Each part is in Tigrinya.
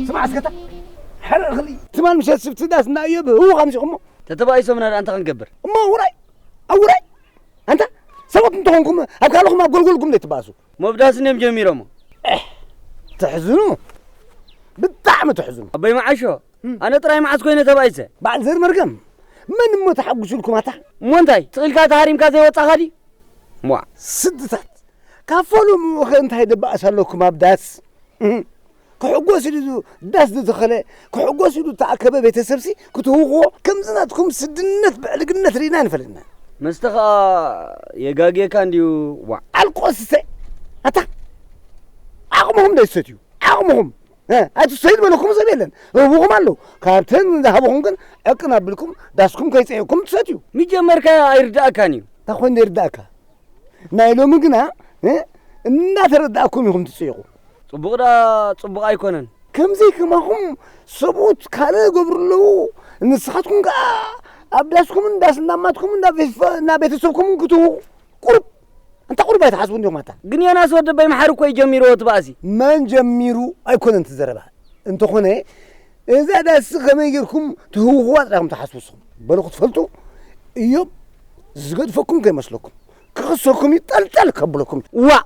ስማዕ እስከታ፣ ሕረ እኽሊ ትማል ምሸት ስብቲ ዳስ እና እዮብ ህውኽ ኣምሲኹሞ። ተተባኢሶምና ደኣ እንታይ ክንገብር? እሞ ውራይ፣ ኣብ ውራይ። ኣንታ ሰባት እንተኾንኩም ኣብ ካልኹም ኣብ ጎልጎልኩም ዘይትባእሱ። መብዳስን እዮም ጀሚሮሞ። ኤህ፣ ትሕዝኑ። ብጣዕሚ ትሕዝኑ። ኣቦይ መዓሾ፣ እም። ኣነ ጥራይ መዓስ ኮይነ ተባኢሰ? በዓል ዘር መርገም፣ መን እሞ ተሓጉሱልኩም ኣታ? እሞ እንታይ፣ ስቕ ኢልካ ተሃሪምካ ዘይወጻኻ ድዩ? ሟ። ስድታት፣ ካብ ፈለምኡ ኸ እንታይ ደባእስ ኣለኩም ኣብ ዳስ? እህ፣ ክሕጎስ ኢሉ ዳስ ዝተኸለ፣ ክሕጎስ ኢሉ ዝተኣከበ ቤተሰብሲ ክትህውኽዎ፣ ከምዚ ናትኩም ስድነት ብዕልግነት ርኢና ኣይንፈልጥና። መስተ ኸኣ የጋግየካ እንድዩ፣ ዋዕ። ኣልቆስተ፣ ኣታ፣ ዓቕምኹም ዶ ይሰትዩ? ዓቕምኹም፣ እ፣ ኣይትሰትዩ ዝበለኩም ሰብ የለን። ህቡኹም ኣለዉ። ካብተን ዝሃቡኹም ግን ዕቅን ኣቢልኩም፣ ዳስኩም ከይጸየኩም ትሰትዩ። ምጀመርካዮ ኣይርድኣካን እዩ። እንታይ ኮይኑ ይርድኣካ? ናይ ሎሚ ግና፣ እ፣ እናተረዳእኩም ኢኹም ትጽይቑ። ጽቡቕ ደኣ ጽቡቕ ኣይኮነን። ከምዚ ከማኹም ሰብኡት ካልእ ይገብሩ ኣለዉ። ንስኻትኩም ከኣ ኣብ ዳስኩምን ዳስ እንዳማትኩምን እንዳ ቤተሰ-፣ እንዳ ቤተሰብኩምን ክትህቡ ቁሩብ፣ እንተ ቁሩብ ኣይትሓስቡ እንዲኹም ኣታ። ግን ዮናስ ወደበይ መሓሪ እኮ እዩ ጀሚርዎ እቲ ባእሲ። መን ጀሚሩ ኣይኮነን እቲ ዘረባ። እንተኾነ እዛ ዳስ ከመይ ጌርኩም ትህውኽዋ ጥራይ ኢኹም ትሓስቡ ንስኹም። በሉ ክትፈልጡ እዮብ ዝገድፈኩም ከይመስለኩም። ክኽሰኩም እዩ፣ ጠልጠል ከብለኩም። ዋእ!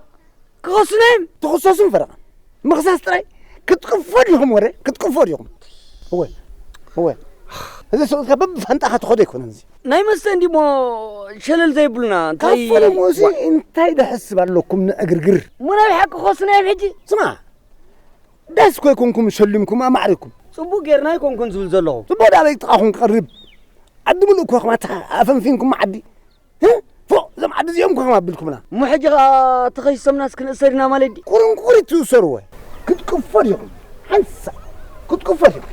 ክኸሱና እዮም። ትኽሰሱን ፈረቓ። ምኽሳስ ጥራይ ክትቅፎ ዲኹም ወረ? ክትቅፎ ዲኹም? እወ፣ እወ። እዚ ሰብኡትካ በብፋንጣኻ ትኸዶ ኣይኮነን እዚ። ናይ መስተ እንዲሞ ሸለል ዘይብሉና፣ እንታይ ካብ ፈለምኡ እዚ ዋእ! እንታይ ደሕስብ ኣለኩም ንዕግርግር? እሞ ናይ ብሓቂ ክኸሱና እዮም ሕጂ? ስማ፣ ዳስ እኮ ኣይኮንኩም ሸሊምኩም ኣማዕሪኩም። ጽቡቕ ጌርና ኣይኮንኩን ዝብል ዘለኹ። ጽቡቕ ዳበይ ጥቓኹም ክቐርብ? ዓዲ ምሉእ እኮ ኢኹም ኣታ ኣፈንፊንኩም ዓዲ። ህ? ፎእ፣ እዞም ዓዲ እዚኦም እኮ ኢኹም ኣቢልኩምና። እሞ ሕጂ ኸኣ ተኸሲሶምናስ ክንእሰር ኢና ማለት ድዩ? ቁርንቁሪት ትእሰሩ ወይ? ክትቅፎ ዲኹም? ሓንሳእ ክትቅፎ ዲኹም?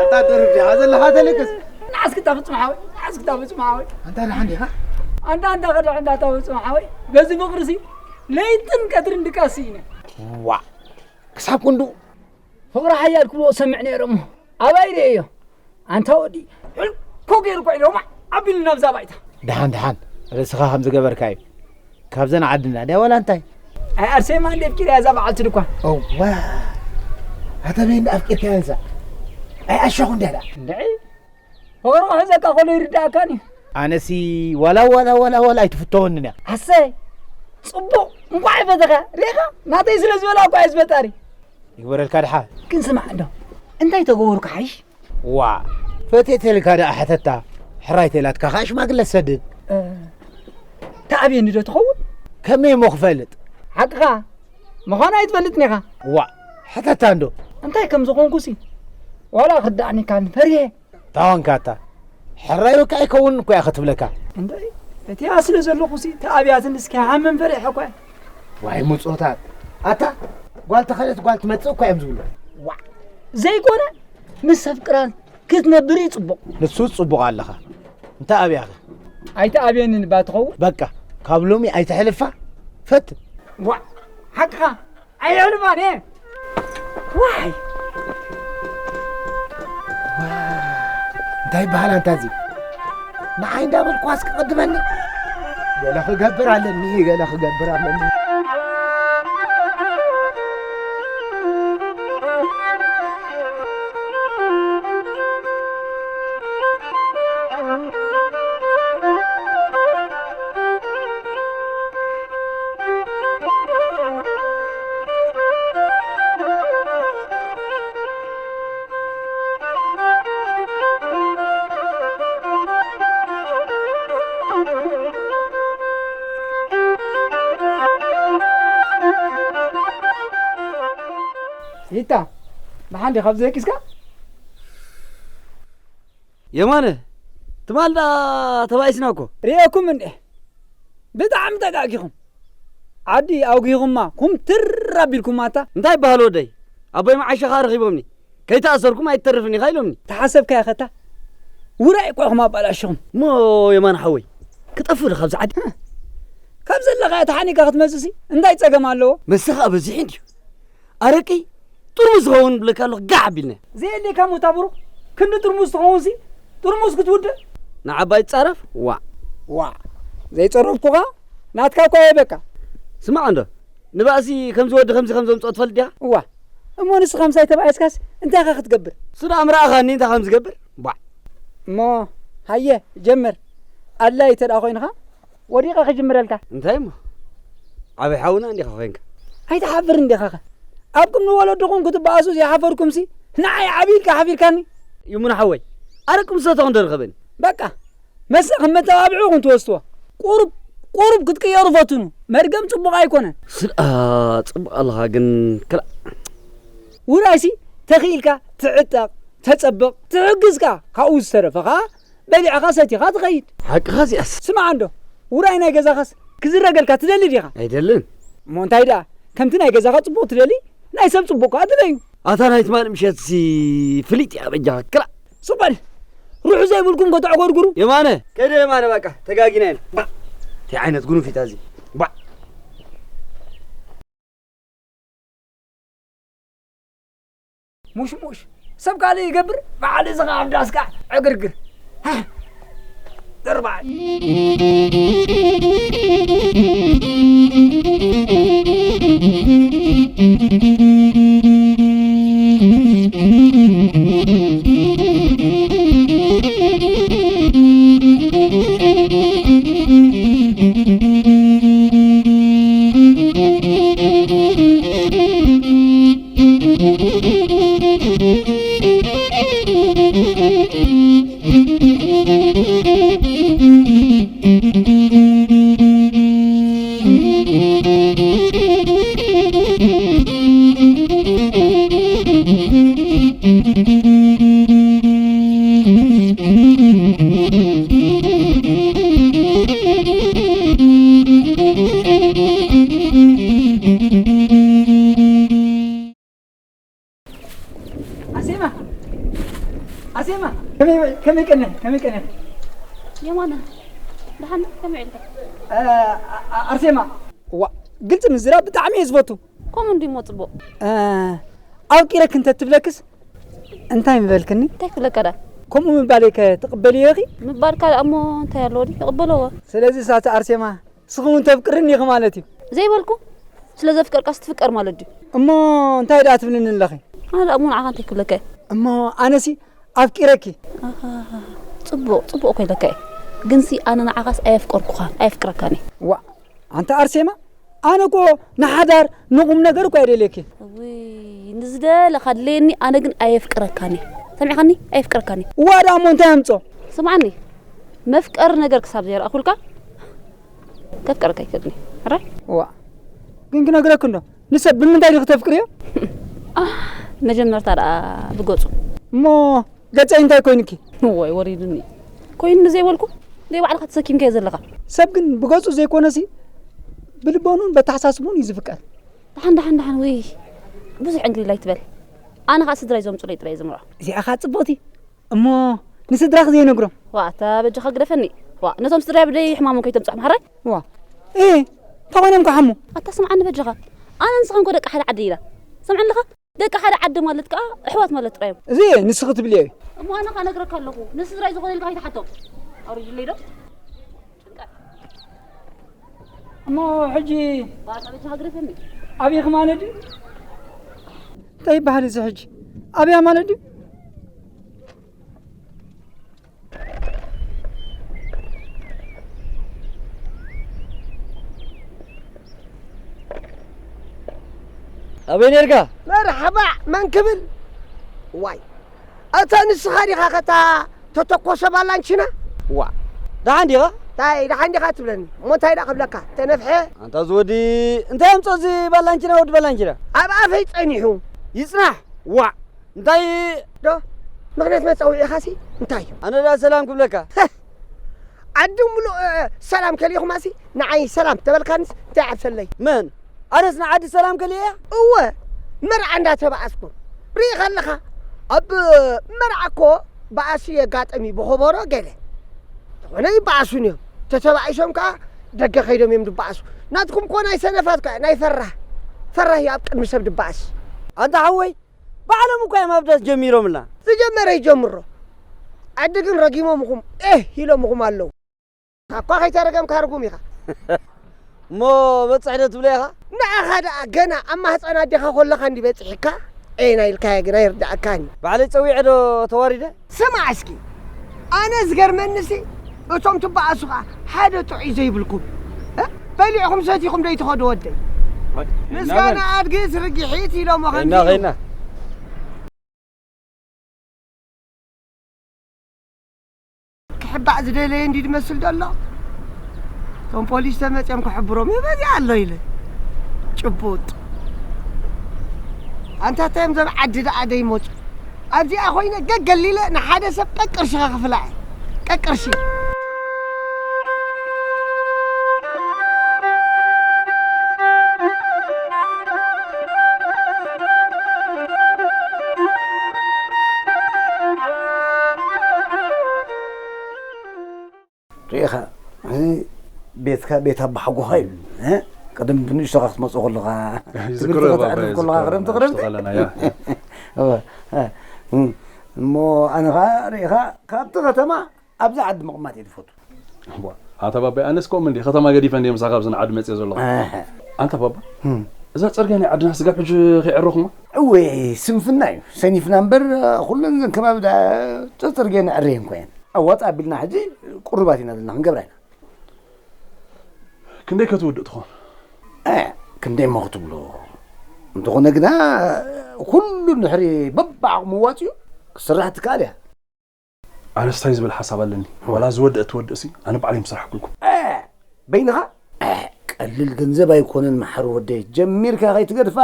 ኣታ ደርፍ ዲኻ ዘለኻ ተለቅስ? ንዓስክታ ፍጹም ሓወይ፣ ንዓስክታ ፍጹም ሓወይ። ኣንታ ደሓን ዲኻ? ኣንታ፣ ኣንታ ከድሕ እንዳ ኣታ ፍጹም ሓወይ። በዚ ፍቕርሲ ለይትን ቀትርን ድቃስ ስኢነ። ዋእ! ክሳብ ክንድኡ? ፍቕሪ ሓያል ክብልዎ ሰምዕ ነይረ እሞ ኣባይ ርእየዮ። ኣንታ ወዲ፣ ሕልኮ ገይሩ ኮዒ ሎማ ኣቢሉ ናብዛ ባይታ። ደሓን፣ ደሓን። ርእስኻ ከም ዝገበርካ እዩ። ካብዘን ዓድና ድያ ዋላ እንታይ? ኣይ ኣርሴማ እንደ ኣፍቂርያ እዛ በዓልቲ ድኳን። እዋ፣ ኣታ በይ እንደ ኣፍቂርካያ እዛ? ኣይ ኣሻኹ እንድያ ደኣ። እንድዒ፣ ፍቕሪ ክሕዘካ ከሎ ይርድኣካን እዩ። ኣነሲ ዋላ፣ ዋላ፣ ዋላ፣ ዋላ ኣይትፍተወንን እያ። ኣሰይ፣ ጽቡቕ፣ እንቋዕ ፈተኻ። ርኢኻ? ናተይ ስለ ዝበላ እኳ እየ ዝፈጣሪ። ይግበረልካ ድሓ። ግን ስማዕ እንዶ፣ እንታይ ተገበርኩ ሓይሽ? ዋ፣ ፈትየት ተልካ ደኣ ሕተታ፣ ሕራይ ተላትካ ከኣ ሽማግለ ትሰድድ። እ፣ ተኣብየኒ ዶ ትኸውን? ከመይ እሞ ክፈልጥ? ሓቅኻ ምዃኑ ኣይትፈልጥን ኢኻ። ዋ፣ ሕተታ እንዶ። እንታይ ከም ዝኾንኩሲ ዋላ ክርድኣኒ ካን ፈሪሄ። ታዋንካ ኣታ፣ ሕራይ ወካ ኣይከውንን እኮ እያ ክትብለካ። እንታይ? ፈትያ ስለ ዘለኹሲ ተኣብያትኒ እስኪ ሃመን ፈሪሐ እኳ። ዋይ ምጾታት። ኣታ፣ ጓል ተኸደት ጓል ትመጽእ እኳ እዮም ዝብሉ። ዋ፣ ዘይኮነ፣ ምስ ኣፍቅራን ክትነብር እዩ ጽቡቕ። ንሱ ጽቡቕ ኣለኻ። እንታይ ኣብያኸ? ኣይትኣብየንን እባ ትኸውን። በቃ፣ ካብ ሎሚ ኣይተሕልፋ። ፈት። ዋ፣ ሓቅኻ። ኣይሕልፋን እየ። ዋይ። ዋ፣ እንታይ ይበሃል ኣንታ እዚ? ንዓይ እንዳበልኩ ኣስቀድመኒ። ገለ ክገብር ኣለኒ፣ ገለ ክገብር ኣለኒ። ይታ፣ ብሓንዲ ካብ ዘየቂስካ? የማነ፣ ትማል ደኣ ተባኢስና እኮ። ርኤኩም እንዴ? ብጣዕሚ ተጋጊኹም። ዓዲ ኣውጊኹማ፣ ኩምትር ኣቢልኩማ እታ። እንታይ ይበሃል ወደይ? ኣቦይ መዓሻ ኸኣ ረኺቦምኒ። ከይተኣሰርኩም ኣይትተርፍን ኢኻ ኢሎምኒ። ተሓሰብካያ ኸታ? ውራይ እኳ ኢኹም ኣባላሽኹም። እሞ የማነ ሓወይ፣ ክጠፍእ ዶ ካብዚ ዓዲ? ካብ ዘለኻዮ ተሓኒካ ክትመጽእሲ እንታይ ጸገም ኣለዎ? መስተ ኸኣ በዚሑ እንድዩ። ኣረቂ ጥርሙዝ ዝኸውን ብለካ ኣለኹ፣ ጋዕ ኣቢልና። ዘየድልየካ ሞታ ብሩኽ፣ ክንዲ ጥርሙዝ ትኸውንሲ፣ ጥርሙዝ ክትውድእ? ንዓባይ ትጻረፍ? ዋዕ። ዋዕ። ዘይጸረፍኩኻ፣ ናትካ እኳ እየ በቃ። ስማዕ እንዶ፣ ንባእሲ ከምዚ ወዲ ከምዚ ከም ዘምጽኦ ትፈልጥ ዲኻ? እዋ። እሞ ንስኻ ምሳይ ተባኢስካስ እንታይ ኢኻ ክትገብር? እሱ ደኣ ምረኣኻኒ እንታይ ከም ዝገብር? ባዕ። እሞ ሃየ፣ ጀምር። ኣድላይ እንተ ደኣ ኮይንኻ፣ ወዲቐ ክጅምረልካ። እንታይ እሞ? ዓበይ ሓውና እንዲኻ ኮይንካ። ኣይትሓፍር እንዲኻኸ? ኣብ ቅድሚ ወለድኹም ክትበኣሱ ዘይሓፈርኩምሲ፣ ንዓይ ዓብይ ኢልካ ሓፊርካኒ። ይሙን ሓወይ፣ ኣረቂ ምስ ሰተኹ እንዶ ርኸበኒ። በቃ፣ መስተ ከም መተባብዒ ኢኹም ትወስድዎ። ቁሩብ፣ ቁሩብ ክትቅየሩ ፈትኑ። መድገም ጽቡቕ ኣይኮነን። ስድኣ ጽቡቕ ኣለኻ ግን ክላእ። ውራይሲ ተኽኢልካ ትዕጠቕ፣ ተጸብቕ፣ ትሕግዝካ፣ ካብኡ ዝተረፈ ኸኣ በሊዕኻ ሰቲኻ ትኸይድ። ሓቅኻ እዚኣስ። ስማዕ እንዶ፣ ውራይ ናይ ገዛኻስ ክዝረገልካ ትደሊ ዲኻ? ኣይደልን። እሞ እንታይ ደኣ፣ ከምቲ ናይ ገዛኻ ጽቡቕ ትደሊ፣ ናይ ሰብ ጽቡቕ ከኣ ድለዩ። ኣታ ናይ ትማሊ ምሸትሲ ፍሊጥ እያ በጃኻ ክላእ። ሱቕ በል። ርሑ ዘይብልኩም ከተዕጎርጉሩ። የማነ፣ ከይደ የማነ፣ በቃ ተጋጊና ኢና። ባዕ። እንታይ ዓይነት ጉኑፊት እያ እዚ? ባዕ። ሙሽሙሽ ሰብ ካልእ ይገብር፣ በዓል እዚ ኸዓ ኣብ ዳስካ ዕግርግር። ሃ! ድርባይ። ኣሴማ! ኣሴማ! ከመይ፣ ከመይ ቀኒኺ? ከመይ ቀኒኺ? የማነ፣ ደሓን ዶ? ከመይ ውዒልካ? እ፣ ኣ-፣ ኣ-፣ ኣርሴማ! ዋ፣ ግልጺ ምዝራብ ብጣዕሚ እየ ዝፈቱ። ከምኡ እንድዩ እሞ ጽቡቕ። እ፣ ኣፍቂረኪ እንተ ትብለክስ እንታይ ምበልክኒ? እንታይ ክብለካ ደኣ? ከምኡ ምባለይ ከ ትቕበልዮ ኢኺ? ምባልካ ደኣ እሞ እንታይ ኣለዎ ድዩ? ይቕበሎ እወ። ስለዚ ሳቲ ኣርሴማ፣ ንስኺ እውን ተፍቅርኒ ኢኺ ማለት እዩ። ዘይበልኩ፣ ስለ ዘፍቀርካስ ትፍቀር ማለት ድዩ? እሞ እንታይ ደኣ ትብልኒ ኣለኺ? ኣነ ደኣ እሞ ንዓኻ እንታይ ክብለካ እየ? እሞ ኣነሲ ኣፍቂረኪ። ኣሃ፣ ጽቡቕ፣ ጽቡቕ እኮ ኢለካ እየ። ግንሲ ኣነ ንዓኻስ ኣየፍቀርኩኻን፣ ኣየፍቅረካን እየ። ዋእ፣ ኣንታ ኣርሴማ፣ ኣነ እኮ ንሓዳር ንቑም ነገር እኮ ኣይደልየኪ። እውይ፣ ንዝደለኻ ድለየኒ፣ ኣነ ግን ኣየፍቅረካን እየ። ሰሚዕኻኒ? ኣየፍቅረካን እየ። እዋ፣ ደኣ እሞ እንታይ ኣምጾ? ስምዓኒ፣ መፍቀሪ ነገር ክሳብ ዘይረኣኹልካ፣ ከፍቅረካ ኣይክእልን እየ። ሕራይ? እዋ፣ ግን ክነግረኪ እንዶ፣ ንሰብ ብምንታይ ዲኺ ተፍቅርዮ? መጀመርታ ደኣ ብገጹ። እሞ ገጸይ እንታይ ኮይኑኪ? እዋይ፣ ወሪዱኒ። ኮይኑኒ ዘይበልኩ፣ ደይ ባዕልኻ ተሰኪምካዮ ዘለኻ። ሰብ ግን ብገጹ ዘይኮነሲ፣ ብልቦኑን በተሓሳስቡን እዩ ዝፍቀር። ደሓን፣ ደሓን፣ ደሓን፣ ወይ። ብዙሕ ዕንክሊል ኣይትበል። ኣነ ኸኣ ስድራይ ዘምጹለይ ጥራይ እየ ዝምርዖ። እዚኣ ኸኣ ጽብቕቲ። እሞ ንስድራኺ ዘይነግሮም? ዋ፣ ኣታ በጃኻ ግደፈኒ። ዋ፣ ነቶም ስድራይ ብደይ ሕማሞም ከይተምጽሖም ሓራይ? ዋ፣ እ፣ እንታይ ኮይኖም ክሓሙ? ኣታ ስምዓኒ በጃኻ። ኣነ ንስኻን እኮ ደቂ ሓደ ዓዲ ኢና። ሰምዓኒ ኣለኻ? ደቂ ሓደ ዓዲ ማለት ከኣ ኣሕዋት ማለት ጥራይ እዮም። እዚ ንስኺ ትብልዮ እዩ። እሞ ኣነ ኸኣ እነግረካ ኣለኹ። ንስድራይ ዝኾነ ኢልካ ከይትሓቶም። ኣውሪድለይ ዶ? እሞ ሕጂ ባታ በጃኻ ግደፈኒ። ኣበይ ኸማነ ድዩ? እንታይ ይበሃል እዚ ሕጂ? ኣበይ ኣማነ ድዩ? ኣበይ ነርካ? መርሓባ፣ መን ክብል? ዋይ፣ ኣታ ንስኻ ዲኻ ከታ ተተኮሰ ባላንቺና? ዋ፣ ደሓን ዲኻ? እንታይ ደሓን ዲኻ ትብለኒ? እሞ እንታይ ደኣ ክብለካ? ተነፍሐ? ኣንታ እዚ ወዲ እንታይ ኣምጾ እዚ ባላንቺና፣ ወዲ ባላንቺና? ኣብ ኣፈይ ጸኒሑ። ይጽናሕ። ዋ፣ እንታይ ዶ? ምኽንያት መጸውዒኻሲ እንታይ እዩ? ኣነ ደኣ ሰላም ክብለካ። ዓዲ ሙሉእ፣ እ፣ ሰላም ከሊኹማሲ ንዓይ ሰላም ተበልካንስ እንታይ ዓብሰለይ? መን? ኣነስ ንዓዲ ሰላም ከሊኤያ? እወ፣ መርዓ እንዳተባኣስኩም ርኢ ከለኻ፣ ኣብ መርዓ እኮ ባእሲ የጋጥም እዩ፣ ብኸበሮ ገለ። ዝኾነ ይበኣሱን እዮም። ተተባኢሶም ከኣ ደገ ከይዶም እዮም ዝበኣሱ። ናትኩም እኮ ናይ ሰነፋት ከ፣ ናይ ፈራህ፣ ፈራህ እዩ ኣብ ቅድሚ ሰብ ዝበኣስ። ኣንታ ሓወይ፣ ባዕሎም እኮ እዮም ኣብዳስ ጀሚሮምልና። ዝጀመረ ይጀምሮ። ዓዲ ግን ረጊሞምኹም፣ ኤህ ኢሎምኹም ኣለዉ። እኳ ከይተረገምካ ርጉም ኢኻ። እሞ በጽሕ ዶ ትብሎ ኢኻ? ንዓኻ ደኣ ገና ኣብ ማህጸን ኣዴኻ ከለኻ እንዲ በጺሕካ፣ ዔና ኢልካዮ ግን ኣይርድኣካን እዩ። ባዕለይ ጸዊዐ ዶ ተዋሪደ? ስማዕ እስኪ፣ ኣነ ዝገርመኒሲ፣ እቶም ትበኣሱ ኸኣ ሓደ ጥዑይ ዘይብልኩም፣ እ? በሊዕኹም ሰቲኹም ዶ ይትኸዱ ወደይ? ምስጋና ኣድግስ ርጊሒት ኢሎሞ ኸይና፣ ከምዚ ኸይና። ክሕባእ ዝደለየ እንዲ ዝመስል ዘሎ። እቶም ፖሊስ ተመፅዮም ክሕብሮም እዩ በዚኣ ኣሎ ኢለ። ጭቡጥ። ኣንታ እንታይ እዮም እዞም ዓዲ ደኣ ደይመፁ? ኣብዚኣ ኮይነ ገገሊለ ንሓደ ሰብ ቀቅርሺ ከኽፍላ እየ። ቀቅርሺ። ርኢኻ፣ እዚ ቤትካ ቤት ኣባሓጎኻ እዩ። እ? ቀደም ብንእሽቶኻ ክትመጽእ ከለኻ፣ ይዝክሮ ትምህርትኻ ባባ፣ ትዕርፍ ከለኻ፣ ይዝክሮ። ክረምቲ፣ ክረምቲ። ንእሽቶ ከለና፣ ያ። እወ፣ እ፣ እም፣ እሞ ኣነ ኸኣ ርኢኻ፣ ካብቲ ከተማ ኣብዚ ዓዲ ምቕማጥ እየ ዝፈቱ። ዋ፣ ኣታ ባባይ፣ ኣነስ ከምኡ እንዲ ከተማ ገዲፈ እንዲ ምሳኻ ኣብዚ ንዓዲ መጽየ ዘለኹ። ኣሀ። ኣንታ ባባ፣ እም። እዛ ጽርግያ ናይ ዓድና ስጋብ ሕጂ ከይዕረኹማ? እወ፣ ስንፍና እዩ። ሰኒፍና እምበር፣ ኩለን እዘን ከባቢ ዳ-፣ ጽርግያ ነዕርየን እኮ እየን። ኣዋጽእ ኣቢልና ሕጂ ቁሩባት ኢና ዘለና፣ ክንገብራ ኢና። ክንደይ ከ ትውድእ ትኾን? እ፣ ክንደይ እሞ ክትብሎ። እንተኾነ ግና፣ ኩሉ ድሕሪ በብዓቕሙ ዋጽዩ ክስራሕ ትከኣል እያ። ኣነስ እንታይ ዝብል ሓሳብ ኣለኒ? ዋላ ዝወድእ ትወድእሲ፣ ኣነ ባዕለይ ምስራሕ ኩልኩም። እ፣ በይንኻ? እ፣ ቀሊል ገንዘብ ኣይኮነን መሓሪ ወደይ። ጀሚርካ ከይትገድፋ፣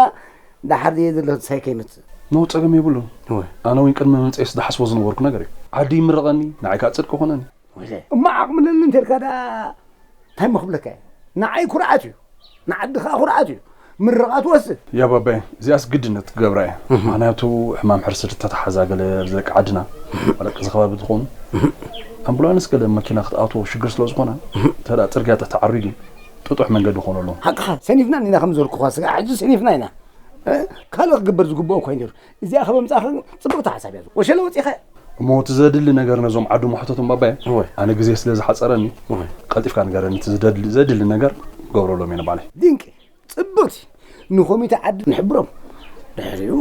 ደሓር ድየ ዘለኽሳይ ከይመጽእ። ኖ፣ ጸገም የብሉን። እወ። ኣነ እውን ቅድሚ ምምጸይስ ዝሓስቦ ዝነበርኩ ነገር እዩ። ዓዲ ይምረቐኒ፣ ንዓይ ከኣ ጽድቂ ኮነኒ። ወይለ፣ እሞ ዓቕሚ ኣለኒ እንተ ኢልካ ደኣ እንታይ እሞ ክብለካ እየ? ንዓይ ኩርዓት እዩ፣ ንዓዲ ከኣ ኩርዓት እዩ። ምርቓ ትወስድ። ያ ባባይ፣ እዚኣስ ግድነት ክገብራ እየ። እህ። ምኽንያቱ ሕማም ሕርሲ ተተሓዛ ገለ ደቂ ዓድና፣ ደቂ እዚ ከባቢ ዝኾኑ፣ ኣምቡላንስ ገለ መኪና ክትኣትዎ ሽግር ስለ ዝኾነ፣ እህ። እንተ ደኣ ጽርግያ ተተዓርዩ ግን ጥጡሕ መንገዲ ክኾነሎም። ሓቅኻ፣ ሰኒፍና ኢና ከም ዝበልኩኻ፣ ስጋዕ ሕጂ ሰኒፍና ኢና። እ? ካልእ ክግበር ዝግብኦ እኳ እዩ ነይሩ። እዚኣ ካብ ኣምጻእኻ ጽብቕቲ ሓሳብ እያ። ወሸለ ወጺኻ። እሞ እቲ ዘድሊ ነገር ነዞም ዓዲ መሕተቶም ባባየ፣ እወ። ኣነ ግዜ ስለ ዝሓጸረኒ፣ እወ። ቀልጢፍካ ንገረኒ፣ እቲ ዝደድሊ-፣ ዘድሊ ነገር ገብረሎም እየ ንባዕለይ። ድንቂ፣ ጽብቕቲ። ንኮሚተ ዓዲ ንሕብሮም። ድሕሪኡ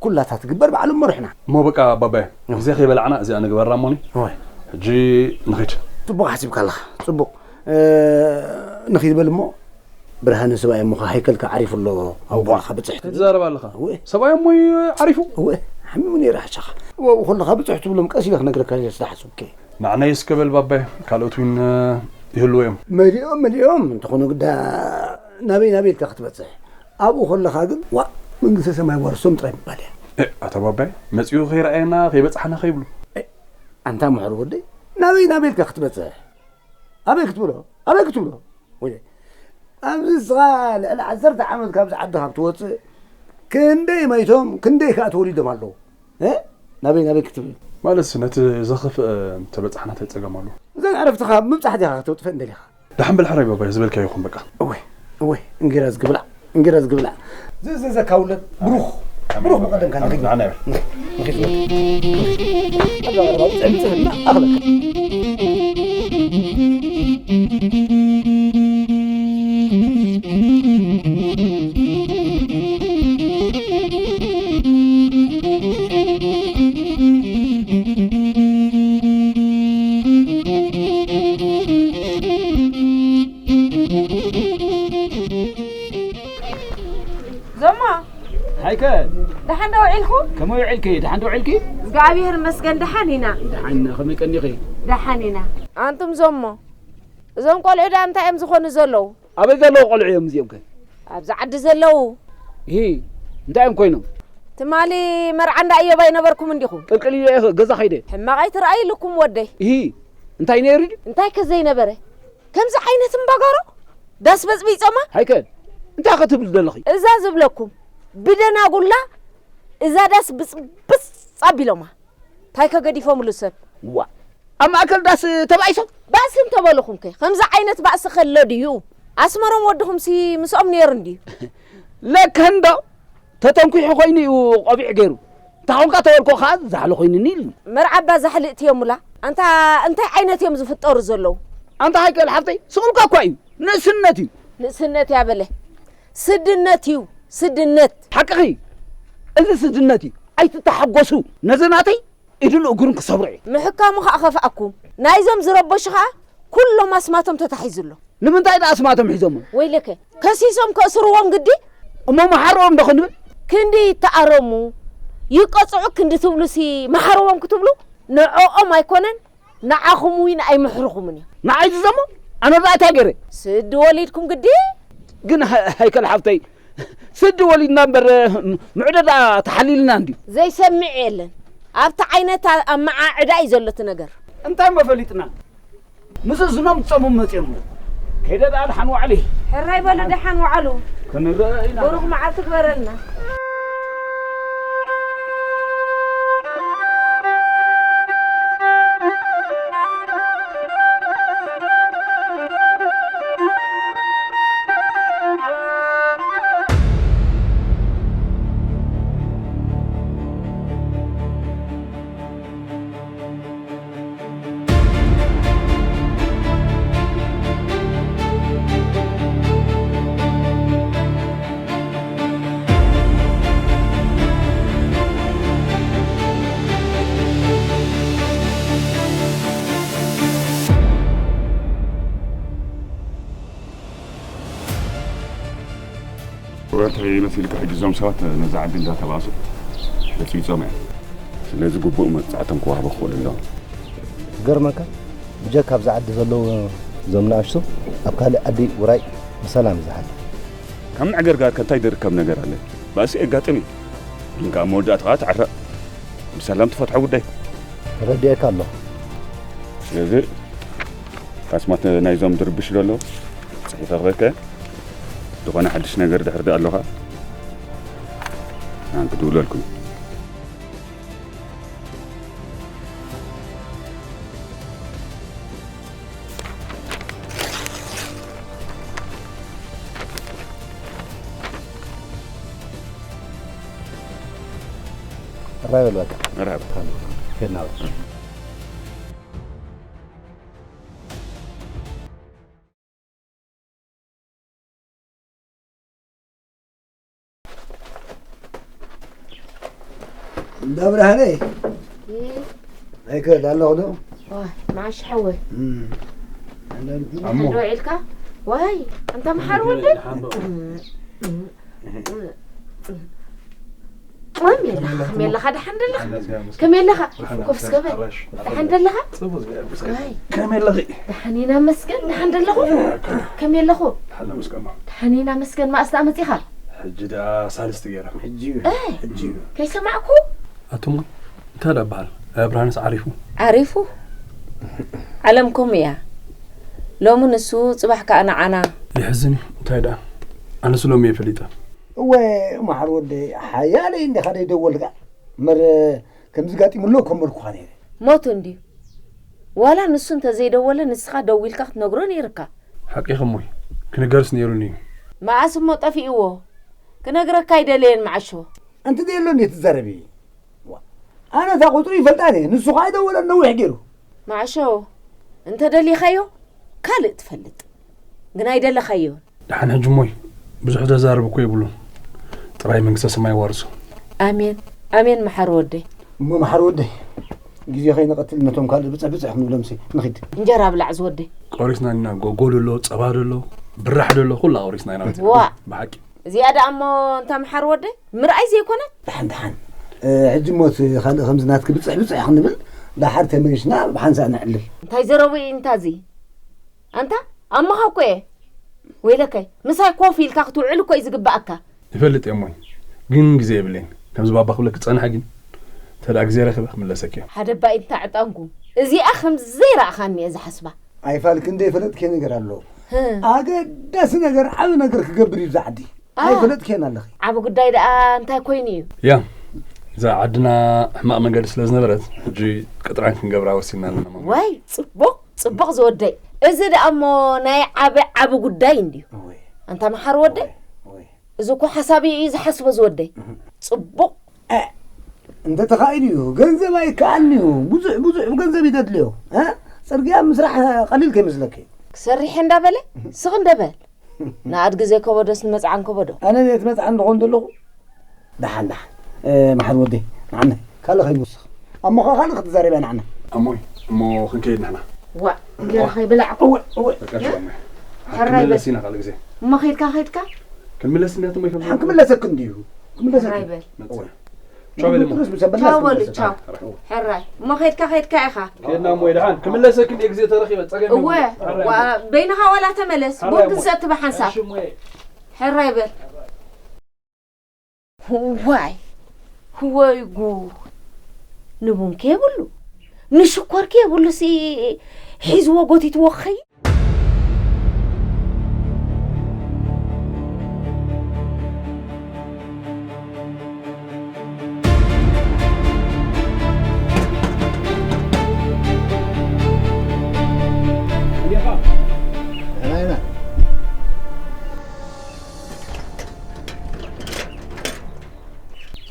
ኩላታ ትግበር ባዕሎም መርሑና። እሞ በቃ ባባየ፣ እወ። ግዜ ከይበላዕና እዚኣ ንግበራ እሞኒ። እወ። ሕጂ ንኺድ። ጽቡቕ ሓሲብካ ኣለኻ፣ ጽቡቕ። እ፣ ንኺድ በል እሞ። ብርሃነ ሰብኣይ እሞ ኸ ሃይከልካ ዓሪፉ ኣሎ፣ ኣብ ቦቕኻ ብጽሕቲ። ትዛረብ ኣለኻ? እወ። ሰብኣይ እሞ እዩ ዓሪፉ? እወ፣ ሓሚሙ ነይሩ ሓሻኻ። ወ-፣ ከለኻ ብጽሕ ትብሎም ቀስ ኢለ ክነግረካ እየ ዝተሓሰብኩ። ንዓናይ እስከ በል ባባይ፣ ካልኦት እውን፣ እ፣ ይህልዎ እዮም። መሊኦም፣ መሊኦም፣ እንተኾነ ግዳ ናበይ፣ ናበይ ኢልካ ክትበጽሕ? ኣብኡ ከለኻ ግን፣ ዋእ፣ መንግስተ ሰማይ ዋርሶም ጥራይ ምባል እያ። እ፣ ኣታ ባባይ፣ መጺኡ ከይረኣየና፣ ከይበጽሓና ከይብሉ። እ፣ ኣንታ ምሑር ወደይ፣ ናበይ፣ ናበይ ኢልካ ክትበጽሕ? ኣበይ ክትብሎ? ኣበይ ክትብሎ? ወየ፣ ኣብዚ ንስኻ ልዕሊ ዓሰርተ ዓመት ካብዚ ዓዲ ካብ ትወጽእ፣ ክንደይ መይቶም ክንደይ ከኣ ተወሊዶም ኣለዉ። እ? ናበይ ናበይ ክትብል? ማለትሲ ነቲ ዘኽፍእ እንተበጻሕና እንታይ ጸገም ኣለዎ? እዘን ዕረፍትኻ ምብጻሕ ዲኻ ከተውጥፈ እንደሊኻ? ደሓን በል ሕራይ ባባይ ዝበልካዮ ይኹን በቃ። እወ እወ እንጌራ ዝግብላዕ እንጌራ ዝግብላዕ ዝእዘዘካ ውለድ ብሩኽ ብሩኽ ብቐደምካ ንኺድ ንዓና እየ። ንኺድ ንኺድ ንኺድ ዞማ ሃይከ ደሓን ዶ ውዒልኩ? ከመይ ውዒልኪ? ደሓን ዶ ውዒልኪ? እግዚኣብሔር ይመስገን ደሓን ኢና። ደሓን ኢና። ከመይ ቀኒኺ? ደሓን ኢና። ኣንቱም ዞሞ እዞም ቆልዑ ዳ እንታይ እዮም ዝኾኑ ዘለዉ? ኣበይ ዘለዉ ቆልዑ እዮም እዚኦም ከ? ኣብዚ ዓዲ ዘለዉ። ይሂ እንታይ እዮም ኮይኖም? ትማሊ መርዓ እንዳ እዮብ ኣይነበርኩም እንዲኹም? ቅልቅል ኢለ እየ ገዛ ከይደ። ሕማቕ ኣይትርኣይልኩም ወደይ። ይሂ እንታይ ነይሩ ድዩ? እንታይ ከ ዘይነበረ? ከምዚ ዓይነት እምባጋሮ ዳስ በጽቢጾማ? ሃይከ እንታይ ከ ትብል ዘለኺ? እዛ ዝብለኩም ብደናጉላ እዛ ዳስ ብጽብጽ ኣቢሎማ። እንታይ ከገዲፎምሉ ሰብ? ዋ ኣብ ማእከል ዳስ ተባኢሶም? ባእሲ እንተበልኹም ከ ከምዚ ዓይነት ባእሲ ከሎ ድዩ? ኣስመሮም ወድኹምሲ ምስኦም ነይሩ እንድዩ። ለከ እንዶ ተተንኲሑ ኮይኑ እዩ ቆቢዕ ገይሩ። እንታ ኾንካ ተበልኮ ኸዓ ዛሕሊ ኮይኑኒ ኢሉኒ። መርዓ እባ ዛሕሊ እትዮምላ ኣንታ እንታይ ዓይነት እዮም ዝፍጠሩ ዘለዉ? ኣንታ ሃይከል ሓፍተይ ስቕልካ እኳ እዩ። ንእስነት እዩ። ንእስነት እያ በለ። ስድነት እዩ። ስድነት። ሓቅኺ። እዚ ስድነት እዩ። ኣይትተሓጎሱ። ነዚ ናተይ ኢድን እግሩን ክሰብሮ እየ። ምሕካሙ ኸኣ ከፍኣኩም። ናይዞም ዝረበሹ ኸኣ ኩሎም ኣስማቶም ተታሒዙ ኣሎ። ንምንታይ ደኣ ኣስማቶም ሒዞሞ? ወይለከ ከሲሶም ከእስርዎም ግዲ። እሞ መሓርዎም ዶ ክንብል? ክንዲ ይተኣረሙ ይቀጽዑ ክንዲ ትብሉሲ መሓርዎም ክትብሉ ንዕኦም ኣይኮነን ንዓኹም እውን ኣይምሕርኹምን እዮም። ንዓይ ዝዘሞ ኣነ ደኣ እንታይ ገይረ? ስዲ ወሊድኩም ግዲ። ግን ሃ- ሃይከል ሓፍተይ ስዲ ወሊድና እምበር ምዕዶ ደኣ ተሓሊልና እንድዩ። ዘይሰምዕ የለን ኣብቲ ዓይነት ኣመዓዕዳ እዩ ዘሎ እቲ ነገር። እንታይ እሞ ፈሊጥና? ምዝዝኖም ጸሙም መጺኦም። ከይደ ደኣ ደሓን ዋዕሊ። ሕራይ በሉ ደሓን ዋዕሉ። ክንረአ ኢና። ብሩኽ መዓልቲ ግበረልና። ወረተይ መሲልካ ሕጂ እዞም ሰባት ነዛ ዓዲ እንዳተባእሱ በጺጾም እዮም። ስለዚ ግቡእ መቕጻዕቶም ክዋህቡ ክኽእሉ ኣለዎም። ክገርመካ ብጀካ ኣብዚ ዓዲ ዘለዉ እዞም ንኣሽቱ ኣብ ካልእ ዓዲ ውራይ ብሰላም ይዝሓሉ። ካብ ምዕግርጋር ከ እንታይ ዝርከብ ነገር ኣለ? ባእሲ የጋጥም እዩ። ግን ከኣ መወዳእታ ከኣ ትዕረቕ። ብሰላም ትፈትሖ ጉዳይ። ተረዲኤካ ኣለኹ። ስለዚ ኣስማት ናይዞም ዝርብሹ ዘለዉ ጽሒፈ ክበከ ዝኾነ ሓድሽ ነገር ድሕር ዶ ኣለኻ? ኣን ክድውለልኩም። ራይ በል በቃ። መርሃባ። ከድና በል። እንዳ ብርሃነይ። እም። ኣይከድ ኣለኹ ዶ? ዋይ፣ መዓሽ ሓወይ። እም። ኣሞ። ሕዶ ዒልካ? ዋይ፣ ኣንታ መሓር ወደይ። ሓምቦ። እም፣ እም፣ እም፣ እም። ከመይ ኣለኻ? ከመይ ኣለኻ? ደሓን ደለኻ? ከመይ ኣለኻ? ኮፍ እስከ በል። ደሓን ደለኻ? ጽቡቅ፣ እስከ። ዋይ። ከመይ ኣለኺ? ደሓን ኢና መስገን። ደሓን ደለኹ? ከመይ ኣለኹ? ደሓን መስገን። ደሓን ኢና መስገን። መኣስ ደኣ መጺኻ? ሕጂ ደኣ ሳልስቲ ገይራ። ሕጂ እዩ። እ። ሕጂ እዩ። ከይሰማዕኩ? ኣቱማ፣ እንታይ ደኣ በሃል? ኣያ ብርሃንስ ዓሪፉ? ዓሪፉ? ዓለም ከምኡ እያ። ሎሚ ንሱ፣ ጽባሕ ከኣ ንዓና። የሕዝን እዩ። እንታይ ደኣ? ኣነስ ሎሚ እየ ፈሊጠ። እወ፣ መሓር ወደይ፣ ሓያለይ እንዲኻ ደይደወልካ። እምበር፣ ከምዚ ጋጢሙሎ እኮ መልኩኻ ነይረ። ሞቱ እንድዩ። ዋላ ንሱ እንተዘይደወለ፣ ንስኻ ደዊልካ ክትነግሮ ነይርካ። ሓቂኺ እሞይ፣ ክንገርስ ነይሩኒ እዩ። መዓስ እሞ ጠፊእዎ? ክነግረካ ኣይደለየን መዓሾ። ኣንቲ ደየሎ እንዴ ትዛረቢ? ዋ፣ ኣነ እታ ቁፅሪ ይፈልጣ እየ፣ ንሱ ኸዓ ኣይደወለን ነዊሕ ገይሩ። መዓሾ፣ እንተ ደሊኻዮ ካልእ ትፈልጥ፣ ግን ኣይደለኻዮን። ደሓን ሕጂ እሞይ ብዙሕ ዘዛርብ እኮ የብሉን። ጥራይ መንግስተ ሰማይ የዋርሶ። ኣሜን ኣሜን መሓሪ ወደይ። እሞ መሓሪ ወደይ ግዜ ከይንቐትል ነቶም ካልእ ብፅሕ ብፅሕ ክንብሎምሲ ንኺድ። እንጀራ ብላዕ ዝወደይ። ቆሪስና ኢና ጎጎ ደሎ፣ ፀባ ደሎ፣ ብራሕ ደሎ ኩሉ ኣቑሪስና ኢና መፂና። ዋእ። ብሓቂ። እዚኣ ደኣ እሞ እንታ መሓሪ ወደይ ምርኣይ ዘይኮነት። ደሓን ደሓን። ሕጂ እሞ እቲ ካልእ ከምዚ ናትኪ ብፅሕ ብፅሕ ክንብል ደሓር ተመሊስና ብሓንሳእ ነዕልል። እንታይ ዘረቡ እዩ እንታ እዚ? ኣንታ ኣሞኻ እኮ እየ። ወይለከይ ምሳይ ኮፍ ኢልካ ክትውዕል እኮ እዩ ዝግብኣካ። ይፈልጥ እየ እሞይ፣ ግን ግዜ የብለይን። ከምዚ ባባ ክብለኪ ዝጸንሐ ግን፣ እንተ ደኣ ግዜ ረኺበ ክምለሰኪ እየ። ሓደ ባኢንታ ዕጣንኩ፣ እዚኣ ከም ዘይረኣኻኒ እየ ዝሓስባ። ኣይፋልኪ እንዶ ይፈለጥኪ ነገር ኣሎ። ኣገዳሲ ነገር፣ ዓቢ ነገር ክገብር እዩ እዚ ዓዲ። ኣይፈለጥክዮን ኣለኺ። ዓቢ ጉዳይ ደኣ እንታይ ኮይኑ እዩ? ያ፣ እዛ ዓድና ሕማቕ መንገዲ ስለ ዝነበረት፣ ሕጂ ቅጥራን ክንገብራ ወሲንና ኣለና። ማማ። ዋይ፣ ጽቡቕ፣ ጽቡቕ ዝወደይ። እዚ ደኣ እሞ ናይ ዓቢ ዓቢ ጉዳይ እንድዩ። እወይ፣ ኣንታ መሓሪ ወደይ፣ እወይ፣ እወይ። እዚ እኮ ሓሳብ እዩ ዝሓስቦ ዝወደይ። ጽቡቕ። እ፣ እንተ ተኻኢሉ እዩ፣ ገንዘብ ኣይከኣልን እዩ። ብዙሕ፣ ብዙሕ ገንዘብ እዩ ዘድልዮ። እ? ጽርግያ ምስራሕ ቀሊል ከይመስለኪ። ክሰርሕ እንዳበለ፣ ስቕ እንደበል። ንኣድጊ ዘይከበዶስ ንመጽዓን ከበዶ። ኣነ ነቲ መጽዓን ዝኾን ዘለኹ። ደሓን፣ ደሓን። እ፣ መሓሪ ወደይ፣ ንዓነ። ካልእ ከይንውስኽ። ኣሞኻ ካልእ ክትዛረብ እያ ንዓና። ኣሞይ፣ እሞ ክንከይድ ንሕና። ዋእ፣ እንጀራ ከይበላዕኩ። እወ፣ እወ። በቃ ሽኮር እሞይ። ሕራይ በል። ክንምለስ ኢና ካልእ ግዜ። እሞ ከይድካ፣ ከይድካ? ክንምለስ እንዲና እሞ ይከምለስ። ሓን ክምለሰክ እንድዩ። ክምለሰክ። ሕራይ በል። መጽና። ቻው በል እሞ። ቻው በሉ፣ ቻው። ሕራይ። እሞ ከይድካ፣ ከይድካ ኢኻ። ከይድና እሞይ፣ ደሓን። ክምለሰክ እንድየ ግዜ ተረኺበ፣ ጸገም እወ፣ የብሉን። ሕራይ። ዋ-፣ በይንኻ ዋላ ተመለስ። ሕራይ ቡን እሞ። ክንሰቲ ብሓንሳብ። እሺ እሞይ። ሕራይ በል። ዋይ፣ ወይ ጉድ! ንቡን ከየብሉ፣ ንሽኮር ከየብሉሲ ሒዝዎ ጎቲትዎ ክኸይድ።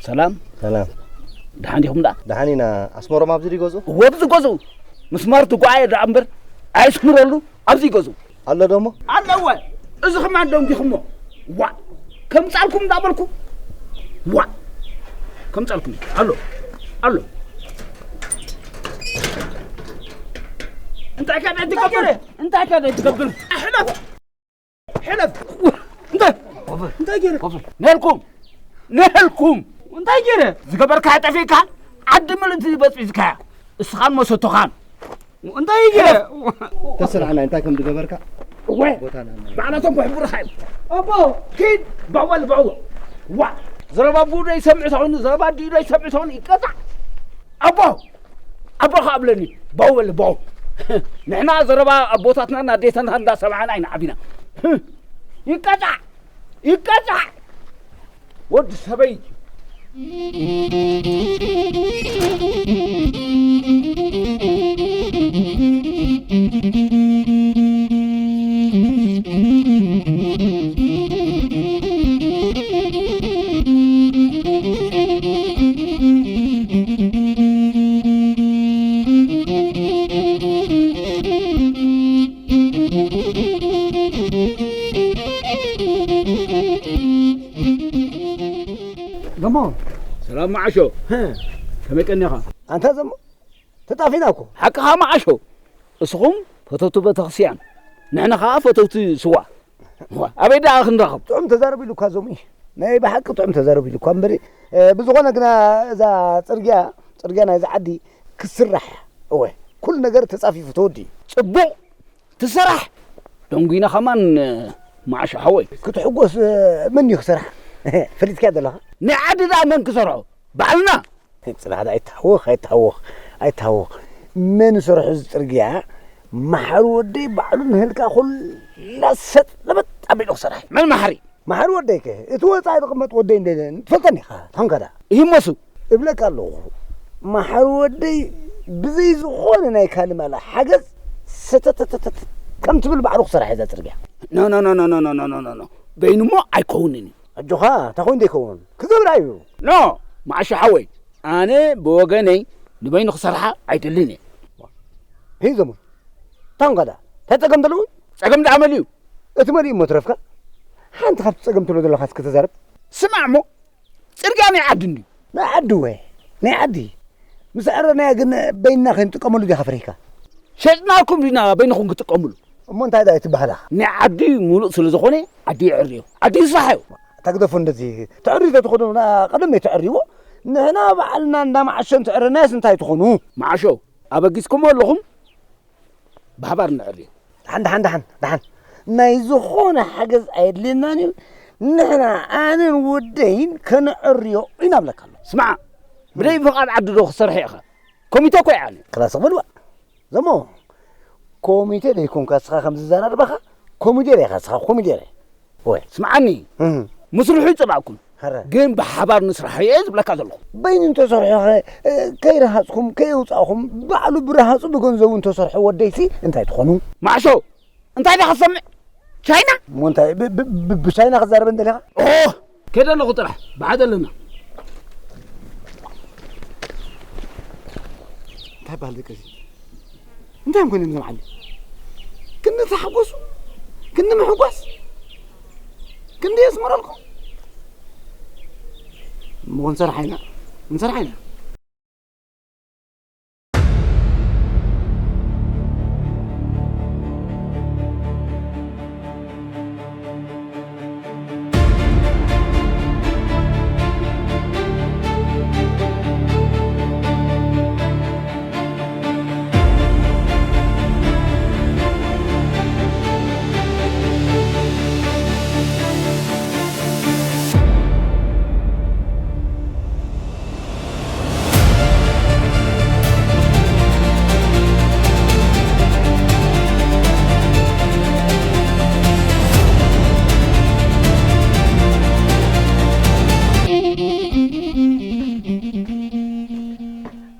ሰላም። ሰላም። ደሓን ዲኹም ደኣ? ደሓን ኢና። ኣስመሮም ኣብዚ ድዩ ገዝኡ? እወ፣ ኣብዚ ገዝኡ። ምስማር ትጓዓየ ደኣ እምበር፣ ኣየስምረሉ፣ ኣብዚ ገዝኡ። ኣሎ ዶ እሞ? ኣለወ። እዚ ከማን ደንጊኹሞ። ዋእ። ከምጻልኩም እንዳበልኩ። ዋእ። ከምጻልኩም። ኣሎ። ኣሎ። እንታይ ከ እንታይ ትገብር? ገይረ? እንታይ ከ ትገብር? ሕለፍ። ሕለፍ። እንታይ? እንታይ ገይረ? ነልኩም። ነልኩም። እንታይ ገይረ? ዝገበርካ ጠፊእካ። ዓዲ ምልእቲ በጽቢዝካያ። እስኻን መሰቶኻን። እንታይ ገይረ? ተስርዓና እንታይ ከም ዝገበርካ። እወ። ቦታና ናይ ባዕላቶም ክሕብሩኻ እዮም። ኣቦ፣ ኪድ፣ ባዕወል፣ ባዕወል። ዋ፣ ዘረባ ኣቦኡ ዶ ይሰምዕ ተኾይኑ፣ ዘረባ ኣዲኡ ዶ ይሰምዕ ተኾይኑ፣ ይቀጻዕ። ኣቦ፣ ኣቦ ከኣ ብለኒ፣ ባው በል፣ ባው። ንሕና ዘረባ ኣቦታትናን ኣዴታትናን እንዳሰማዕና ኢና ዓቢና። ይቀጻዕ፣ ይቀጻዕ። ወዲ ሰበይቲ። ደሞ ሰላም መዓሾ። ከመይ ቀኒኻ? ኣንታ ዘሞ፣ ተጣፊና እኮ። ሓቅኻ መዓሾ። እስኹም ፈተውቲ ቤተክርስትያን፣ ንሕና ኸዓ ፈተውቲ ስዋ። ዋ፣ ኣበይ ደኣ ክንራኸብ? ጥዑም ተዛረቡ ኢሉካ ዞሚ። ናይ ብሓቂ ጥዑም ተዛረቡ ኢሉካ እምበሪ፣ እ፣ ብዝኾነ ግና እዛ ጽርግያ፣ ጽርግያ ናይዛ ዓዲ ክስራሕ። እወ፣ ኩሉ ነገር ተጻፊፉ ተወዲኡ። ጽቡቕ ትሰራሕ። ደንጉይና ኸማን፣ እ፣ መዓሾ ሓወይ። ክትሕጎስ፣ እ፣ መን እዩ ክሰርሓ? ፈሊጥካዮ ዘለኻ? ናይ ዓዲ ደኣ መን ክሰርሖ? ባዕልና። ጽናሕ ኣይትሃወኽ፣ ኣይትሃወኽ፣ ኣይትሃወኽ። መን ይሰርሖ እዚ ጽርግያ? መሓሪ ወደይ ባዕሉ ንህልካ ኩላ ሰጥ ለበጥ ኣቢሉ ክሰርሕ። መን መሓሪ? መሓሪ ወደይ ከ፣ እቲ ወጻኢ ዝቕመጥ ወደይ እንደ ትፈልጠኒ ኢኻ፣ ትኾንካ ደኣ? ይህመሱ። እብለካ ኣለኹ፣ መሓሪ ወደይ ብዘይ ዝኾነ ናይ ካልእ ማላ ሓገዝ ሰተተተተት ከም ትብል ባዕሉ ክሰርሕ እዛ ጽርግያ። ኖ፣ ኖ፣ ኖ። በይኑ እሞ ኣይከውንን እዩ። ኣጆኻ፣ እንታይ ኮይኑ ዘይከውን? ክገብራ እዩ። ኖ፣ ማዕሾ ሓወይ፣ ኣነ ብወገነይ ንበይኑ ክሰርሓ ኣይደልን እየ። ሂዞሞ፣ ታንኳ ደኣ፣ እንታይ ጸገም ዘለዎ? ጸገም ደኣ መሊኡ። እቲ መሊኡ እሞ ትረፍካ? ሓንቲ ካብቲ ጸገም ትብሎ ዘለኻስ ከተዛርብ? ስማዕ እሞ፣ ጽርግያ ናይ ዓዲ እንድዩ። ናይ ዓዲ ወ? ናይ ዓዲ። ምስ ኣረናዮ ግን በይንና ከይንጥቀመሉ ዲኻ ፈሪህካ? ሸጥናልኩም ዲና በይንኹም ክትጥቀምሉ? እሞ እንታይ ደኣ ትበሃላ? ናይ ዓዲ ሙሉእ ስለ ዝኾነ ዓዲ ይዕርዮ። ዓዲ ይስራሕ እዩ። ተግደፉ እንደዚ። ተዕርዩ ተትኾኑ ና ቀደም ተዕርይዎ። ንሕና ባዕልና እንዳ መዓሾ እንተዕረናዮስ እንታይ ትኾኑ? መዓሾ ኣበጊስኩሞ ኣለኹም? ብሓባር ንዕርዮ። ደሓን፣ ደሓን፣ ደሓን፣ ደሓን። ናይ ዝኾነ ሓገዝ ኣየድልየናን እዩ። ንሕና ኣነን ወደይን ከነዕርዮ ኢና እብለካ ኣለኹ። ስማዕ፣ ብደይ ፍቓድ ዓዲ ዶ ክሰርሕ ኢኻ? ኮሚቴ እኮ እየ ኣነ። ክላስ ክበልዋ። ዘሞ፣ ኮሚቴ ደይኮንካ እስኻ ከም ዝዘራርባኻ፣ ኮሚዴ ደይኻ እስኻ፣ ኮሚዴ ደይ። ወይ። ስምዓኒ፣ እህ። ምስርሑ ይጽላእኩም። ኸረ። ግን ብሓባር ንስራሕ እየ ዝብለካ ዘለኹ። በይኑ እንተሰርሖ ኸ፣ እ፣ ከይረሃጽኩም፣ ከየውጻእኹም፣ ባዕሉ ብረሃጹ ብገንዘቡ እንተሰርሖ ወደይሲ እንታይ ትኾኑ? ማዕሾ፣ እንታይ ዲኻ ትሰምዕ? ቻይና? እሞ እንታይ፣ ብ-፣ ብ-፣ ብ-፣ ብቻይና ክትዛረበ እንደለኻ? ኦ፣ ከይደ ኣለኹ ጥራሕ፣ ብሓደ ኣለና። እንታይ በሃል ደቂ እዚ? እንታይ እዮም ኮይኖም እዞም ዓሊ? ክንዲ ተሓጎሱ፣ ክንዲ ምሕጓስ፣ ክንዲ የስምረልኩም። እሞ ክንሰርሓ ኢና፣ ክንሰርሓ ኢና።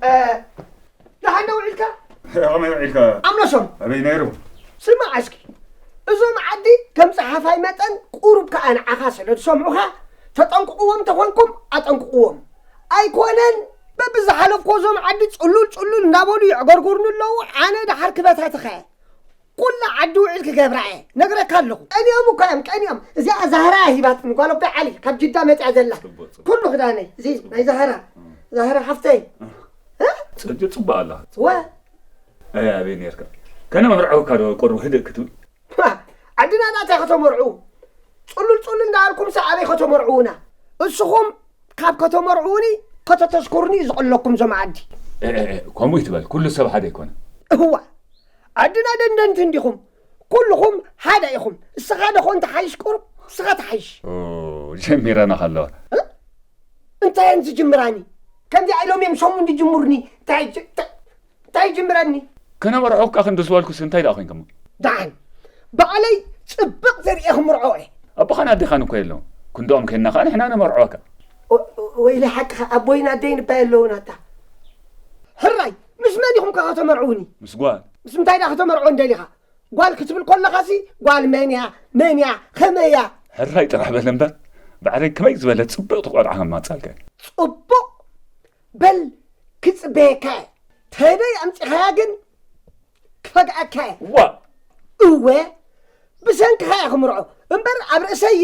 እ፣ ደሓን ዶ ውዒልካ? ከመይ ውዒልካ? ኣምለሶም። ከመይ ነይሩ? ስማዕ እስኪ፣ እዞም ዓዲ ከም ጸሓፋይ መጠን ቁሩብ ከኣ ንዓኻ ስለ ዝሰምዑኻ፣ ተጠንቅቕዎም እንተኾንኩም ኣጠንቅቕዎም። ኣይኮነን፣ በብዝሓለፍኮ እዞም ዓዲ ጽሉል ጽሉል እንዳበሉ የዕገርግሩኒ ኣለዉ። ኣነ ደሓር ክበታትኸ፣ ኩላ ዓዲ ውዒል ክገብራ እየ። ነግረካ ኣለኹ። ቀኒኦም እኮ እዮም፣ ቀኒኦም። እዚኣ ዛህራ እያ ሂባትኒ፣ ጓል ኣቦይ ዓሊ፣ ካብ ጅዳ መጽያ ዘላ። ጽቡቕ፣ ጽቡቕ። ኩሉ ክዳነይ፣ እዚ ናይ ዛህራ፣ ዛህራ ሓፍተይ። እ? ጽቡቕ፣ ጽቡቕ ኣላ። ወ? ኣይ፣ ኣበይ ነርካ? ከነ መርዓውካ ዶ ቁሩብ ህድእ ክትብል? ዋ፣ ዓድና ናታ ከተመርዑ። ጽሉል ጽሉል እንዳበልኩምሲ ኣበይ ከተመርዑና? እስኹም ካብ ከተመርዑኒ ከተተስኩሩኒ እዩ ዝቐለኩም እዞም ዓዲ። እ፣ እ፣ እ፣ ከምኡ ይትበል፣ ኩሉ ሰብ ሓደ ኣይኮነን። እዋ፣ ዓድና ደንደንቲ እንዲኹም፣ ኩልኹም ሓደ ኢኹም። እስኻ ደኾን ትሓይሽ ቁሩብ፣ እስኻ ትሓይሽ። ኦ፣ ጀሚረናኻ ኣለዋ። እ? እንታይ እየን ዝጅምራኒ? ከምዚኣ ኢሎም እዮም ሰሙ እንዲጅምሩኒ። እንታይ ጅ-፣ እንታይ እንታይ ይጅምረኒ? ከነመርዖካ ክንዲ ዝበልኩስ እንታይ ደኣ ኮይንኩሞ? ደሓን፣ ባዕለይ ጽብቕ ዘርእየ ክምርዖ እየ። ኣቦኻን ኣዴኻን እኮ የለውን። ክንድኦም ኬንና ከኣ ንሕና ነመርዖካ። ወ-፣ ወይለይ ሓቅኻ፣ ኣቦይን ኣደይን እባ የለውን ኣታ። ሕራይ፣ ምስ መን ኢኹም ከ ከተመርዕውኒ? ምስ ጓል። ምስ እንታይ ደኣ ከተመርዕወን ደሊኻ? ጓል ክትብል ከለኻሲ፣ ጓል መን እያ? መን እያ? ከመይ እያ? ሕራይ ጥራሕ በል እምበር፣ ባዕለይ ከመይ ዝበለት ጽብቕቲ ቆልዓ ከማጻልካ እየ። ጽቡቕ በል ክጽበየካ እየ። ተበይ ኣምጺኻያ ግን ክፈግኣካ እየ። ዋ! እወ፣ ብሰንክኻ እየ ክምርዖ እምበር ኣብ ርእሰይ፣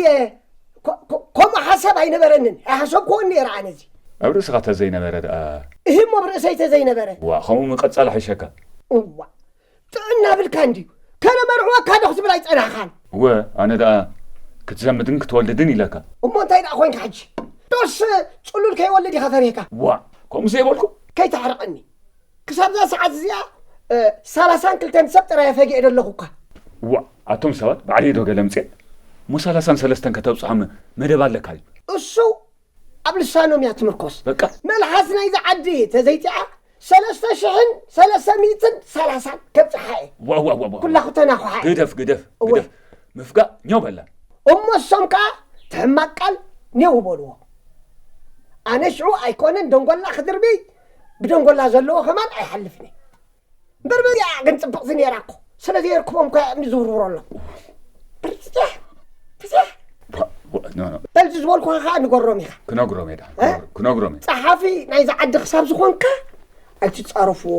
ኮ-፣ ኮ-፣ ከምኡ ሓሳብ ኣይነበረንን። ኣይሓሰብክዎን ነይረ ኣነ እዚ። ኣብ ርእስኻ ተዘይነበረ ደኣ? እሂ እሞ ኣብ ርእሰይ ተዘይነበረ። ዋ፣ ከምኡ ምቐጻል ሓይሸካ። እዋ፣ ጥዕና ብልካ እንድዩ። ከነመርዕወካ ዶ ክትብል ኣይጸናሕካን? እወ፣ ኣነ ደኣ ክትዘምድን ክትወልድን ኢለካ። እሞ እንታይ ደኣ ኮይንካ ሕጂ? ዶስ ጽሉል ከይወልድ ኢኻ ፈሪህካ? ዋ፣ ከምኡ ዘይበልኩ? ከይተሕርቐኒ። ክሳብዛ ሰዓት እዚኣ፣ እ፣ ሰላሳን ክልተን ሰብ ጥራይ ፈጊኤ ዶ ኣለኹ እኳ። ዋ፣ ኣቶም ሰባት ባዕለይ ዶ ገለ ምጽእ? እሞ ሰላሳን ሰለስተን ከተብጽሖም መደብ ኣለካ እዩ። እሱ ኣብ ልሳኖም እያ ትምርኮስ። በቃ። መልሓስ ናይዚ ዓዲ ተዘይጢዓ፣ ሰለስተ ሽሕን ሰለስተ ሚእትን ሰላሳን ከብጽሓ እየ። ዋ፣ ዋ፣ ዋ፣ ዋ። ኩላ ክተናኹሓ እየ። ግደፍ፣ ግደፍ፣ እወ። ግደፍ። ምፍጋእ ኛው በላ። እሞ እሶም ከኣ ሕማቅ ቃል ኔው በልዎ። ኣነ ሽዑ ኣይኮነን ደንጎላ ክድርብይ፣ ብደንጎላ ዘለዎ ከማን ኣይሓልፍን እየ። እምበር በዚኣ ግን ጽብቕቲ ነይራ እኮ። ስለ ዘየርክቦም እኮ እያ እምኒ ዝውርውሮ ኣሎ። ብርጭጭ፣ ብዝሕ። ዋ፣ ዋ፣ ኖ፣ ኖ። በል ዝበልኩኻ ከዓ ንገሮም ኢኻ። ክነግሮም እየ ደሓን፣ እ? ክነግሮም እየ። ጸሓፊ ናይዚ ዓዲ ክሳብ ዝኾንካ ኣይትጻረፍዎ፣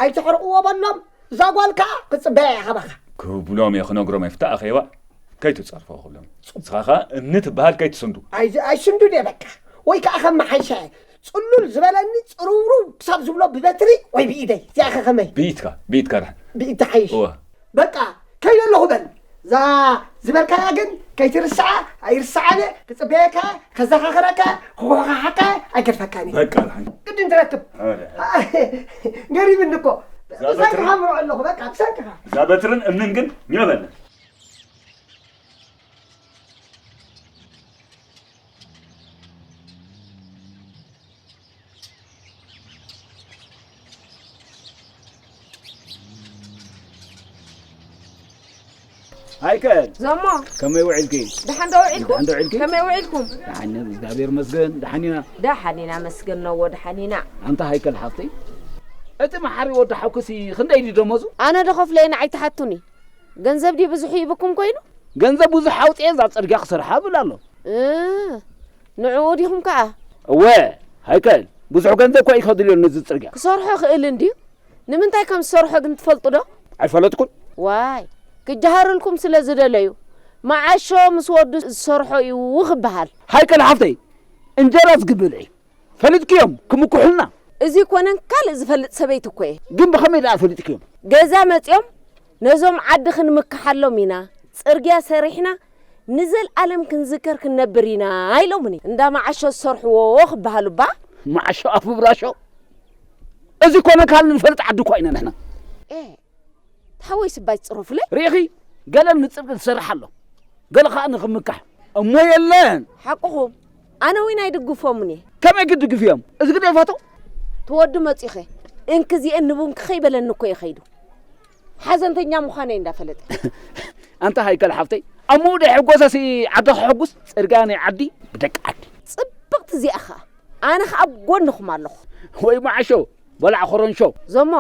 ኣይተሕርቕዎ በሎም። እዛ ጓል ከዓ ክጽበያ እያ ካባኻ። ክብሎም እየ፣ ክነግሮም እየ። ፍታእ ኣኼባ ከይትጸርፎ ክብሎም። ንስኻ ኸኣ እምኒ ትበሃል ከይትስንዱ። ኣይ-፣ ኣይስንዱን እየ በቃ። ወይ ከዓ ከም መሓይሻ እየ። ጽሉል ዝበለኒ ጽርውርው ክሳብ ዝብሎ ብበትሪ ወይ ብኢደይ። እዚኣ ኸ ከመይ? ብኢድካ፣ ብኢድካ ደሓን። ብኢድ ትሓይሽ። እወ። በቃ፣ ከይደ ኣለኹ በል። እዛ ዝበልካያ ግን ከይትርስዓ፣ ኣይርስዓን እየ። ክጽበየካ፣ ከዘኻኽረካ፣ ክኹሕኻሓካ፣ ኣይገድፈካን እየ። በቃ ደሓን። ግድን ትረክብ። ኣረ። ገሪምኒ እኮ። እዛ ብሰንክኻ በትሪ ምርዖ ኣለኹ፣ በቃ፣ ብሰንክኻ። እዛ በትርን እምንን ግን ኒዮ በለን። ሃይከል፣ ዘሞ። ከመይ ውዒልኪ? ደሓን ዶ ውዒልኩም? ደሓን ዶ ውዒልኪ? ከመይ ውዒልኩም? ደሓን፣ እግዚኣብሔር ይመስገን፣ ደሓን ኢና። ደሓን ኢና፣ መስገን ነዎ፣ ደሓን ኢና። ኣንታ ሃይከል ሓፍተይ፣ እቲ መሓሪ ወዲ ሓውክሲ ክንደይ ድዩ ደሞዙ? ኣነ ዶ ከፍሎ እየ፣ ንዓይ ትሓቱኒ? ገንዘብ ድዩ ብዙሕ ይህብኩም ኮይኑ? ገንዘብ ብዙሕ ኣውፅኤ እዛ ፅርግያ ክሰርሓ እብል ኣሎ። እ፣ ንዕኡ ዲኹም ከኣ? እወ፣ ሃይከል፣ ብዙሕ ገንዘብ እኳ እዩ ከድልዮ ነዚ ፅርግያ። ክሰርሖ ክእል እንድዩ። ንምንታይ ከም ዝሰርሖ ግን ትፈልጡ ዶ? ኣይፈለጥኩን። ዋይ፣ ክጀሃርልኩም ስለ ዝደለዩ፣ መዓሾ ምስ ወዱ ዝሰርሖ እዩ ክበሃል። ሃይከል ሓፍተይ፣ እንጀራ ዝግብእ ብልዒ። ፈሊጥክዮም ክምኩሑልና። እዚ ኮነን ካልእ ዝፈልጥ ሰበይቲ እኮ እየ። ግን ብኸመይ ደኣ ፈሊጥክዮም? ገዛ መጺኦም ነዞም ዓዲ ክንምክሓሎም ኢና፣ ጽርግያ ሰሪሕና ንዘልኣለም ክንዝከር ክንነብር ኢና ኢሎምኒ። እንዳ መዓሾ ዝሰርሕዎ ክበሃሉ እባ። መዓሾ ኣፉ ብራሾ። እዚ ኮነን ካልእ ንፈልጥ ዓዲ እኳ ኢና ንሕና። ኤ፣ ሓወይ ስባይ ጽሩፍለይ። ርኢኺ፣ ገለ ንጽድቂ ዝሰርሕ ኣሎ፣ ገለ ኸኣ ንኽምካሕ። እሞ የለን። ሓቅኹም፣ ኣነ እውን ኣይድግፎምን እየ። ከመይ ክትድግፍዮም? እዚ ግደፋቶ። ትወዱ መጺኸ፣ እንክዚኤን ንቡንኪ ከይበለኒ እኮ እዩ ኸይዱ። ሓዘንተኛ ምዃነይ እንዳፈለጠ። ኣንታ ሃይከል ሓፍተይ፣ ኣብ ምውደይ ሕጎሳሲ ዓዲ ክሕጉስ፣ ጽርግያ ናይ ዓዲ ብደቂ ዓዲ። ጽብቕቲ እዚኣ ኸኣ። ኣነ ኸኣ ኣብ ጎንኹም ኣለኹ። ወይ መዓሾ፣ በላዕ ኾረንሾ። ዞሞ፣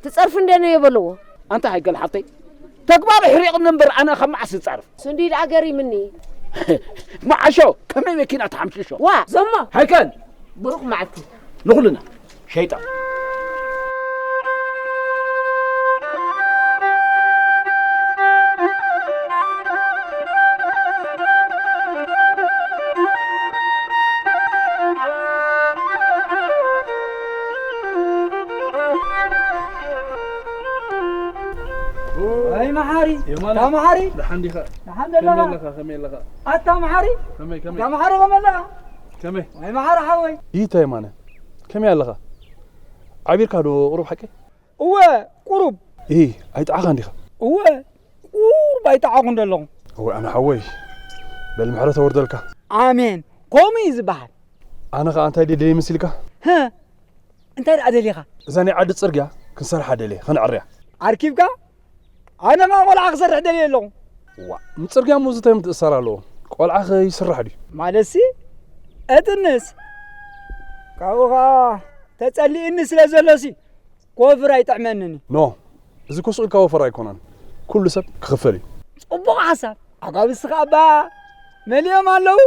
ትጸርፊ እንደ ነዮ በልዎ። ኣንታ ሃይከል ሓፍተይ፣ ተግባር ሕሪቕኒ እምበር ኣነ ካብ መዓስ ዝጻርፍ? ስንዲ ደኣ ገሪምኒ። መዓሾ፣ ከመይ መኪና ተሓምሽሾ? ዋ፣ ዞሞ። ሃይከል! ብሩኽ መዓልቲ። ንኹልና። ሸይጣን። ኣይ መሓሪ፣ የማነ፣ ኣታ መሓሪ፣ ደሓን ዲኻ? ደሓን ከመይ ዘለኻ? ኣለኻ? ከመይ ኣለኻ? ኣታ መሓሪ፣ ከመይ፣ ከመይ? ኣታ መሓሪ ከመይ ኣለኻ? ከመይ? ኣይ መሓሪ ሓወይ። ይታይ የማነ፣ ከመይ ኣለኻ? ዓቢርካ ዶ ቁሩብ ሓቂ? እወ፣ ቁሩብ። ኢ፣ ኣይጠዓኻን ዲኻ? እወ፣ ቁሩብ ኣይጠዓኹን ደለኹ። እወ፣ ኣነ ሓወይ፣ በል ምሕረት ኣውርደልካ። ኣሜን። ከምኡ እዩ ዝበሃል። ኣነ ኸኣ እንታይ ደልየ መሲልካ? ህ፣ እንታይ ደኣ ደሊኻ? እዛ ናይ ዓዲ ጽርግያ ክንሰርሓ ደልየ፣ ከነዕርያ። ኣርኪብካ? ኣነ ኸኣ ቆልዓ ክሰርሕ ደልየ ኣለኹ። ዋ፣ ንጽርግያ እሞ እዚ እንታይ ምትእስሳር ኣለዎ? ቆልዓ ከይስራሕ ድዩ? ማለትሲ፣ እጥንስ። ካብኡ ኸኣ ተጸሊእኒ ስለ ዘሎሲ፣ ክወፍር ኣይጥዕመንን እዩ። ኖ፣ እዚ ኮ ስቕ ኢልካ ወፈራ ኣይኮነን። ኩሉ ሰብ ክኽፈል እዩ። ጽቡቕ ሓሳብ። ኣጋብዝቲ ኸኣ እባ መሊኦም ኣለዉ።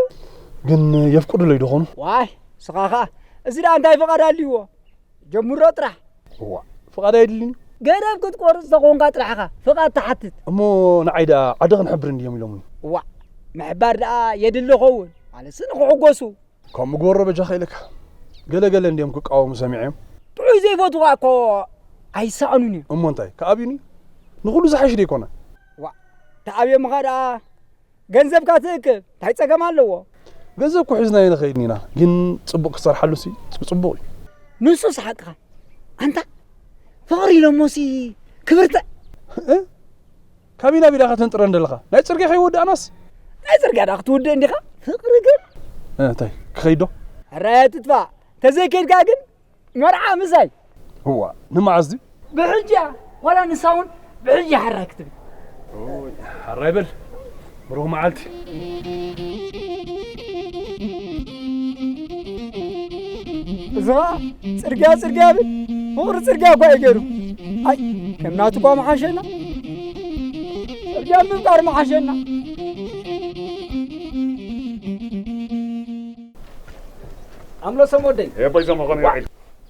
ግን የፍቅዱለይ ዶ ኾኑ? ዋይ፣ ስኻ ኸኣ፣ እዚ ደኣ እንታይ ፍቓድ ኣልይዎ? ጀምሮ ጥራሕ። እዋ፣ ፍቓድ ኣይድልን እዩ። ገደብ ክትቆርጽ ተኾንካ ጥራሕ ኢኻ ፍቓድ ትሓትት። እሞ ንዓይ ደኣ ዓዲ ክንሕብር እንድዮም ኢሎምኒ። እዋ፣ ምሕባር ደኣ የድሊ ኸውን። ማለትሲ ንኽሕጎሱ። ከምኡ ግበሮ በጃኻ ኢለካ። ገለ ገለ እንድዮም ክቃወሙ ሰሚዐዮም። ጥዑይ ዘይፈትዉ እኮ ኣይሰኣኑን እዮም። እሞ እንታይ፣ ክኣብዩኒ? ንኹሉ ዝሓይሽ ዶ ኣይኮነ? ዋ፣ ተኣብዮምኻ ደኣ ገንዘብካ ትእክብ፣ እንታይ ጸገም ኣለዎ? ገንዘብ እኮ ሒዝናዮ ንኸይድ ኢና፣ ግን ጽቡቕ ክሰርሓሉሲ ጽቡቕ እዩ። ንሱስ ሓቅኻ። ኣንታ ፍቕሪ ኢሎሞሲ ክብርትዕ። እ? ካበይ ናበይ ዳኻ ተንጥረን ዘለኻ? ናይ ጽርግያ ከይወዳእናስ? ናይ ጽርግያ ዳ ክትውድእ እንዲኻ? ፍቕሪ ግን? እ፣ እንታይ? ክኸይድ ዶ? ሕራይ ኣይትጥፋእ። ተዘይከይድካ ግን መርዓ ምሳይ። እዋ፣ ንመዓዝ ድዩ? ብሕጂ እያ። ዋላ ንሳ እውን ብሕጂ እያ ሕራይ ክትብል። ኦይ፣ ሕራይ በል። ብሩኽ መዓልቲ። እዚ ኸዓ ጽርግያ ጽርግያ ብል፣ ፍቕሪ ጽርግያ እኳ እዩ ገይሩ። ኣይ፣ ከም ናቱ እኳ መሓሸና። ጽርግያ ምፍቃር መሓሸና። ኣምለሶም ወደይ። ኤቦይ ዘሞ ከመይ ውዒል?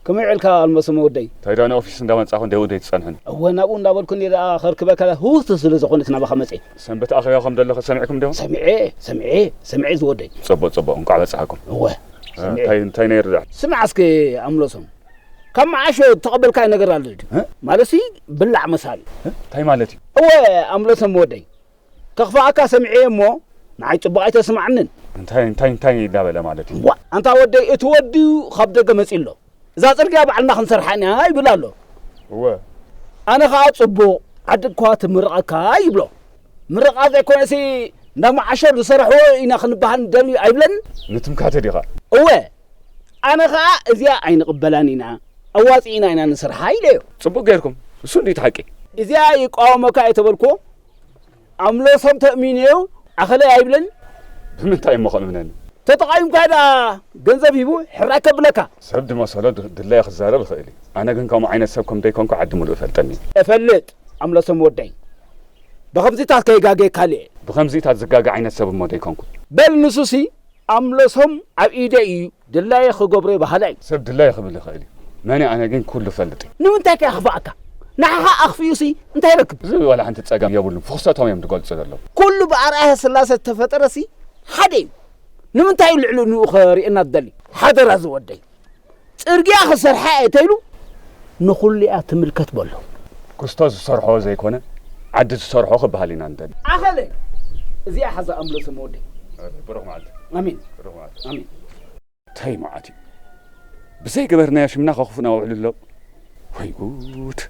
ከመይ ውዒልካ ኣልመሶም ወደይ? እንታይ ደኣ ንኦፊስ እንዳመጻኹ እንደ ውደይ ትጸንሑኒ? እወ፣ ናብኡ እንዳበልኩ እንደ ደኣ ከርክበካ ህውስቲ ስለ ዝኾነት ናባኻ መጽኤ። ሰንበት ኣኼባ ከም ዘለኹ ሰሚዕኩም ዲኹም? ሰሚዐ፣ ሰሚዐ፣ ሰሚዐ ዝወደይ። ጽቡቕ፣ ጽቡቕ፣ እንቋዕ በጻሕኩም። እወ፣ እ፣ ሰሚዐ። እንታይ፣ እንታይ ነይሩ ደኣ? ስማዕ እስከ ኣምለሶም፣ ካብ መዓሾ እተቐበልካዮ ነገር ኣሎ ድዩ? እ? ማለትሲ ብላዕ መሳሊ። እ? እንታይ ማለት እዩ? እወ፣ ኣምለሶም ወደይ። ከኽፍኣካ ሰሚዐ እሞ፣ ንዓይ ጽቡቕ ኣይተስምዓንን። እንታይ፣ እንታይ፣ እንታይ እንዳበለ ማለት እዩ? ዋ፣ ኣንታ ወደይ፣ እቲ ወዲ ካብ ደገ መጺኡ ኣሎ። እዛ ጽርግያ ባዕልና ክንሰርሓ ኢና ይብል ኣሎ። እወ። ኣነ ኸኣ ጽቡቕ፣ ዓዲ እኳ ትምርቐካ ይብሎ። ምርቓ ዘይኮነሲ፣ እንዳ መዓሾ ዝሰርሕዎ ኢና ክንበሃል ንደሊ ኣይብለንን? ንትምካተ ዲኻ? እወ። ኣነ ኸኣ እዚኣ ኣይንቕበላን ኢና፣ ኣዋጺእና ኢና ንሰርሓ ኢለዮ። ጽቡቕ ጌርኩም። እሱ እንድዩ እቲ ሓቂ። እዚኣ ይቃወመካ እየ ተበልኩዎ። ኣምለሶም ተእሚነዮ ኣኸለ ኣይብለኒ። ብምንታይ እሞ ከምእምነኒ? ተጠቓይምካ ደኣ ገንዘብ ሂቡ ሕራይ ከብለካ። ሰብ ድመሰሎ ድ-፣ ድላዩ ክዛረብ ይኽእል እዩ። ኣነ ግን ከምኡ ዓይነት ሰብ ከም ዘይኮንኩ ዓዲ ምሉእ እፈልጠኒ። እፈልጥ፣ ኣምለሶም ወደይ። ብኸምዚታት ከይጋገየካልየ። ብኸምዚታት ዝጋገ ዓይነት ሰብ እሞ ዘይኮንኩ። በል ንሱሲ ኣምለሶም ኣብ ኢደይ እዩ፣ ድላየ ክገብሮ በሃላይ። ሰብ ድላየ ክብል ይኽእል እዩ። መን ኣነ ግን ኩሉ እፈልጥ እየ። ንምንታይ ከ ኣኽፍኣካ? ንዓኻ ኣኽፊኡሲ እንታይ ይረክብ? እዚ ዋላ ሓንቲ ጸገም የብሉን። ፍኽሰቶም እዮም ዝገልጹ ዘለዉ። ኩሉ ብኣርኣያ ስላሰ እተፈጠረሲ ሓደ እዩ። ንምንታይ እዩ ልዕሊ ንኡ ኸርእየና ዝደሊ? ሓደራ ዝወደይ። ጽርግያ ክሰርሓ እየ ተይሉ ንኹሉ እያ ትምልከት በሎ። ክስቶ ዝሰርሖ ዘይኮነ፣ ዓዲ ዝሰርሖ ክበሃል ኢና ንደሊ። ኣኸለ፣ እዚኣ ሓዛ ኣምለሶም ወደይ። ብሩኽ መዓልቲ። ኣሜን። ብሩኽ መዓልቲ። ኣሜን። እንታይ መዓት እዩ? ብዘይገበርናዮ ሽምና ከኽፉና ውዕሉ ኣሎ። ወይ ጉድ!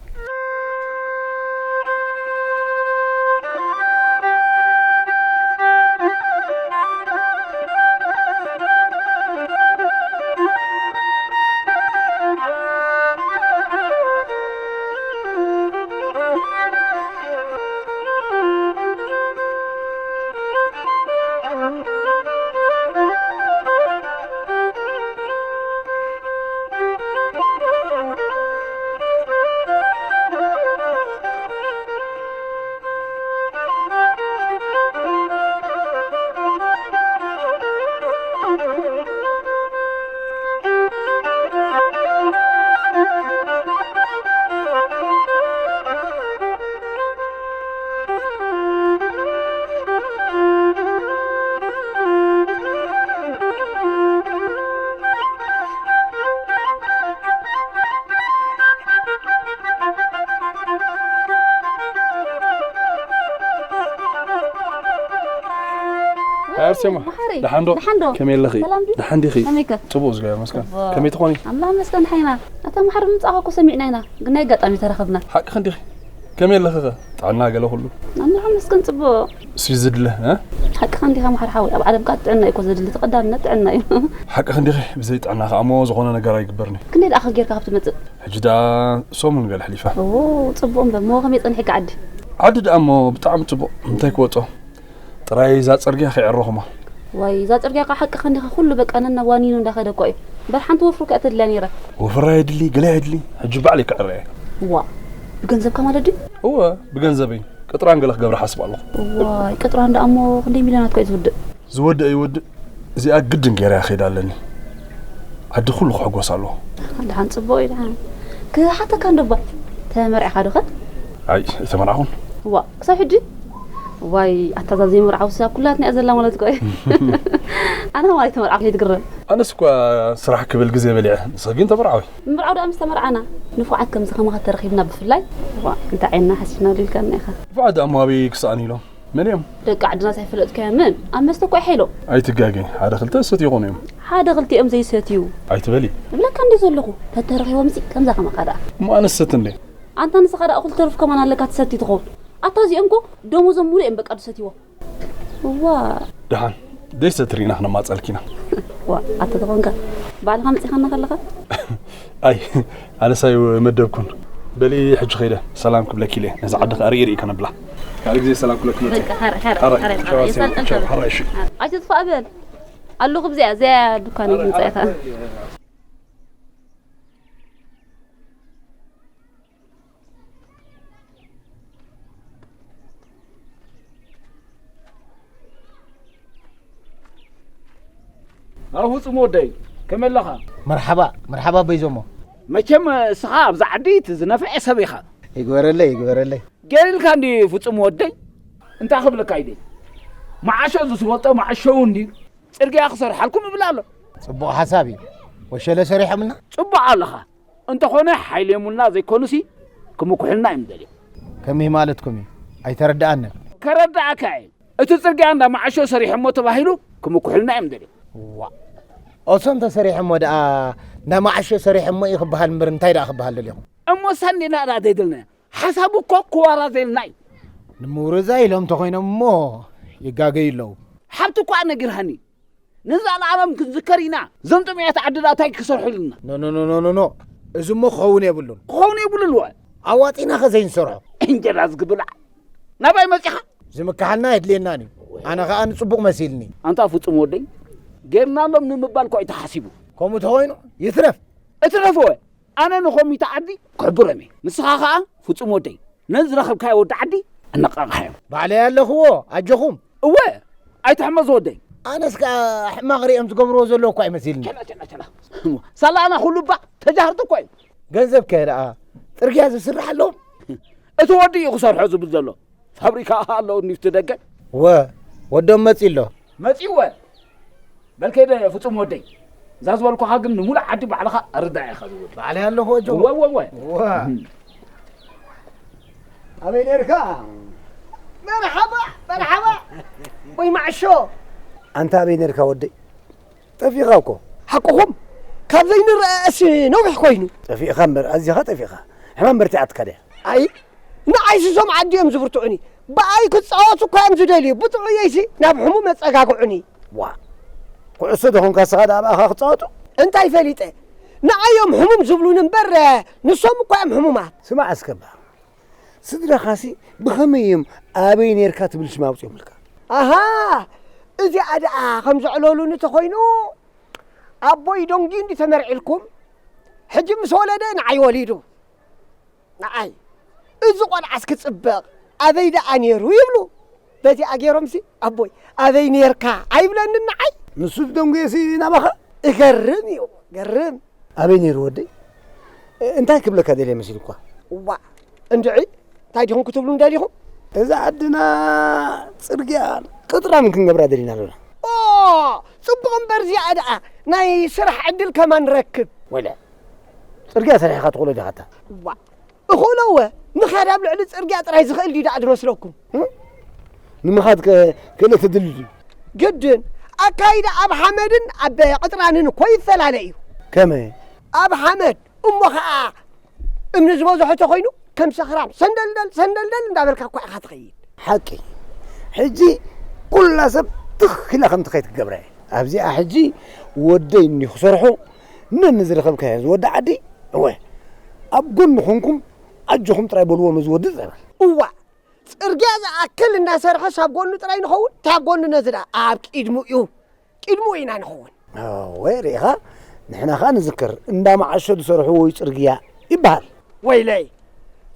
ኣርሴማ፣ መሓሪ፣ ደሓን ዶ? ደሓን ዶ? ከመይ ኣለኺ? ሰላም ድዩ? ደሓን ዲኺ? ከመይከ? ጽቡቕ፣ እግዚኣብሔር ይመስገን። ጽቡቕ። ከመይ ትኾኒ? ኣምላኽ ይመስገን፣ ደሓን ኢና። ኣታ መሓሪ ምጻእኻ እኮ ሰሚዕና ኢና፣ ግን ናይ ኣጋጣሚ ተራኸብና። ሓቅኺ እንዲኺ። ከመይ ኣለኺ ኸ? ጥዕና ገለ ኩሉ? ኣምላኽ ይመስገን፣ ጽቡቕ። እሱ እዩ ዝድለ፣ እ? ሓቅኻ እንዲኻ መሓሪ ሓወይ፣ ኣብ ዓለም ከኣ ጥዕና እዩ እኮ ዘድሊ፣ እቲ ቀዳምነት ጥዕና እዩ። ሓቅኺ እንዲኺ፣ ብዘይ ጥዕና ከኣ እሞ ዝኾነ ነገር ኣይግበርን እዩ። ክንደይ ደኣ ጌርካ ካብ ትመጽእ? ሕጂ ደኣ ሰሙን ገለ ኣሕሊፋ። ኦ፣ ጽቡቕ እምበር፣ እሞ ከመይ ጸኒሕካ ዓዲ? ዓዲ ደኣ እሞ ብጣዕሚ ጽቡቕ፣ እንታይ ክወጾ? ጥራይ እዛ ጽርግያ ከይዕረኹማ። ዋይ፣ እዛ ጽርግያ ከኣ ሓቅኻ እንዲኻ፣ ኩሉ በቃ ነናብ ዋኒኑ እንዳኸደ እኮ እዩ። እምበር ሓንቲ ወፍሪ ከኣ ተድልያ ነይራ። ወፍራ የድሊ፣ ገለ የድሊ፣ ሕጂ ባዕለይ ክዕረ እየ። ዋ፣ ብገንዘብካ ማለት ድዩ? እወ፣ ብገንዘበይ። ቅጥራን ገለ ክገብር ሓስብ ኣለኹ። ዋይ፣ ቅጥራን ደኣ እሞ ክንደይ ሚልዮናት እኮ እዩ ዝውድእ? ዝወድእ ይወድእ፣ እዚኣ ግድን ገይረ እያ ከይዳ ኣለኒ። ዓዲ ኩሉ ክሕጎስ ኣለዎ። ደሓን ጽቡቕ እዩ ደሓን። ክሓተካ እንዶ እባ፣ ተመርዕኻ ዶ ኸ? ኣይ፣ ኣይተመርዓኹን። ዋ፣ ክሳብ ሕጂ? ዋይ፣ ኣታ እዛ ዘይመርዓውሲ ኣብ ኩላትና እያ ዘላ ማለት እኮ እዩ። ኣነ ኸማን ኣይተመርዓኹ፣ ከይትግረም። ኣነስ እኳ ስራሕ ክብል ግዜ በሊዐ፣ ንስኺ ግን ተመርዓዊ። ምምርዓው ደኣ ምስ ተመርዓና፣ ንፉዓት ከምዚ ከማኻ ተረኺብና ብፍላይ። ዋ፣ እንታይ ዓይንና ሓሲብና ኢልካና ኢኻ። ንፉዓት ደኣ እሞ ኣበይ ክሰኣኑ ኢሎም? መን እዮም? ደቂ ዓድና ዘይፈለጥካዮምን ኣብ መስተ እኮ ይሓይሎም። ኣይትጋገ፣ ሓደ ክልተ ዝሰትዩ ይኾኑ እዮም። ሓደ ክልቲኦም ዘይሰትዩ። ኣይትበሊ። እብለካ እንደ ዘለኹ፣ ተተረኺቦምሲ ከምዛ ከማኻ ደኣ። እሞ ኣነ ዝሰቲ እንደ? ኣንታ ንስኻ ደኣ እኹል ተርፍ ከማን ኣለካ ትሰቲ ትኸውን። ኣታ እዚኦም እኮ ደሞዞም ሙሉእ እዮም በቃ ዝሰትይዎ። እዋ። ደሓን፣ ደይ ሰቲ ርኢና ክነማጸልኪ ኢና። ዋ፣ ኣታ ተኾንካ፣ ባዕልኻ መጺኻና ከለኻ? ኣይ፣ ኣነስ ኣይመደብኩን። በሊ ሕጂ ኸይደ ሰላም ክብለኪ ኢለ፣ ነዛ ዓዲ ከኣ ርኢ ርኢ ከነብላ። ካልእ ግዜ ሰላም ክብለኪ መጽእ። በቃ፣ ሐረ፣ ሐረ፣ ሐረ፣ ሐረ፣ ቻው፣ የሳልጠልካ ቻው፣ በል። ሐረ፣ እሺ። ኣይትጥፋእ በል። ኣለኹ ብዚኣ፣ እዚኣ ድኳነይ ክምጻ እታ። ኣው ፍጹም ወደይ፣ ከመይ ኣለኻ? መርሓባ፣ መርሓባ በይዞሞ። መቸም እስኻ ኣብዛ ዓዲ እቲ ዝነፍዐ ሰብ ኢኻ። ይግበረለይ፣ ይግበረለይ። ገሪልካ እንዲ ፍጹም ወደይ? እንታይ ክብለካ ኢደ? መዓሾ ዝስበጦ መዓሾ እውን ድዩ? ጽርግያ ክሰርሓልኩም ይብል ኣሎ። ጽቡቕ ሓሳብ እዩ። ወሸለ ሰሪሖምና? ጽቡቕ ኣለኻ። እንተኾነ ሓይሌሙልና ዘይኮኑሲ ክምኩሕልና እዮም ደልዮም። ከመይ ማለትኩም እዩ? ኣይተረድኣንን። ከረድኣካ እየ። እቲ ጽርግያ እንዳ መዓሾ ሰሪሖሞ ተባሂሉ ክምኩሕልና እዮም ደልዮም። ዋ፣ ኦሶም ተሰሪሖሞ ደኣ እንዳ መዓሾ ሰሪሖሞ እዩ ክበሃል እምበር እንታይ ደኣ ክበሃል ደልዮም? እሞ ሳንዴና ደኣ ዘይደልና ሓሳብ እኮ ክዋራዘልና እዩ። ንምውርዛ ኢሎም እንተኾይኖም እሞ ይጋገዩ ኣለዉ። ሓብቲ እኳ ነጊርሃኒ። ንዘለኣለም ክንዝከር ኢና። እዞም ጥሙያት ዓድና እንታይ ክሰርሑልና? ኖ፣ ኖ፣ ኖ፣ ኖ፣ ኖ፣ ኖ። እዚ እሞ ክኸውን የብሉን። ክኸውን የብሉን ወ? ኣዋጺና ኸ ዘይንሰርሖ? እንጀራ ዝግብላዕ። ናባይ መጺኻ? ዝምክሓልና የድልየናን እዩ። ኣነ ኸኣ ንጽቡቕ መሲልኒ። ኣንታ ፍጹም ወደይ፣ ጌርናሎም ንምባል እኮ እዩ ተሓሲቡ። ከምኡ ተኾይኑ ይትረፍ። እትረፍ ወ? ኣነ ንኸሚተ ዓዲ ክሕብሮም እየ። ንስኻ ኸኣ ፍጹም ወደይ፣ ነዚ ዝረኸብካዮ ወዲ ዓዲ ኣነቃቕሓዮ። ባዕለይ ኣለኽዎ፣ ኣጆኹም። እወ፣ ኣይትሕመዝ ወደይ። ኣነስ ከኣ ሕማቕ ሪኦም ዝገብርዎ ዘለዉ እኳ ኣይመሲልኒ። ቸላ፣ ቸላ፣ ቸላ። ሳላ ኣና ኩሉ እባ ተጃህርቲ እኮ እዩ። ገንዘብ ከ ደኣ ጽርግያ ዝስራሕ ኣለዎም? እቲ ወዲ እዩ ክሰርሖ ዝብል ዘሎ። ፋብሪካ ኣለዎ ኒፍቲ ደገ። ወ፣ ወዶም መጺ ኣሎ። መጺወ። በል ከይደ ፍጹም ወደይ። እዛ ዝበልኩኻ ግን ንሙሉእ ዓዲ ባዕልኻ ኣርዳእ ኢኻ ዝብል። ባዕለይ ኣለኹ ወጆ። እወ፣ እወ፣ እወ። እወ። እም። ኣበይ ነርካ? መርሓባ፣ መርሓባ። ወይ ማዕሾ። ኣንታ ኣበይ ነርካ ወደይ? ጠፊእኻ እኮ። ሓቅኹም፣ ካብ ዘይንረኣእስ ነዊሕ ኮይኑ። ጠፊእኻ እምበር፣ ኣዚኻ ጠፊእኻ። ሕማም በርቲዓትካ ድያ? ኣይ፣ ንዓይሲ እዞም ዓዲ እዮም ዝብርትዑኒ። ብኣይ ክጻወቱ እኳ እዮም ዝደልዩ። ብጥዑየይሲ ናብ ሕሙም የጸጋግዑኒ። ዋ፣ ኩዕሶ ዶ ኾንካ ንስኻ ደኣ ብኣኻ ክጻወቱ? እንታይ ፈሊጠ? ንዓይ እዮም ሕሙም ዝብሉኒ እምበር፣ ንሶም እኳ እዮም ሕሙማት። ስማዕ እስከ እባ፣ ስድራኻሲ ብኸመይ እዮም ኣበይ ኔርካ ትብል ሽም ኣውጺኦምልካ? ኣሃ፣ እዚኣ ደኣ ከም ዘዕለሉኒ ተኾይኑ፣ ኣቦይ ደንጉዩ እንዲ ተመርዒልኩም፣ ሕጂ ምስ ወለደ ንዓይ ወሊዱ። ንዓይ፣ እዚ ቆልዓስ ክጽበቕ ኣበይ ደኣ ኔሩ ይብሉ። በዚኣ ገይሮምሲ፣ ኣቦይ፣ ኣበይ ኔርካ ኣይብለንን ንዓይ። ንሱ ዝደንጉየሲ ናባኻ? እገርም እዩ፣ ገርም። ኣበይ ኔሩ ወደይ? እ-፣ እንታይ ክብለካ ደልየ መሲልኳ? እዋእ፣ እንድዒ፣ እንታይ ዲኹም ክትብሉኒ ደሊኹም? እዛ ዓድና ጽርግያ ቅጥራን ክንገብራ ደሊና ኣሎና። ኦ፣ ጽቡቕ እምበር እዚኣ ደኣ ናይ ስራሕ ዕድል ከማን ንረክብ። ወይለ፣ ጽርግያ ሰሪሕኻ ትኽእሎ ዲኻ ኣታ? እዋእ፣ እኽእሎ እወ፣ ምኻድ ኣብ ልዕሊ ጽርግያ ጥራይ ዝኽእል ድዩ ደኣ ዝመስለኩም? እም? ንምኻድ ከ-፣ ክእለት ድልድዩ? ግድን፣ ኣካይዳ ኣብ ሓመድን ኣብ ቅጥራንን እኮ ይፈላለ እዩ። ከመይ? ኣብ ሓመድ እሞ ኸኣ እምኒ ዝበዝሖ ተኾይኑ ከም ሰኽራም ሰንደልደል ሰንደልደል እንዳበልካ እኳ ኢኻ ትኸይድ። ሓቂ። ሕጂ ኩላ ሰብ ትኽ ኢላ ከም ትኸይድ ክገብራ እየ። ኣብዚኣ ሕጂ ወደይ እኒ ክሰርሑ ነኒ ዝረኸብካዮ ዝወዲ ዓዲ እወ ኣብ ጎኒ ኾንኩም ኣጆኹም ጥራይ በልዎ ነዚ ወዲ ጸበል። እዋ ጽርግያ ዝኣክል እናሰርሐ ሳብ ጎኑ ጥራይ ንኸውን፣ ታብ ጎኑ ነዚ ደኣ ኣብ ቅድሚኡ፣ ቅድሚኡ ኢና ንኸውን። እወ፣ ርኢኻ፣ ንሕና ኸኣ ንዝክር፣ እንዳ መዓሾ ዝሰርሕዎ እዩ ጽርግያ ይበሃል። ወይለይ፣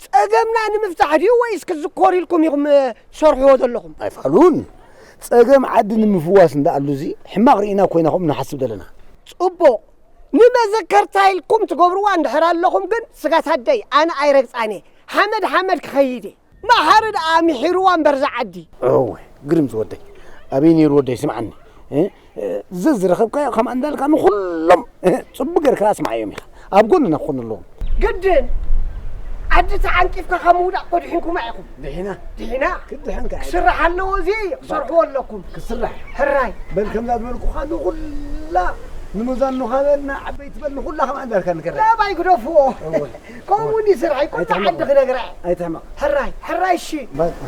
ጸገምና ንምፍታሕ ድዩ ወይስ ክትዝከሩ ኢልኩም ኢኹም፣ እ፣ ትሰርሕዎ ዘለኹም? ኣይፋሉን። ጸገም ዓዲ ንምፍዋስ እንዳ ኣሉ እዚ ሕማቕ ርኢና ኮይና ከምኡ ንሓስብ ዘለና። ጽቡቕ። ንመዘከርታ ኢልኩም ትገብርዋ እንድሕር ኣለኹም ግን፣ ስጋት ኣደይ፣ ኣነ ኣይረግጻን እየ። ሓመድ ሓመድ ክኸይድ እየ። መሓሪ ደኣ ምሒርዋ እምበር እዛ ዓዲ። እወ፣ ግርም ዝወደይ። ኣበይ ነይሩ ወደይ? ስምዓኒ። እ? እ፣ ዘዝረኸብካዮ ከምኣ እንዳልካ ንኹሎም፣ እ፣ ጽቡቕ ጌርካ ኣስምዓዮም ኢኻ። ኣብ ጎንና ክኾኑ ኣለዎም። ግድን፣ ዓዲ ተዓንቂፍካ ካብ ምውዳቕ እኮ ድሒንኩማ ኢኹም። ድሒና። ድሒና። ክድሕን ከኣ። ክስራሕ ኣለዎ እዚ፣ ክሰርሕዎ ኣለኩም። ክስራሕ። ሕራይ። በል ከምዛ ዝበልኩኻ ንኹላ፣ ንመዛኑ ካበና ዓበይቲ በል ንኹላ ከምኣ እንዳልካ ንገራ። ላባይ ግደፍዎ። እወ። ከምኡ እንዲ ስራሕ ይኮን ኣይትሕመቕ። ዓዲ ክነግራ። ኣይትሕመቕ። ሕራይ፣ ሕራይ እሺ። በቃ።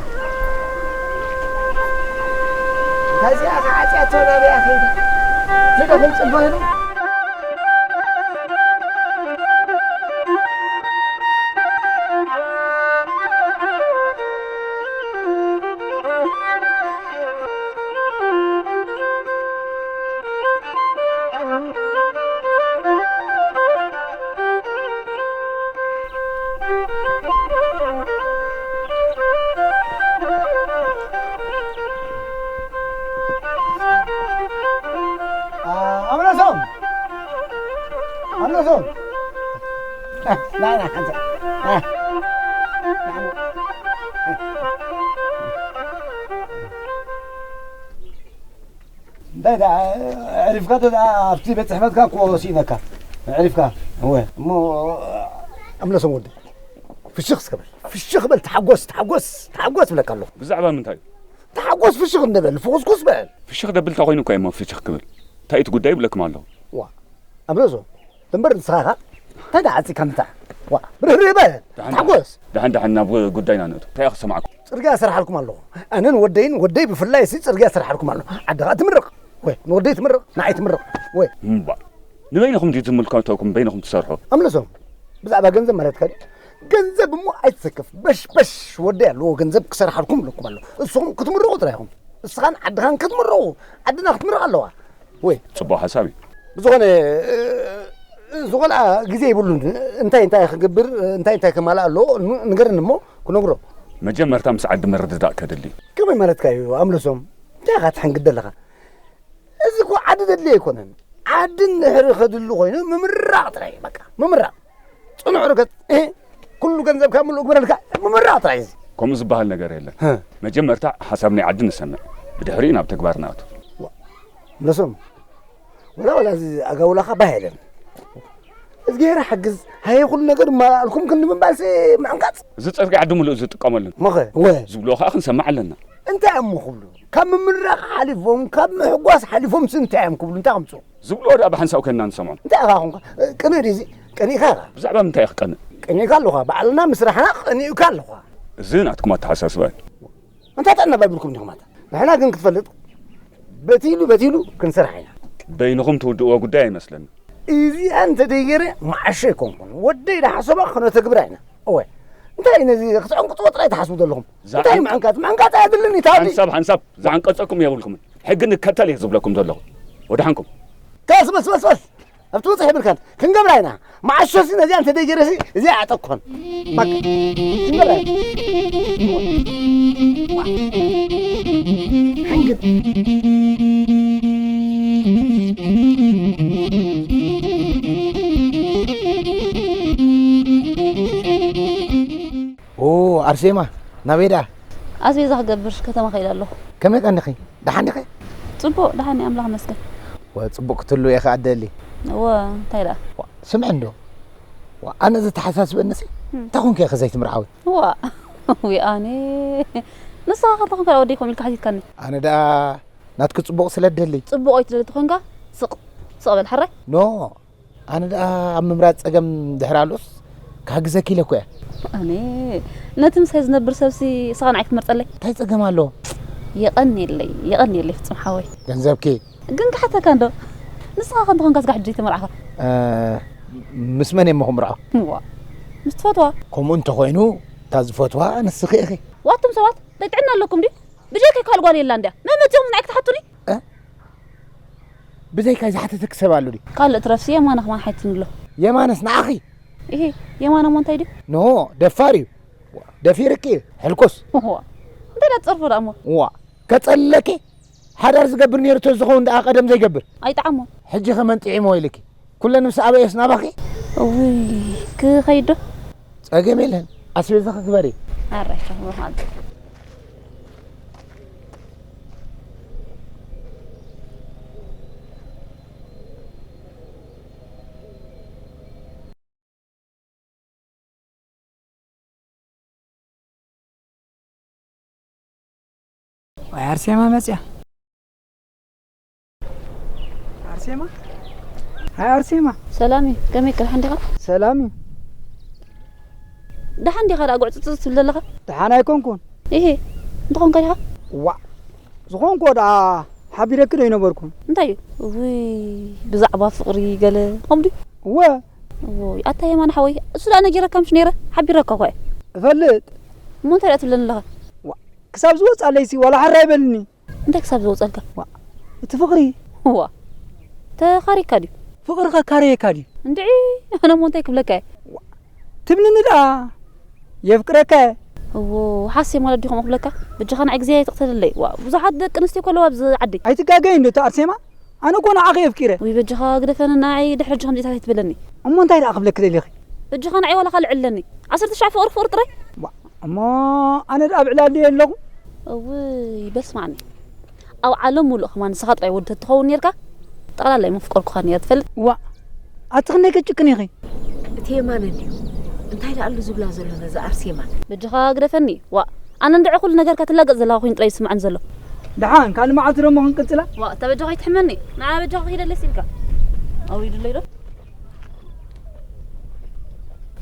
እንታይ እዚኣ ከዓጽያቶ ናበያ ከይዳ? ትደኽል ጽልባይ ነው። ኣምና ናይ ናይ ሓንሳ። ኣህ። እንታይ ደኣ፣ ዕሪፍካ ዶ ደኣ ኣብቲ ቤት ጽሕፈትካ እኮ ስኢነካ። ዕሪፍካ። እወ። እሞ ኣምለሶም ወዲ። ፍሽኽ እስከ በል። ፍሽኽ በል። ተሓጎስ፣ ተሓጎስ፣ ተሓጎስ ብለካ ኣለኹ። ብዛዕባ ምንታይ እዩ? ተሓጎስ ፍሽኽ እንበል። ፍኹስኩስ በል። ፍሽኽ ደብል እንተ ኮይኑ እኮ እየ እሞ ፍሽኽ ክብል። እንታይ እቲ ጉዳይ ይብለኩም ኣለኹ። ዋ። ኣምለሶም። እምበር ንስኻ ኢኻ እንታይ ደኣ ዓጺካ ምታ? ዋ። ብርህርህ በል። ደሓን፣ ተሓጎስ። ደሓን፣ ደሓን ናብ ጉዳይና ንእቱ። እንታይ ኢኻ ክሰማዕኩም? ጽርግያ እሰርሓልኩም ኣለኹ። ኣነን ወደይን፣ ወደይ ብፍላይ ሲ ጽርግያ እሰርሓልኩም ኣለኹ። ዓድኻ ትምረቕ። ወይ፣ ንወደይ ትምረቕ፣ ንዓይ ትምረቕ። ወይ። እምባ። ንበይንኹም ድዩ ዝምልከተኩም፣ በይንኹም ትሰርሑ? ኣምለሶም። ብዛዕባ ገንዘብ ማለትካ ድዩ? ገንዘብ እሞ ኣይትሰከፍ። በሽ፣ በሽ፣ ወደይ ኣለዎ ገንዘብ ክሰርሓልኩም ኣለኩም ኣሎ። እስኹም ክትምረቑ ጥራይ ኢኹም። እስኻን ዓድኻን ክትምረቑ፣ ዓድና ክትምረቕ ኣለዋ። ወይ። ጽቡቕ ሓሳብ እዩ። ብዝኾነ፣ እዚ ቆልዓ ግዜ ይብሉን። እንታይ እንታይ ክገብር፣ እንታይ እንታይ ከማልእ ኣለዎ፣ ን-፣ ንገረኒ እሞ ክነግሮ። መጀመርታ ምስ ዓዲ ምርድዳእ ከድሊ። ከመይ ማለትካ እዩ ኣምለሶም? እንታይ ኢኻ ትሕንግድ ዘለኻ? እዚ እኮ ዓዲ ዘድልዮ ኣይኮነን። ዓዲ እንድሕሪ ከድሊ ኮይኑ ምምራቕ ጥራይ እዩ፣ በቃ፣ ምምራቕ። ጽኑዕ ርገጽ፣ እህ፣ ኩሉ ገንዘብካ ምሉእ ግበረልካ፣ ምምራቕ ጥራይ እዩ እዚ። ከምኡ ዝበሃል ነገር የለን። ህ። መጀመርታ ሓሳብ ናይ ዓዲ ንሰምዕ፣ ብድሕሪኡ ናብ ተግባር ንኣቱ። ዋ፣ ምለሶም፣ ወላ፣ ወላ እዚ ኣጋውላኻ ባህ የለን። እዝግሄር ሓግዝ፣ ሃየ ኩሉ ነገር እማልኣልኩም ክንዲ ምባልሲ ምዕንቃጽ። እዚ ጽርግያ ዓዲ ምሉእ ዝጥቀመሉ። እሞኸ፣ ወ። ዝብልዎ ኸኣ ክንሰምዕ ኣለና። እንታይ እሞ ክብሉ? ካብ ምምራቕ ሓሊፎም፣ ካብ ምሕጓስ ሓሊፎምሲ እንታይ እዮም ክብሉ? እንታይ ከምጽኡ? ዝብልዎ ደኣ ብሓንሳብ ኮይንና ንሰምዖም። እንታይ ኢኻ ኹንካ? ቅንኢ ድዩ እዚ? ቀኒእካ ኢኻ። ብዛዕባ ምንታይ ኢኻ ክቀንእ? ቀኒእካ ኣለኻ። ባዕልና ምስራሕና ቀኒእካ ኣለኻ። እዚ ናትኩም ኣተሓሳስባ እዩ። እንታይ ጥዕና ባይብልኩም ዲኹም ኣታ? ንሕና ግን ክትፈልጥ በቲሉ በቲሉ ክንሰርሕ ኢና። በይንኹም ትውድእዎ ጉዳይ ኣይመስለኒ። እዚኣ እንተ ደይገይረ መዓሾ ኣይኮንኩን። ወደይ ዝሓሰቦ ክነተግብራ ኢና። እወ። እንታይ ነዚ ክትዕንቅጽዎ ጥራይ ትሓስቡ ዘለኹም? እንታይ ምዕንቃጽ? ምዕንቃጽ ኣየድልን እዩ፣ ታዲ። ሓንሳብ፣ ሓንሳብ ዝዓንቀጸኩም የብልኩምን። ሕጊ ንከተል እየ ዝብለኩም ዘለኹ። ወደሓንኩም። ከስ፣ በስ፣ በስ፣ በስ። ኣብቲ ውጽሕ ይብልካን። ክንገብራ ኢና። መዓሾሲ ነዚኣ እንተ ደይገይረሲ እዚኣ ኣጠኳን። ባክ። ክንገብራ ኢና። ሓንግድ። ኦ፣ ኣርሴማ፣ ናበይ ደኣ? ኣስቤዛ ክገብር ከተማ ከይደ ኣለኹ። ከመይ ቀኒኺ? ደሓን ዲኺ? ጽቡቕ፣ ደሓን እየ፣ ኣምላኽ ይመስገን። ወ፣ ጽቡቕ ክትህሉ እየ ከኣ እደሊ። እወ፣ እንታይ ደኣ? ዋ፣ ስምዒ እንዶ። ዋ፣ ኣነ ዘተሓሳስበኒሲ፣ እም። እንታይ ኮንኪ ኢኺ ዘይትምርዓዊ? ዋ፣ ዊ ኣነ፣ ንስኻ ከ እንታይ ኮንካ ወደይ ከምኡ ኢልካ ሓቲትካኒ? ኣነ ደኣ ናትኪ ጽቡቕ ስለ እደሊ። ጽቡቕ ኣይትደሊ ተኾንካ፣ ስቕ፣ ስቕ በል፣ ሕራይ? ኖ፣ ኣነ ደኣ ኣብ ምምራጽ ጸገም ድሕሪ ኣሎስ ክሕግዘኪ ኢለ እኮ እየ። ኣነ ነቲ ምሳይ ዝነብር ሰብሲ እስኻ ንዓይ ክትመርጸለይ? እንታይ ጸገም ኣለዎ? የቐንየለይ፣ የቐንየለይ ፍጹም ሓወይ። ገንዘብኪ? ግን ክሓተካ እንዶ፣ ንስኻ ከ እንተኾንካ ስጋዕ ሕጂ ዘይተመርዓኻ? እ፣ ምስ መን እየ እሞ ክምርዖ? እዋ፣ ምስ ትፈትዋ። ከምኡ እንተኾይኑ፣ እታ ዝፈትዋ ንስኺ ኢኺ። ዋትም ሰባት፣ እንታይ ጥዕና ኣለኩም ድዩ? ብጀካይ ካልእ ጓል የላን ድያ? መን መጺኹም ንዓይ ክትሓቱኒ? እ? ብዘይካይ ዝሓተተኪ ሰብ ኣሎ ድዩ? ካልእ ትረፍሲ የማነ ከማን ሓቲትኒ ኣሎ። የማነስ ንዓኺ? እሂ፣ የማነ እሞ እንታይ ድዩ? ኖ፣ ደፋር እዩ። ደፊርኪ እዩ። ሕልኩስ። ዋ፣ እንታይ ደኣ ትጸርፎ ደኣ እሞ? ዋ፣ ከጸልለኪ? ሓዳር ዝገብር ነይሩ ተዝኸውን ደኣ ቀደም ዘይገብር። ኣይጠዓሞን። ሕጂ ከመን ጥዒሞ ኢልኪ? ኩለን ምስ ኣበየስ ናባኺ? እውይ፣ ክኸይድ ዶ? ጸገም የለን። ኣስቤዛኺ ግበሪ። ኣራይ፣ ከም መሓል። ዋይ ኣርሴማ መጽያ። ኣርሴማ? ሃይ ኣርሴማ። ሰላም እዩ። ከመይ፣ ደሓን ዲኻ? ሰላም እዩ። ደሓን ዲኻ ደኣ ጉዕጽጽ ትብል ዘለኻ? ደሓን ኣይኮንኩን። እሂ፣ እንተኾንካ ዲኻ? ዋእ፣ ዝኾንኩዎ ደኣ ሓቢረኪ ዶ ኣይነበርኩን? እንታይ እዩ? እውይ፣ ብዛዕባ ፍቕሪ ገለ ከምኡ ድዩ? እወ። እዎይ፣ ኣታ የማነ ሓወይ፣ እሱ ደኣ ነጊረካ ምሽ ነይረ? ሓቢረካ እኳ እየ። እፈልጥ። እሞ እንታይ ደኣ ትብለኒ ኣለኻ? ዋእ፣ ክሳብ ዝወጻለይሲ ዋላ ሕራይ በልኒ። እንታይ ክሳብ ዝወጸልካ? ዋእ፣ እቲ ፍቕሪ። ዋ፣ ተኻሪካ ድዩ? ፍቕሪ ከካርየካ ድዩ? እንድዒ፣ ኣነ እሞ እንታይ ክብለካ እየ? ትብልኒ ደኣ፣ የፍቅረካ እየ። እዎ፣ ሓሴ ማለት ድዩ ከምኡ ክብለካ? በጃኻ ንዓይ ግዜ ኣይትቕተለለይ። ዋእ፣ ብዙሓት ደቂ ኣንስትዮ እኮ ኣለዋ ኣብዚ ዓዲ። ኣይትጋገይ እንዶ እታ ኣርሴማ፣ ኣነ እኮ ንዓኺ የፍቂረ። ውይ፣ በጃኻ ግደፈኒ ንዓይ፣ ድሕሪ ሕጂ ከምዚታት ኣይትበለኒ። እሞ እንታይ ደኣ ክብለኪ ደሊኺ? እጅኻ ንዓይ ዋላ ካልዕ ኣለኒ። ዓሰርተ ሽሕ ፍቕሪ ፍቕሪ ጥራይ። ዋ፣ እሞ ኣነ ደኣ ኣብ ዕላል ድየ ኣለኹ? እውይ፣ በስማዕኒ። ኣብ ዓለም ሙሉእ ከማን ንስኻ ጥራይ ወዲ ተትኸውን ኔርካ፣ ጠቕላላ ኣይመፍቀርኩኻን እያ ትፈልጥ። ዋ፣ ኣቲ ክንደይ ከጭክን ኢኺ? እቲ የማነ እንድዩ። እንታይ ደኣ ኣሉ ዝብላ ዘሎ ነዛ ኣርሴማ? በጃኻ ግደፈኒ። ዋ፣ ኣነ እንድዒ ኩሉ ነገርካ ትላገጽ ዘለኻ ኮይኑ ጥራይ ይስምዓኒ ዘሎ። ደሓን፣ ካልእ መዓልቲ ደሞ ክንቅጽላ? ዋ፣ እታ በጃኻ ኣይትሕመኒ። ንዓ በጃኻ ኪደለይ ሲልካ። ኣውሪዱለይ ዶ?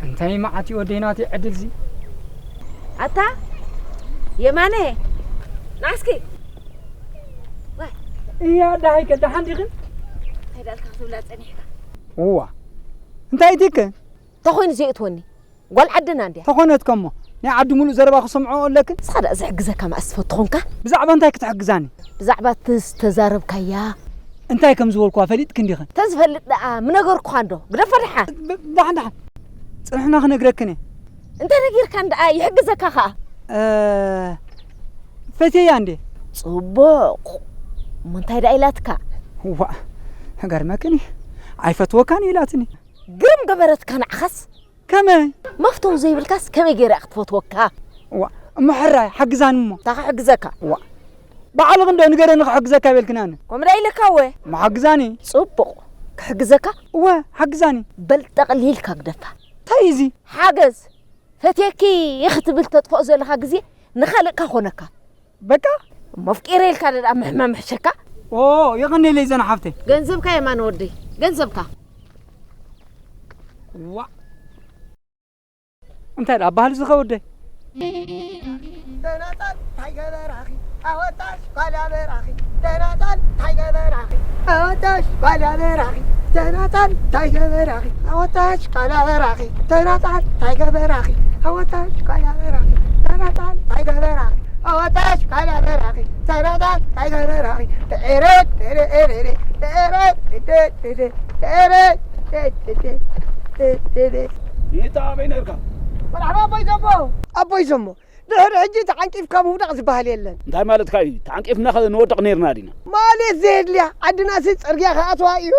እንታይ መዓት እዩ ወደይ ናተይ ዕድልዚ። ኣታ የማነ፣ ና እስኪ። ዋይ። እያ፣ ደሃይከ፣ ደሓን ዲኽን? እንታይ ዳልካ ክትብላ ጸኒሕካ? እዋ። እንታይ ኢቲከ? ተኾይኑ ዘየእትወኒ። ጓል ዓድና እንድያ። ተኾነት ከሞ፣ ናይ ዓዲ ሙሉእ ዘረባ ክሰምዖ ኣለክን? ንስኻ ደኣ ዝሕግዘካ መኣስ ትፈቱ ኾንካ? ብዛዕባ እንታይ ክትሕግዛኒ? ብዛዕባ እቲ ዝተዛረብካያ። እንታይ ከም ዝበልኩዋ ፈሊጥክን ዲኽን? ተዝፈልጥ ደኣ ምነገርኩኻን ዶ? ግደፎ ደሓን። ብ-፣ ደሓን፣ ደሓን። ጽንሕና ክነግረክን እየ። እንተ ነጊርካን ደኣ ይሕግዘካ ኸኣ። እ፣ ፈትየያ እንዴ? ጽቡቕ። እሞ እንታይ ደኣ ኢላትካ? ዋእ፣ ገርመክን እዩ። ኣይፈትወካን ኢላትኒ። ግርም ገበረትካ ንዓኻስ። ከመይ? መፍተው ዘይብልካስ ከመይ ገይራ ክትፈትወካ? ዋ፣ እሞ ሕራይ ሓግዛኒ እሞ። እንታይ ክሕግዘካ? ዋ፣ ባዕልኺ እንዶ ንገረኒ ክሕግዘካ ይበልክኒ ኣነ። ከምኡ ዳ ኢለካ እወ። እሞ ሓግዛኒ። ጽቡቕ። ክሕግዘካ? እወ፣ ሓግዛኒ። በል ጠቕሊልካ ግደፋ። እንታይ እዩ እዚ? ሓገዝ። ፈትየኪ ክትብል ተጥፍኦ ዘለኻ ግዜ ንኻልእ ካኾነካ። በቃ? እሞ ኣፍቂረ ኢልካ ደኣ ምሕማም ምሕሸካ? ኦ፣ የቐንየለይ ዘና ሓፍተይ። ገንዘብካ የማነ ወደይ፣ ገንዘብካ። ዋ። እንታይ ደኣ ባህል ዝኸ ወደይ? ተናጻል እንታይ ገበራኺ? ኣወጣሽ ጓል ኣበራኺ። ተናጻል እንታይ ገበራኺ? ኣወጣሽ ጓል ኣበራኺ። ተናጻል እንታይ ገበራኺ? ኣወጣሽ ጓል ኣበራኺ። ተናጻል እንታይ ገበራኺ? ኣወጣሽ ጓል ኣበራኺ። ተናጻል እንታይ ገበራኺ? ኣወጣሽ ጓል ኣበራኺ። ተናጻል እንታይ ገበራኺ? ኤረ፣ ኤረ፣ ኤረ፣ ኤረ፣ ኤረ፣ ኤረ፣ ኤረ፣ ኤረ፣ ኤረ፣ ኤረ። ይታ ኣበይ ነርካ? መርሓባ ኣቦይ ዘሞ። ኣቦይ ዘሞ፣ ድሕሪ ሕጂ ተዓንቂፍካ ምውዳቕ ዝበሃል የለን። እንታይ ማለትካ እዩ? ተዓንቂፍና ኸ ንወድቕ ነይርና ዲና? ማለት ዘየድልያ፣ ዓድናሲ ጽርግያ ክኣትዋ እዩ።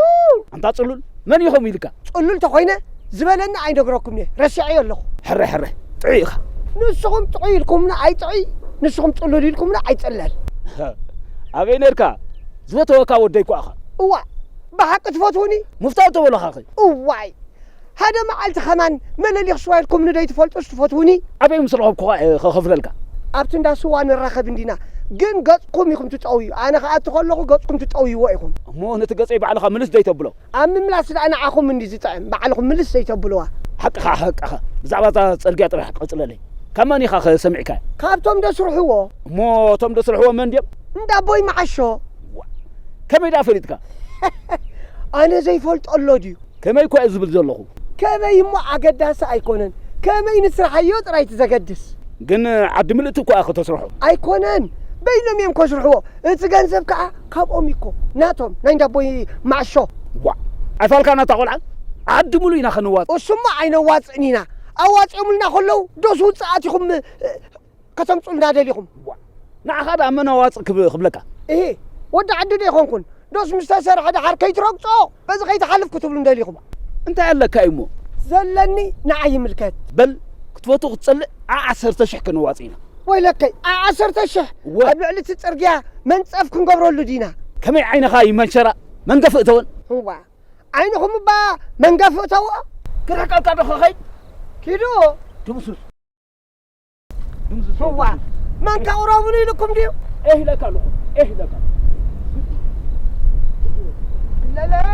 ኣንታ ጽሉል፣ መን እዩ ከምኡ ኢልካ? ጽሉል ተኾይነ ዝበለኒ ኣይነግረኩም እየ፣ ረሲዐዮ ኣለኹ። ሕረ፣ ሕረ፣ ጥዑይ ኢኻ። ንስኹም ጥዑይ ኢልኩምና ኣይጥዑይ፣ ንስኹም ጽሉል ኢልኩምና ኣይጽለል። ኣበይ ነርካ? ዝፈተወካ ወደይ እኮ ኢኻ። እዋ፣ ብሓቂ ትፈትዉኒ? ምፍታው ተበለኻኺ። እዋይ፣ ሓደ መዓልቲ ኸማን መለሊኽ ስዋ ኢልኩምኒ ዶ ኣይትፈልጡስ ትፈትዉኒ? ኣበይ ምስ ረኸብኩኻ እየ ኸኸፍለልካ? ኣብቲ እንዳ ስዋ ንራኸብ እንዲና፣ ግን ገጽኩም ኢኹም ትጠውዩ። ኣነ ክኣቱ ከለኹ ገጽኩም ትጠውይዎ ኢኹም። እሞ ነቲ ገጸይ ባዕልኻ ምልስ ዘይተብሎ? ኣብ ምምላስ ደኣ ንዓኹም እንዲ ዝጥዕም፣ ባዕልኹም ምልስ ዘይተብልዋ። ሓቅኻ፣ ሓቅኻ። ብዛዕባ እታ ጽርግያ ጥራሕ ቀጽለለይ። ካብ መን ኢኻ ኸ ሰሚዕካ? ካብቶም ደስርሕዎ። እሞ እቶም ደስርሕዎ መን ድዮም? እንዳ ኣቦይ መዓሾ። ዋ፣ ከመይ ደኣ ፈሊጥካ? ኣነ ዘይፈልጦ ኣሎ ድዩ? ከመይ እኳ እየ ዝብል ዘለኹ። ከመይ እሞ ኣገዳሲ ኣይኮነን። ከመይ ንስርሓዮ ጥራይ እቲ ዘገድስ። ግን ዓዲ ምልእቲ እኳ ኢኻ ተስርሖ። ኣይኮነን። በይኖም እዮም ከስርሕዎ። እቲ ገንዘብ ከኣ ካብኦም እኮ። ናቶም፣ ናይ እንዳቦይ ማዕሾ። ዋ፣ ኣይፋልካ ናታ ቆልዓ። ዓዲ ሙሉእ ኢና ከነዋጽእ። እሱማ ኣይነዋጽእን ኢና። ኣዋጺኦምልና ከለዉ ዶስ ውጽኣት ኢኹም፣ እ፣ ከተምጹልና ደሊኹም። ዋ፣ ንዓኻ ደኣ መን ኣዋጽእ ክብ-፣ ክብለካ? እሂ፣ ወዲ ዓዲ ዶ ኣይኮንኩን? ዶስ ምስ ተሰርሐ ደሓር ከይትረግጾ፣ በዚ ከይትሓልፍ ክትብሉ እንደሊኹም። እንታይ ኣለካ እዩ እሞ? ዘለኒ ንዓይ ይምልከት። በል፣ ክትፈቱ ክትጸልእ፣ ዓ-፣ ዓሰርተ ሽሕ ከነዋጽእ ኢና። ወይለከይ፣ ዓ-፣ ዓሰርተ ሽሕ እወ። ኣብ ልዕሊ እቲ ጽርግያ መንጸፍ ክንገብረሉ ዲና? ከመይ ዓይንኻ ይመንሸራ? መንገፊ እተወን። እዋ፣ ዓይንኹም እባ መንገፊ እተዎ። ክርሕቀልካ ዶ ክኸይድ? ኪዱ። ድምሱስ። እዋ፣ መን ከቕረቡኒ ኢልኩም ድዩ? ኤህ ኢለካ ኣለኹ፣ ኤህ ኢለካ። ለለይ፣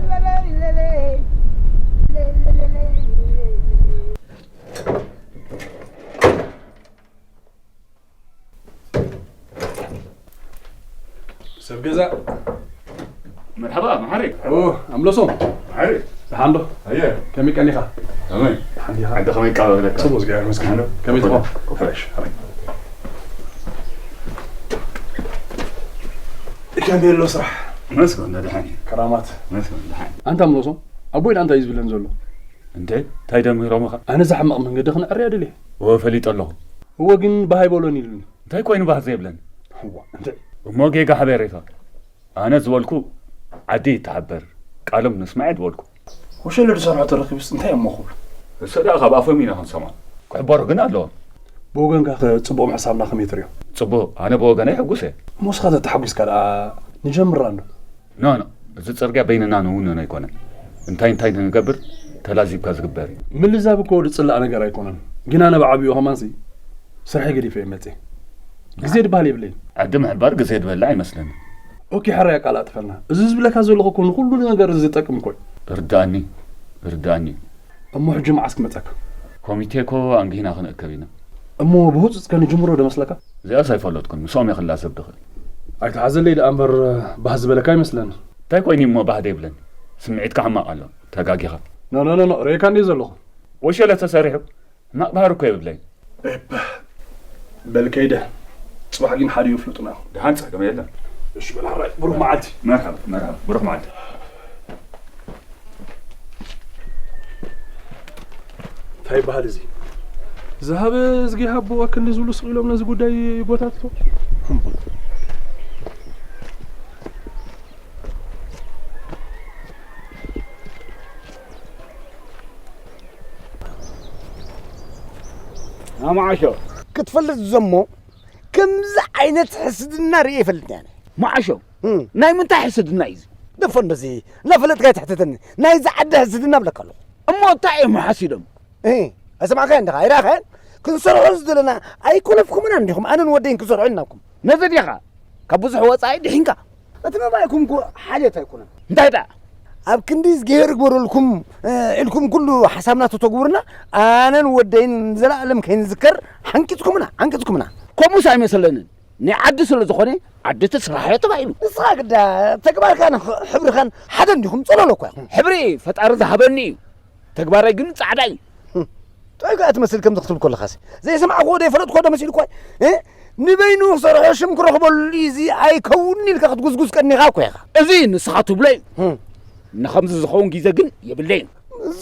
ለለይ፣ ለለይ፣ ለለይ። ሰብ ገዛ። መርሓባ፣ መሓሪ። ኦ፣ ኣምለሶም። መሓሪ። ደሓን ዶ? ኣየ። ከመይ ቀኒኻ? ከመይ? ደሓን ዲኻ? ዓዲ ከመይ ይቀባበለካ? ጽቡቕ፣ እግዚኣብሔር ይመስገን። ደሓን ዶ? ከመይ ትኾን? ፍረሽ። ከመይ ኣሎ ስራሕ? መስገን፣ ደሓን እዩ። ከራማት። መስገን፣ ደሓን። ኣንታ ኣምለሶም፣ ኣቦይ ደኣ እንታይ እዩ ዝብለን ዘሎ? እንዴ፣ እንታይ ደሚሮምኻ? ኣነ እዛ ሕማቕ መንገዲ ክንዕርያ ደልየ። እወ፣ ፈሊጠ ኣለኹ። እወ፣ ግን ብሃይ በሎኒ ኢሉኒ። እንታይ ኮይኑ ባህ ዘይብለኒ? እዋ፣ እንዴ። እሞ ጌጋ ሓበሬታ። ኣነ ዝበልኩ ዓዲ ይተሓበር፣ ቃሎም ንስማዕ ዝበልኩ። ወሸለ ዝሰርሖ ተረኪቡስ እንታይ እሞ ክብሉ? እሱ ደኣ ካብ ኣፎም ኢና ክንሰምዖ። ክሕበሩ ግን ኣለዎም። ብወገንካ ከ ጽቡቕ ምሕሳብና ከመይ ትርእዮ? ጽቡቕ፣ ኣነ ብወገነይ ሕጉስ እየ። እሞ ንስኻ ተተሓጒስካ ደኣ ንጀምራ እንዶ። ኖ፣ ኖ፣ እዚ ጽርግያ በይንና ንውንኖ ኣይኮነን። እንታይ እንታይ ንገብር ተላዚብካ ዝግበር እዩ። ምልዛብ እኮ ዝጽላእ ነገር ኣይኮነን። ግን ኣነ ብዓቢኡ ከማንሲ ስርሐይ ገዲፈ እየ መጽየ። ግዜ ዝበሃል የብለይን። ዓዲ ምሕባር ግዜ ዝበላ ኣይመስለንን። ኦኬ፣ ሕራይ ኣቃላጥፈልና። እዚ ዝብለካ ዘለኹ እኮ ንኹሉ ነገር ዝጠቅም እኮ እዩ። ርድኣኒ፣ ርድኣኒ። እሞ ሕጂ መዓስ ክመጸካ? ኮሚቴ እኮ ኣንጊህና ክንእከብ ኢና። እሞ ብህጹጽ ከ ንጅምሮ ዶ መስለካ? እዚኣስ ኣይፈለጥኩን፣ ምስኦም እየ ክላዘብ ድኽእል። ኣይትሓዘለይ ደኣ እምበር፣ ባህ ዝበለካ ኣይመስለንን። እንታይ ኮይኑ እሞ ባህ ዘይብለኒ? ስምዒትካ ሕማቕ ኣሎ፣ ተጋጊኻ። ኖ፣ ኖ፣ ኖ፣ ኖ፣ ርእየካ እንድየ ዘለኹ። ወሸለ ተሰሪሑ፣ ሕማቕ ባህሪ እኮ የብለይን። ኤፐ፣ በል ከይደ። ጽባሕ ግን ሓዲኡ ፍሉጥና ኢኹም። ደሓን ጸገም የለን። እሺ፣ በል፣ ሕራይ፣ ብሩኽ መዓልቲ። መርሓባ፣ መርሓባ፣ ብሩኽ መዓልቲ። እንታይ ይበሃል እዚ? ዝሃበ እዝጊ ሃቦ፣ ክንዲ ዝብሉ ስቕ ኢሎም ነዚ ጉዳይ ይጎታትቶ። ኣማዓሾ። ክትፈልጥ ዘሞ ከምዚ ዓይነት ሕስድና ርእየ ይፈልጥ እየ ኣነ። መዓሾ፣ እም። ናይ ምንታይ ሕስድና እዩ እዚ? ደፎ እንደዚ እናፈለጥካ ኣይትሕተተኒ። ናይዚ ዓዲ ሕስድና እብለካ ኣለኹ። እሞ እንታይ እዮም ሓሲዶም? እ፣ ኣይሰማዕካዮን ዲኻ? ኣይረኣኻዮን? ክንሰርሖ ዝደለና ኣይኮነፍኩምና እንዲኹም፣ ኣነን ወደይን ክንሰርሖ ኢልናኩም። ነዚ ዲኻ ካብ ብዙሕ ወጻኢ ድሒንካ? እቲ መባኢኩም እኮ ሓልዮት ኣይኮነን። እንታይ ደኣ? ኣብ ክንዲ እግዚኣብሔር ይግበረልኩም፣ እ፣ ኢልኩም ኩሉ ሓሳብና ተተግብሩና፣ ኣነን ወደይን ንዘለኣለም ከይንዝከር ሓንቂጽኩምና፣ ሓንቂጽኩምና። ከምኡስ ኣይመሰለንን። ናይ ዓዲ ስለ ዝኾነ፣ ዓዲ እቲ ስራሕ እዮ ተባሂሉ። ንስኻ ግዳ ተግባርካን ኽ-፣ ሕብርኻን ሓደ እንዲኹም፣ ጸለሎ እኳ ኢኹም። ሕብሪ ፈጣሪ ዝሃበኒ እዩ። ተግባረይ ግን ጻዕዳ እዩ። ህም። ጥዑይ ከኣ ትመስል ከምዚ ክትብል ከለኻሲ። ዘይሰማዕክዎ ዘይፈለጥክዎ ዶ መሲሉ እኳ፣ እ? ንበይኑ ክሰርሖ ሽም ክረኽበሉ እዩ፣ እዚ ኣይከውንን ኢልካ ክትጉዝጉዝ ቀኒኻ እኮ ኢኻ። እዚ ንስኻ ትብሎ እዩ። ህም። ንኸምዚ ዝኸውን ግዜ ግን የብለይን።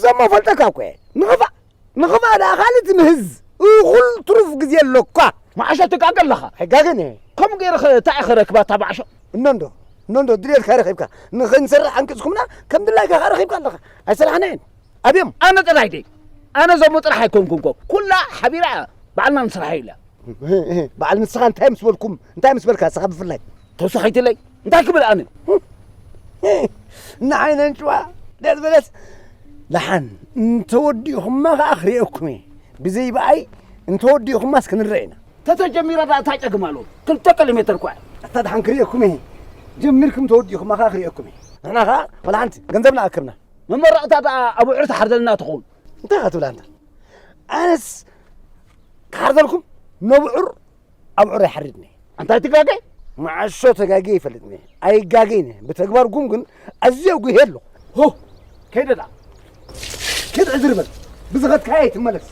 ዘሞ ፈልጠካ እኮ እየ። ንኽፋእ፣ ንኽፋእ ደኣ ካልእ ትምህዝ። እኹል ትሩፍ ግዜ ኣሎኳ። መዓሾ ትጋገ ኣለኻ። ኣይጋገን እየ። ከምኡ ገይርኸ እንታይ ኢኸ ረክባ እታ መዓሾ? እኖ እንዶ፣ እኖ እንዶ ድሌትካ ረኺብካ። ንኽንሰርሕ ኣንቂጽኩምና፣ ከም ድላይካ ከኣ ረኺብካ ኣለኻ። ኣይሰራሕናዮን። ኣብዮም። ኣነ ጥራይ ደይ። ኣነ ዘሞ ጥራሕ ኣይኮንኩን እኮ። ኩላ ሓቢራ እያ። ባዕልና ንስራሕ ኢላ። እህ፣ እህ፣ በዓል ንስኻ እንታይ ምስ በልኩም፣ እንታይ ምስ በልካ ንስኻ ብፍላይ? ተወሳኺትለይ። እንታይ ክብል ኣነ? ንዓይ ነንጭዋ ደስ በለስ። ደሓን እንተወዲእኹማ ከኣ ክርእየኩም እየ። ብዘይ ብኣይ እንተወዲእኹማስ ክንረአ ኢና። ተተጀሚራ ደኣ እንታይ ጸገም ኣለዎ? ክልተ ኪሎ ሜተር እኳ እያ። ኣታ ደሓን ክርእየኩም እየ። ጀሚርኩም ተወዲእኹማ ከኣ ክርእየኩም እየ። ንሕና ከኣ ወላ ሓንቲ ገንዘብና ኣክብና። መመረቕታ ደኣ ኣብዑር ትሓርደልና ትኸውን። እንታይ ኢኻ ትብል ኣንታ? ኣነስ ክሓርደልኩም ነብዑር ኣብዑር ኣይሓርድን እየ። ኣንታ ኣይትጋገ? መዓሾ ተጋግየ ይፈልጥን እየ። ኣይጋገይን እየ። ብተግባርኩም ግን ኣዝየ ኣጉህየ ኣለኹ። ሆ! ከይደ ደኣ። ከይደ ዕዝር በል። ብዝኸድካዮ ኣይትመለስ።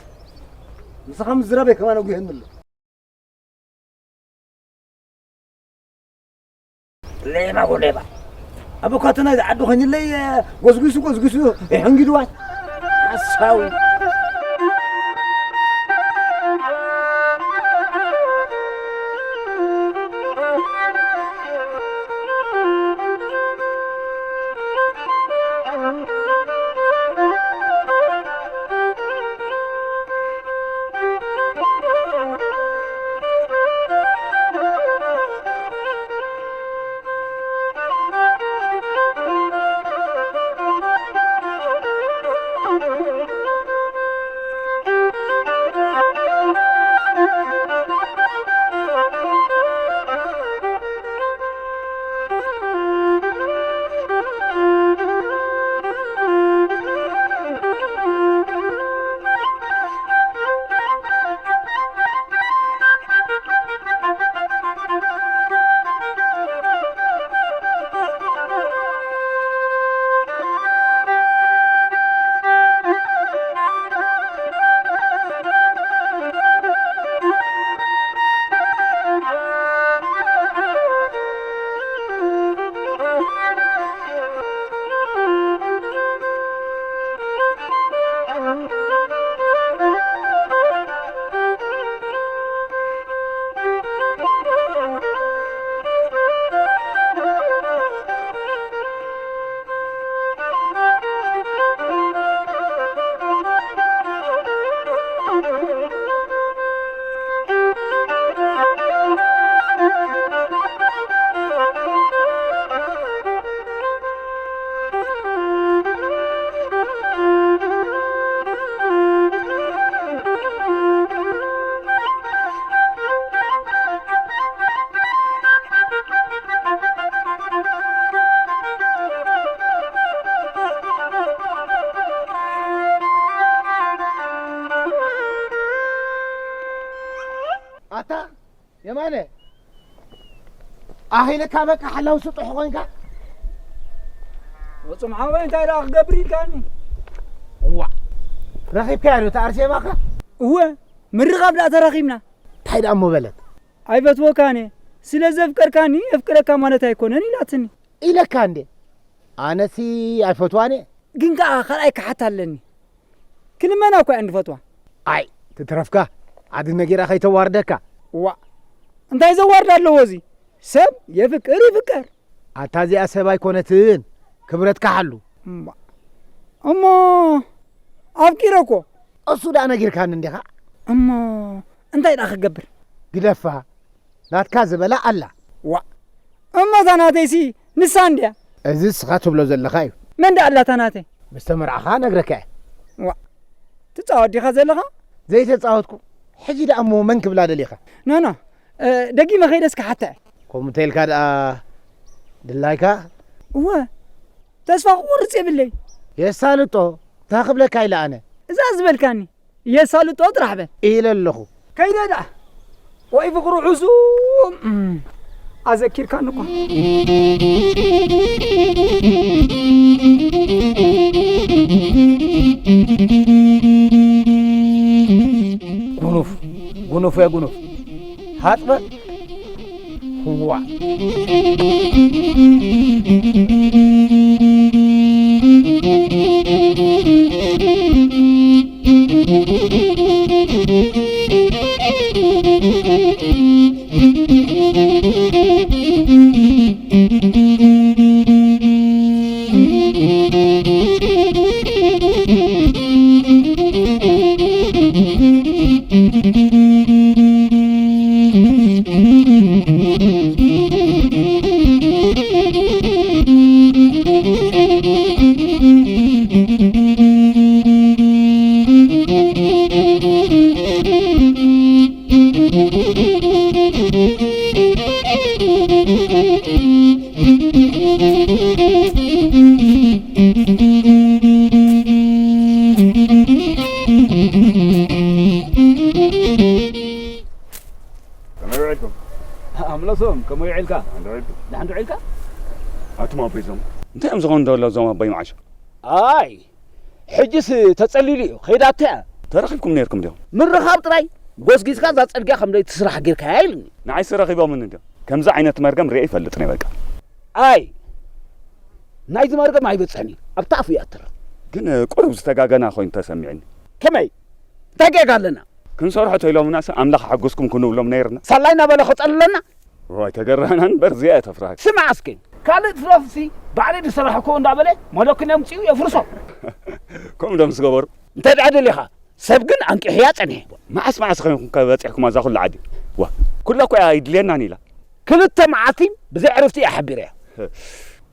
ንስኻ ምዝራበይ ከማን ኣጉህየኒ ኣሎ። ሌባ ወሌባ። ኣብ እኳ እቲ ናይዚ ዓዲ ኮይኑለይ፣ ጎዝጒሱ፣ ጎዝጒሱ፣ የሕንጊድዋ። ሓሳዊ። የማነ፣ ኣኺለካ በቃ ሓላው ስጡሕ ኾንካ። ወጹም ሓወይ፣ እንታይ ደኣ ክገብር ኢልካኒ? እዋ፣ ረኺብካያ ዶ እታ ኣርሴማኻ? እወ፣ ምርኻብ ደኣ ተራኺብና። እንታይ ደኣ እሞ በለት? ኣይፈትወካን እየ፣ ስለ ዘፍቀርካኒ የፍቅረካ ማለት ኣይኮነን ኢላትኒ። ኢለካ እንዴ? ኣነሲ ኣይፈትዋን እየ። ግን ከኣ ካልኣይ ክሓታ ኣለኒ። ክልመና እኳ እየን ዝፈትዋ። ኣይ፣ ትትረፍካ፣ ዓዲ ነጊራ ከይተዋርደካ። ዋእ፣ እንታይ ዘዋርድ ኣለዎ እዚ? ሰብ የፍቅር ይፍቀር። ኣታ እዚኣ ሰብ ኣይኮነትን፣ ክብረትካ ሓሉ። እምባ-፣ እሞ ኣፍቂረ እኮ። እሱ ደኣ ነጊርካኒ እንዲኻ። እሞ እንታይ ደኣ ክገብር? ግደፋ፣ ናትካ ዝበላ ኣላ። ዋእ፣ እሞ እታ ናተይሲ ንሳ እንድያ። እዚ ንስኻ ትብሎ ዘለኻ እዩ። መን ደኣ ኣላ እታ ናተይ? ምስ ተመርዓኻ ነግረካ እየ። ዋእ፣ ትጻወት ዲኻ ዘለኻ? ዘይተጻወትኩ። ሕጂ ደኣ እሞ መን ክብላ ደሊኻ? ኖ፣ ኖ፣ እ፣ ደጊመ ከይደስ ክሓታ እየ። ከምኡ እንተ ኢልካ ደኣ ድላይካ? እወ፣ ተስፋ ክቆርጽ የብለይ። የሳልጦ፣ እንታይ ክብለካ ኢለ ኣነ? እዛ ዝበልካኒ፣ የሳልጦ ጥራሕ በል። ኢለ ኣለኹ። ከይደ ደኣ። ወይ ፍቕሩ ሕሱም፣ እም፣ ኣዘኪርካኒ እኳ። ጉኑፍ፣ ጉኑፍ፣ ያ ጉኑፍ። ሃጽበ፣ ህዋ። ከመይ ውዒልኩም? ኣምለሶም፣ ከመይ ውዒልካ? ደሓን ዶ ውዒልኩም? ደሓን ዶ ውዒልካ? ኣቱም ኣቦይ ዞማ። እንታይ እዮም ዝኾኑ ደሎ ዞም ኣቦይ መዓሾ? ኣይ፣ ሕጅስ ተጸሊሉ እዩ። ከይዳቶ እያ። ተራኺብኩም ነይርኩም ዲኹም? ምርኻብ ጥራይ። ጎስጊስካ እዛ ጽርግያ ከም ደይ ትስራሕ ጌርካያ ኢሉኒ። ንዓይስ ረኺቦምኒ እንድዮም። ከምዚ ዓይነት መርገም ሪኤ ይፈልጥን እየ በቃ። ኣይ፣ ናይዚ መርገም ኣይበጽሕን እዩ። ኣብታ ኣፉ እያ ትረፍ። ግን ቁሩብ ዝተጋገና ኮይኑ ተሰሚዕኒ። ከመይ? እንታይ ጌጋ ኣለና? ክንሰርሖ ተኢሎምናስ ኣምላኽ ሓግዝኩም ክንብሎም ነይርና። ሳላይ እናበለ ክጸልለና? ዋይ፣ ተገራህና እምበር እዚኣ እያ ተፍርሃካ። ስማዕ እስኪ፣ ካልእ ትረፍሲ ባዕለይ ዝሰራሕክዎ እንዳበለ መለኩን የምጽኡ የፍርሶ። ከምኡ ዶ ምስ ገበሩ? እንተ ደኣ ደሊኻ፣ ሰብ ግን ኣንቂሕያ ጸኒሐ። መዓስ መዓስ ኸይንኩም ከ በጺሕኩም ኣዛ ኩሉ ዓዲ? ዋ፣ ኩላ እኮ እያ ኣይድልየናን ኢላ። ክልተ መዓልቲ ብዘይ ዕርፍቲ እያ ሓቢረያ።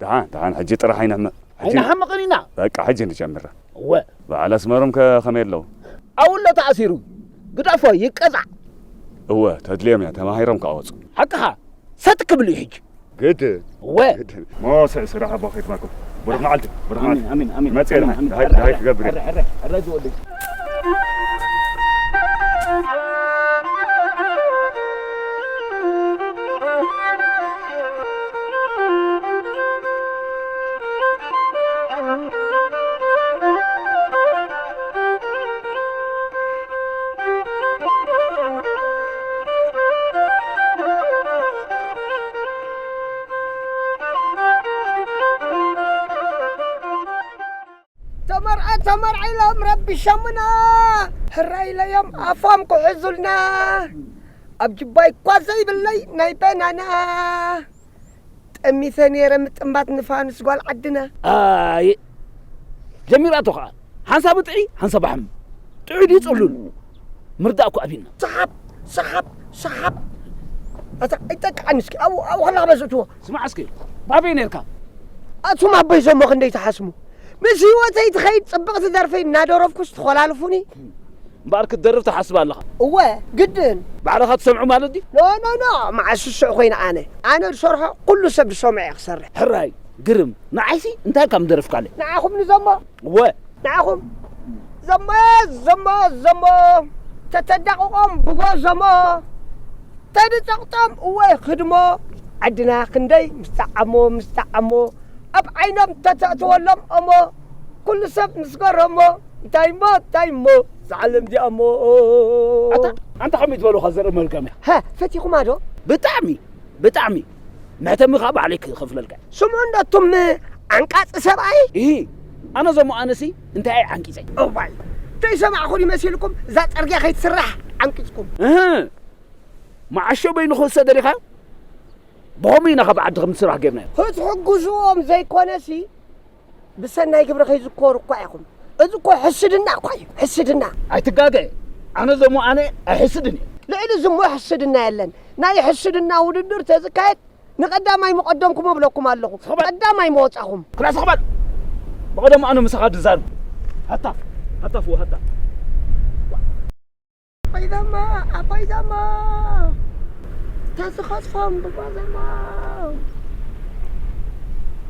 ደሓን፣ ደሓን፣ ሕጂ ጥራሕ ኣይነሕምቕ። ሕጂ ኣይንሓምቕን ኢና። በቃ፣ ሕጂ ንጀምራ። እወ። በዓል ኣስመሮም ከ ከመይ ኣለዉ? ኣብኡ ኣሎ ተኣሲሩ። ግደፎ፣ ይቀጻዕ። እወ፣ ተድልዮም እያ፣ ተማሂሮም ክኣወጹ። ሓቅኻ፣ ሰጥ ክብል እዩ ሕጂ። ግድ። እወ። ግድ። ሞ ስ-፣ ስራሕ ኣቦ ከይትማኩም። ብሩኽ መዓልቲ፣ ብሩኽ ኣሜን፣ መዓልቲ። ኣሜን፣ ኣሜን። መጽእ ኣሜን፣ ደሃይ፣ ኣሜን። ደሃይ፣ ደሃይ ክገብር እየ። ዕረ፣ ዕረ፣ ዕረ ዝበሉ። ተመርዐ ተመርዐ ኢሎም ረቢሾምና፣ ህራይ ኢለዮም ኣፎም ክሕዙልና፣ ኣብ ጅባይ እኳ ዘይብለይ ናይ በናና። ጠሚተ ነይረ ምጥንባት ንፋኑስ ጓል ዓድና። ኣየ፣ ጀሚራቶ ኸዓ። ሓንሳብ ጥዑይ፣ ሓንሳብ ኣሕም። ጥዑይ ድዩ ጽሉል? ምርዳእ እኮ ኣቢልና። ሰሓብ፣ ሰሓብ፣ ሰሓብ። ኣታ፣ ኣይጠቅዓኒ እስኪ። ኣብኡ፣ ኣብኡ ከለኻ በዝእትዎ። ስማዕ እስኪ፣ ባበይ ነርካ? ኣቱም ኣቦይ ዞሞ ክንደይ ትሓስሙ? ምስ ህይወተይ ትኸይድ ጽብቕቲ ደርፈይ እናደረፍኩስ ትኾላልፉኒ? እምበኣር ክትደርፍ ትሓስብ ኣለኻ? እወ፣ ግድን። ባዕልኻ ትሰምዑ ማለት ድዩ? ኖ፣ ኖ፣ ኖ፣ መዓስ ስሱዕ ኮይነ ኣነ? ኣነ ዝሰርሖ ኩሉ ሰብ ዝሰምዖ እየ ክሰርሕ። ሕራይ፣ ግርም። ንዓይሲ እንታይ ካብ ምደረፍካለይ? ንዓኹም ንዘሞ? እወ። ንዓኹም? ዘሞ፣ ዘሞ፣ ዘሞ። ተተዳቕቖም ብጎ ዘሞ። ተድጸቕጦም እወ ክድሞ፣ ዓድና ክንደይ ምስ ጠዓሞ፣ ምስ ጠዓሞ፣ ኣብ ዓይኖም ተተእትወሎም እሞ፣ ኩሉ ሰብ ምስ ገረሞ፣ እንታይ እሞ፣ እንታይ እሞ፣ እዛ ዓለም እዚኣ እሞ። ኣታ፣ ኣንታ ከመይ ዝበሉኻ ዘርኢ መልካም እያ። ሃ፣ ፈቲኹማ ዶ? ብጣዕሚ፣ ብጣዕሚ። መሕተሚ ኸኣ ባዕለይ ክኸፍለልካ። ስምዑ እንዶ እቱም ዓንቃጺ ሰብኣይ። ኢሂ፣ ኣነ ዘሞ ኣነሲ እንታይ እየ ዓንቂጸይ? እዋይ፣ ተይሰማዕኹ ድዩ መሲልኩም እዛ ጸርግያ ከይትስራሕ ዓንቂጽኩም? እህ፣ መዓሾ በይኑ ክወሰደ ዲኻ? ብኸምኡ ኢና ካብ ዓዲ ከም ስራሕ ጌርናዮ። ክትሕግዝዎም ዘይኮነሲ፣ ብሰናይ ግብሪ ከይዝከሩ እኳ ኢኹም። እዚ እኮ ሕስድና እኳ እዩ፣ ሕስድና። ኣይትጋገ። ኣነ ዘሞ ኣነ ኣይሕስድን እየ። ልዕሊ ዝሞ ሕስድና የለን። ናይ ሕስድና ውድድር ተዝካየድ ንቐዳማይ ምቐደምኩም እብለኩም ኣለኹ። ስኽበል። ቀዳማይ ምወጻኹም። ክላ ስኽበል። ብቐደም ኣነ ምሳኻ ድዛርብ። ሃታ፣ ሃታ ፍዎ፣ ሃታ። ኣባይ ዛማ፣ ኣባይ ዛማ። ተዝኸጽፎም ብባ ዛማ።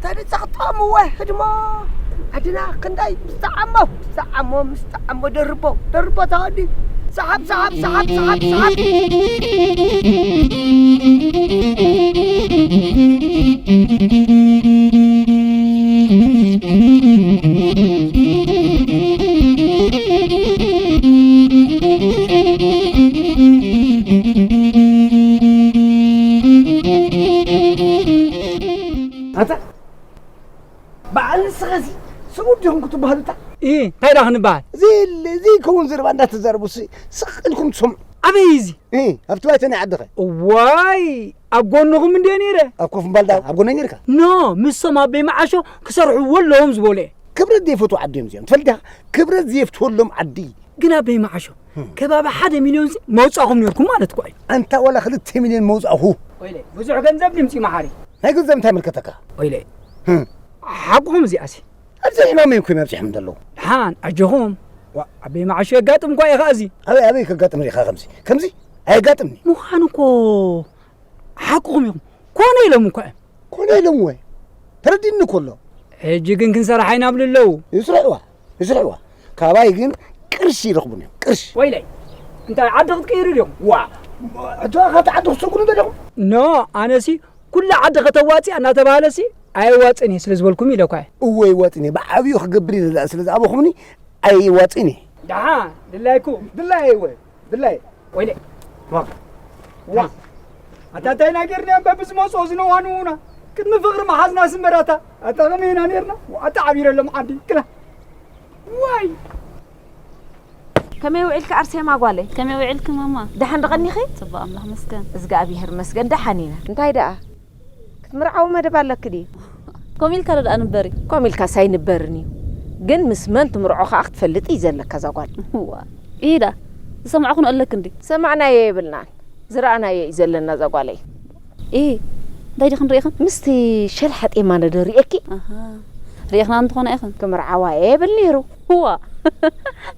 ተንጸቕጦም እወ ህድሞ። ዓድና ክንደይ ምስ ጠዓሞ፣ ምስ ጠዓሞ፣ ምስ ጠዓሞ ደርቦ፣ ደርቦ ተወዲ። ሰሓብ፣ ሰሓብ፣ ሰሓብ፣ ሰሓብ፣ ሰሓብ። ኣታ በዓል ንስኻ እዚ ስሙር ዲኹም ክትበሃሉ እታ? ኢ፣ እንታይ ደኣ ክንበሃል? እዚ ል-፣ እዚ ከውን ዘረባ እንዳተዛረቡ ስ-፣ ስቕ ኢልኩም ትሰምዑ። ኣበይ እዚ? እ፣ ኣብቲ ባይቶ ናይ ዓድኸ? እዋይ፣ ኣብ ጎንኹም እንድየ ነይረ። ኣብ ኮፍ ምባል ዳ ኣብ ጎነይ ነይርካ? ኖ፣ ምስቶም ኣበይ መዓሾ ክሰርሕዎ ኣለዎም ዝበሉ እየ። ክብረት ዘይፈትዉ ዓዲ እዮም እዚኦም። ትፈልጥ ዲኻ? ክብረት ዘየፍትወሎም ዓዲ። ግን ኣበይ መዓሾ፣ እ። ከባቢ ሓደ ሚልዮን ሲ መውጻእኹም ነይርኩም ማለት እኮ እዩ። ኣንታ ዋላ ክልተ ሚልዮን መውጻእኹ። ወይለ፣ ብዙሕ ገንዘብ ድምጺ መሓሪ። ናይ ገንዘብ እንታይ ይምልከተካ? ወይለ፣ እ። ሓቅኹም እዚኣሲ። ኣብዚ ሕማመይ እኮ እዮም ኣብዚሖም ዘለዉ። ደሓን፣ ኣጆኹም። ዋ፣ ኣበይ መዓሾ የጋጥም እኳ እዩ ኸኣ እዚ። ኣበይ፣ ኣበይ ከጋጥም ርኢኻ ከምዚ? ከምዚ ኣየጋጥምኒ። ምዃኑ እኮ ሓቅኹም ኢኹም። ኮነ ኢሎም እኳ እዮም። ኮነ ኢሎም ወይ? ተረዲእኒ እኮ ኣሎ። ሕጂ ግን ክንሰርሓ ኢና ብሉ ኣለዉ። ይስርሕዋ፣ ይስርሕዋ። ካባይ ግን ቅርሺ ይረኽቡን እዮም፣ ቅርሺ። ወይለይ፣ እንታይ ዓዲ ክትቅይሩ ድዮም? ዋ፣ ሕቶ ካብቲ ዓዲ ክትሰጉኑ ዘለኹም? ኖ፣ ኣነሲ ኩላ ዓዲ ከተዋፅእ እናተባህለሲ ኣየዋፅእን እየ ስለ ዝበልኩም ኢለ እኳ እየ። እወ፣ ይዋፅእን እየ። ብዓብዩ ክገብር እየ ዝላ-፣ ስለ ዝኣበኹምኒ ኣይዋፅእን እየ። ደሓን፣ ድላይኩም። ድላየ እወ፣ ድላየ። ወይለ። ዋ። ዋ። ኣታ እንታይ ናይ ጌርና እምበር ብዝመፅኦ ዝነዋንውና። ቅድሚ ፍቕሪ መሓዝናስ እምበር ኣታ፣ ኣታ ከመይ ኢና ኔርና? ኣታ ዓቢረሎም ዓዲ። ክላ። ዋይ። ከመይ ውዒልኪ ኣርሴማ ጓለይ? ከመይ ውዒልኪ ማማ? ደሓን ዶ ቀኒኺ? ጽቡቕ ኣምላኽ መስገን። እዝግኣብሄር መስገን ደሓን ኢና። እንታይ ደኣ? ክትምርዓዊ መደብ ኣለኪ ድዩ? ኮሚልካ ዶ ደኣ ንበሪ? ኮሚልካስ ኣይንበርን እዩ። ግን ምስ መን ትምርዖ ከኣ ክትፈልጥ እዩ ዘለካ እዛ ጓል። እዋ። ኢዳ፣ ዝሰማዕኩ ኣለክ እንዲ? ሰማዕናዮ የብልናን። ዝረኣናዮ እዩ ዘለና እዛ ጓለይ። ኢ፣ እንታይ ዲኽን ርኢኽን? ምስቲ ሸልሓጥ የማነ ዶ ርኤኪ? ኣሃ። ርኢኽና እንተኾና ኢኽን? ክምርዓዋ እየ ይብል ነይሩ። እዋ።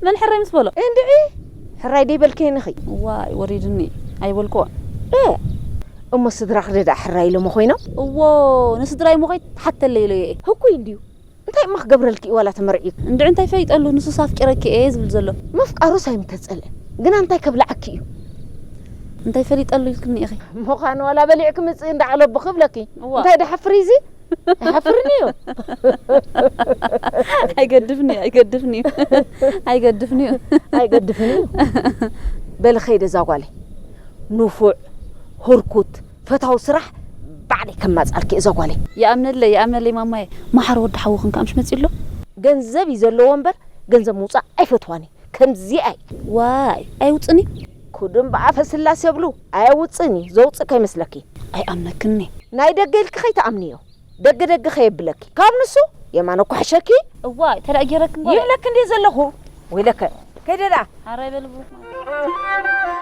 መን ሕራይ ምስ በሎ? እንድዒ። ሕራይ ደይበልክየን ኢኺ። እዋይ፣ ወሪድኒ። ኣይበልክዎን። እ፣ እሞ ስድራኺ ደኣ ሕራይ ኢሎሞ ኮይኖም? እዎ፣ ንስድራይ እሞ ከይትሓተለይ ኢለዮ እየ። ህኩይ እንድዩ። እንታይ እሞ ክገብረልኪ እዩ ዋላ ተመርዕዩ? እንድዒ እንታይ ፈሊጠሉ፣ ንሱስ ኣፍቂረኪ እየ ዝብል ዘሎ። ምፍቃሩስ ኣይምተጸልአን። ግና እንታይ ከብልዓኪ እዩ? እንታይ ፈሊጠሉ ኢልክኒ ኢኺ? ምዃኑ ዋላ በሊዕኪ ምጽኢ እንዳዕለቡ ክብለኪ። እዋ። እንታይ ድሓፍር እዚ? ኣይሓፍርን እዩ። ኣይገድፍን እዩ፣ ኣይገድፍን እዩ። ኣይገድፍን እዩ። ኣይገድፍን እዩ። በሊ ኸይደ እዛ ጓለይ። ንፉዕ፣ ህርኩት፣ ፈታዊ ስራሕ ባዕለይ ከማጻልኪ እዛ ጓለይ። ይኣምነለይ፣ ይኣምነለይ ማማየ። መሓሪ ወዲ ሓውኽን ከኣ ምሽ መጺኡ ኣሎ? ገንዘብ እዩ ዘለዎ እምበር ገንዘብ ምውጻእ ኣይፈትዋን እዩ። ከምዚኣ እዩ። ዋይ፣ ኣይውጽእን እዩ? ኩድም ብኣፈ ስላሴ ብሉ ኣየውጽእን እዩ። ዘውጽእ ከይመስለኪ። ኣይኣምነክን እየ። ናይ ደገ ኢልኪ ከይትኣምንዮ። ደገ ደገ ከየብለኪ። ካብ ንሱ የማነ እኮ ሕሸኪ። እዋይ፣ ተዳእ ጌረክን ጓል። ይብለክ እንዴ ዘለኹ። ወይለከ። ከይደ ደኣ። ኣረ በል ብሩኽ ማለት።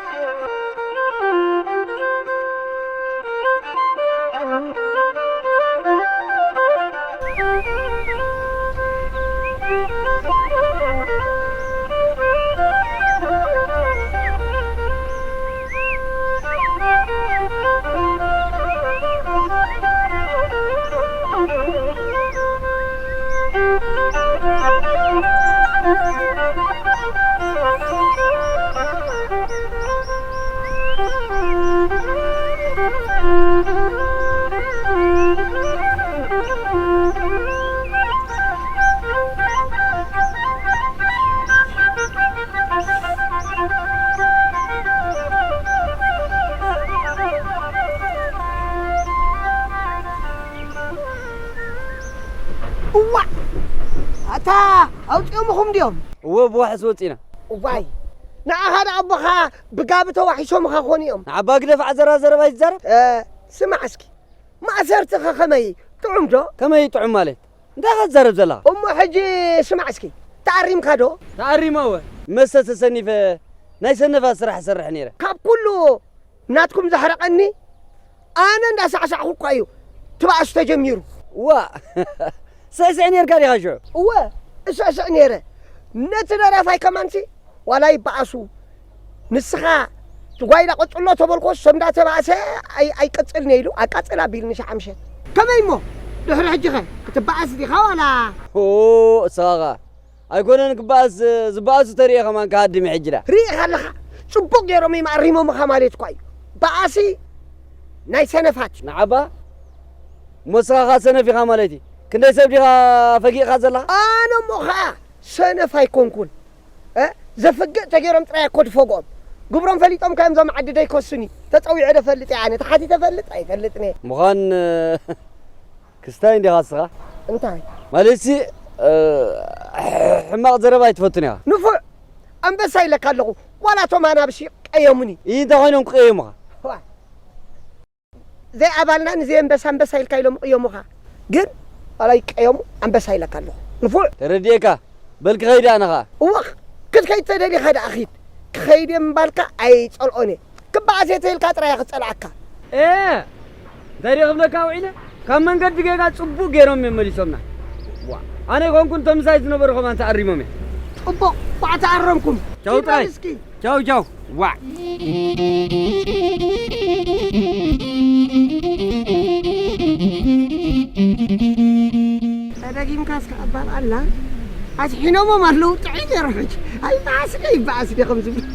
ኣቦኹም ድዮም? እወ፣ ብዋሕስ ወፂና። እዋይ፣ ንዓኻ ደኣ ኣቦኻ ብጋቢ ተዋሒሶምኻ ኾኑ እዮም። ንዓባ ግደፍ፣ ዓዘራ ዘረባ ይዛረብ። እ፣ ስማዕ እስኪ፣ ማእሰርትኸ ከመይ? ጥዑም ዶ? ከመይ ጥዑም ማለት? እንታይ ኢኻ ትዛረብ ዘለኻ? እሞ ሕጂ ስማዕ እስኪ፣ ተኣሪምካ ዶ? ተኣሪመ እወ። መስተ ተሰኒፈ ናይ ሰነፋት ስራሕ እሰርሕ ነይረ። ካብ ኩሉ ናትኩም ዘሕረቐኒ፣ ኣነ እንዳሳዕሳዕኹ እኳ እዩ እቲ ባእሲ ተጀሚሩ። ዋ፣ ስዕስዕ ኔርካ ዲኻ ሽዑ? እወ፣ እስዕስዕ ኔረ። ነቲ ደራፋይ ከማንሲ ዋላ ይበኣሱ። ንስኻ እቲ ጓይላ ቀጽሎ ተበልኮ፣ ሰብ እንዳተባእሰ ኣይ-፣ ኣይቀጽልን እየ ኢሉ ኣቃጽል ኣቢልኒ ሸሓ ምሸት። ከመይ እሞ? ድሕሪ ሕጂኸ ክትበኣስ ዲኻ ዋላ? ኦ፣ እስኻ ኸኣ ኣይኮነን ክበኣስ፣ ዝበኣሱ ተርእየ ከማን ክሃድም እየ ሕጂ ደኣ። ርኢኻ ኣለኻ? ጽቡቕ ገይሮም እዮም ኣሪሞምኻ ማለት እኳ እዩ። በኣሲ ናይ ሰነፋት እዩ። ንዓባ እሞ እስኻ ኸኣ ሰነፍ ኢኻ ማለት እዩ። ክንደይ ሰብ ዲኻ ፈጊእኻ ዘለኻ? ኣነ እሞ ኸኣ ሰነፍ ኣይኮንኩን። እ? ዘፍግእ ተገይሮም ጥራይ እኮ ድፈግኦም። ግብሮም ፈሊጦም ከ እዮም እዞም ዓዲ ደይከሱኒ። ተጸዊዐ ዶ ፈልጥ እየ ኣነ? ተሓቲተ ፈልጥ ኣይፈልጥን እየ። ምዃን ክስታይ እንዲኻ እስኻ? እንታይ? ማለትሲ፣ እ፣ ሕማቕ ዘረባ ኣይትፈቱን ኢኻ። ንፉዕ! ኣንበሳ ኢለካ ኣለኹ። ዋላ እቶም ኣናብስ ቀየሙኒ። ይህ እንታይ ኮይኖም ክቀየሙኻ? ዋ! ዘይኣባልና ንዘይ ኣንበሳ ኣንበሳ ኢልካ ኢሎም ይቕየሙኻ። ግን ዋላ ይቀየሙ ኣንበሳ ኢለካ ኣለኹ። ንፉዕ! ተረዲኤካ። በል ክኸይድ ኣነ ኸኣ። እወ፣ ክትከይድ ተደሊኻ ደኣ ኺድ። ክኸይድ እየ ምባልካ ኣይጸልኦን እየ። ክበኣስ እየ ተይልካ ጥራይ እየ ክጸልኣካ። ኤ! እንታይ ድየ ክብለካ ውዒለ? ካብ መንገዲ ጌጋ ጽቡቕ ገይሮም እዮም መሊሶምና። ዋ፣ ኣነ ኣይኮንኩን እቶም ምሳይ ዝነበሩ ከማን ተኣሪሞም እዮም። ጽቡቕ፣ ኳዕ ተኣረምኩም። ቻው ኪድ ጥራይ። በል እስኪ። ቻው ቻው። ዋዕ። ተደጊምካ እስከ ኣባል ኣላ። ኣስሒኖሞም ኣለዉ፣ ጥዑይ ገይሮም ሕጂ። ኣይበኣስ ዶ ይበኣስ ዶ ከም ዝብሉ።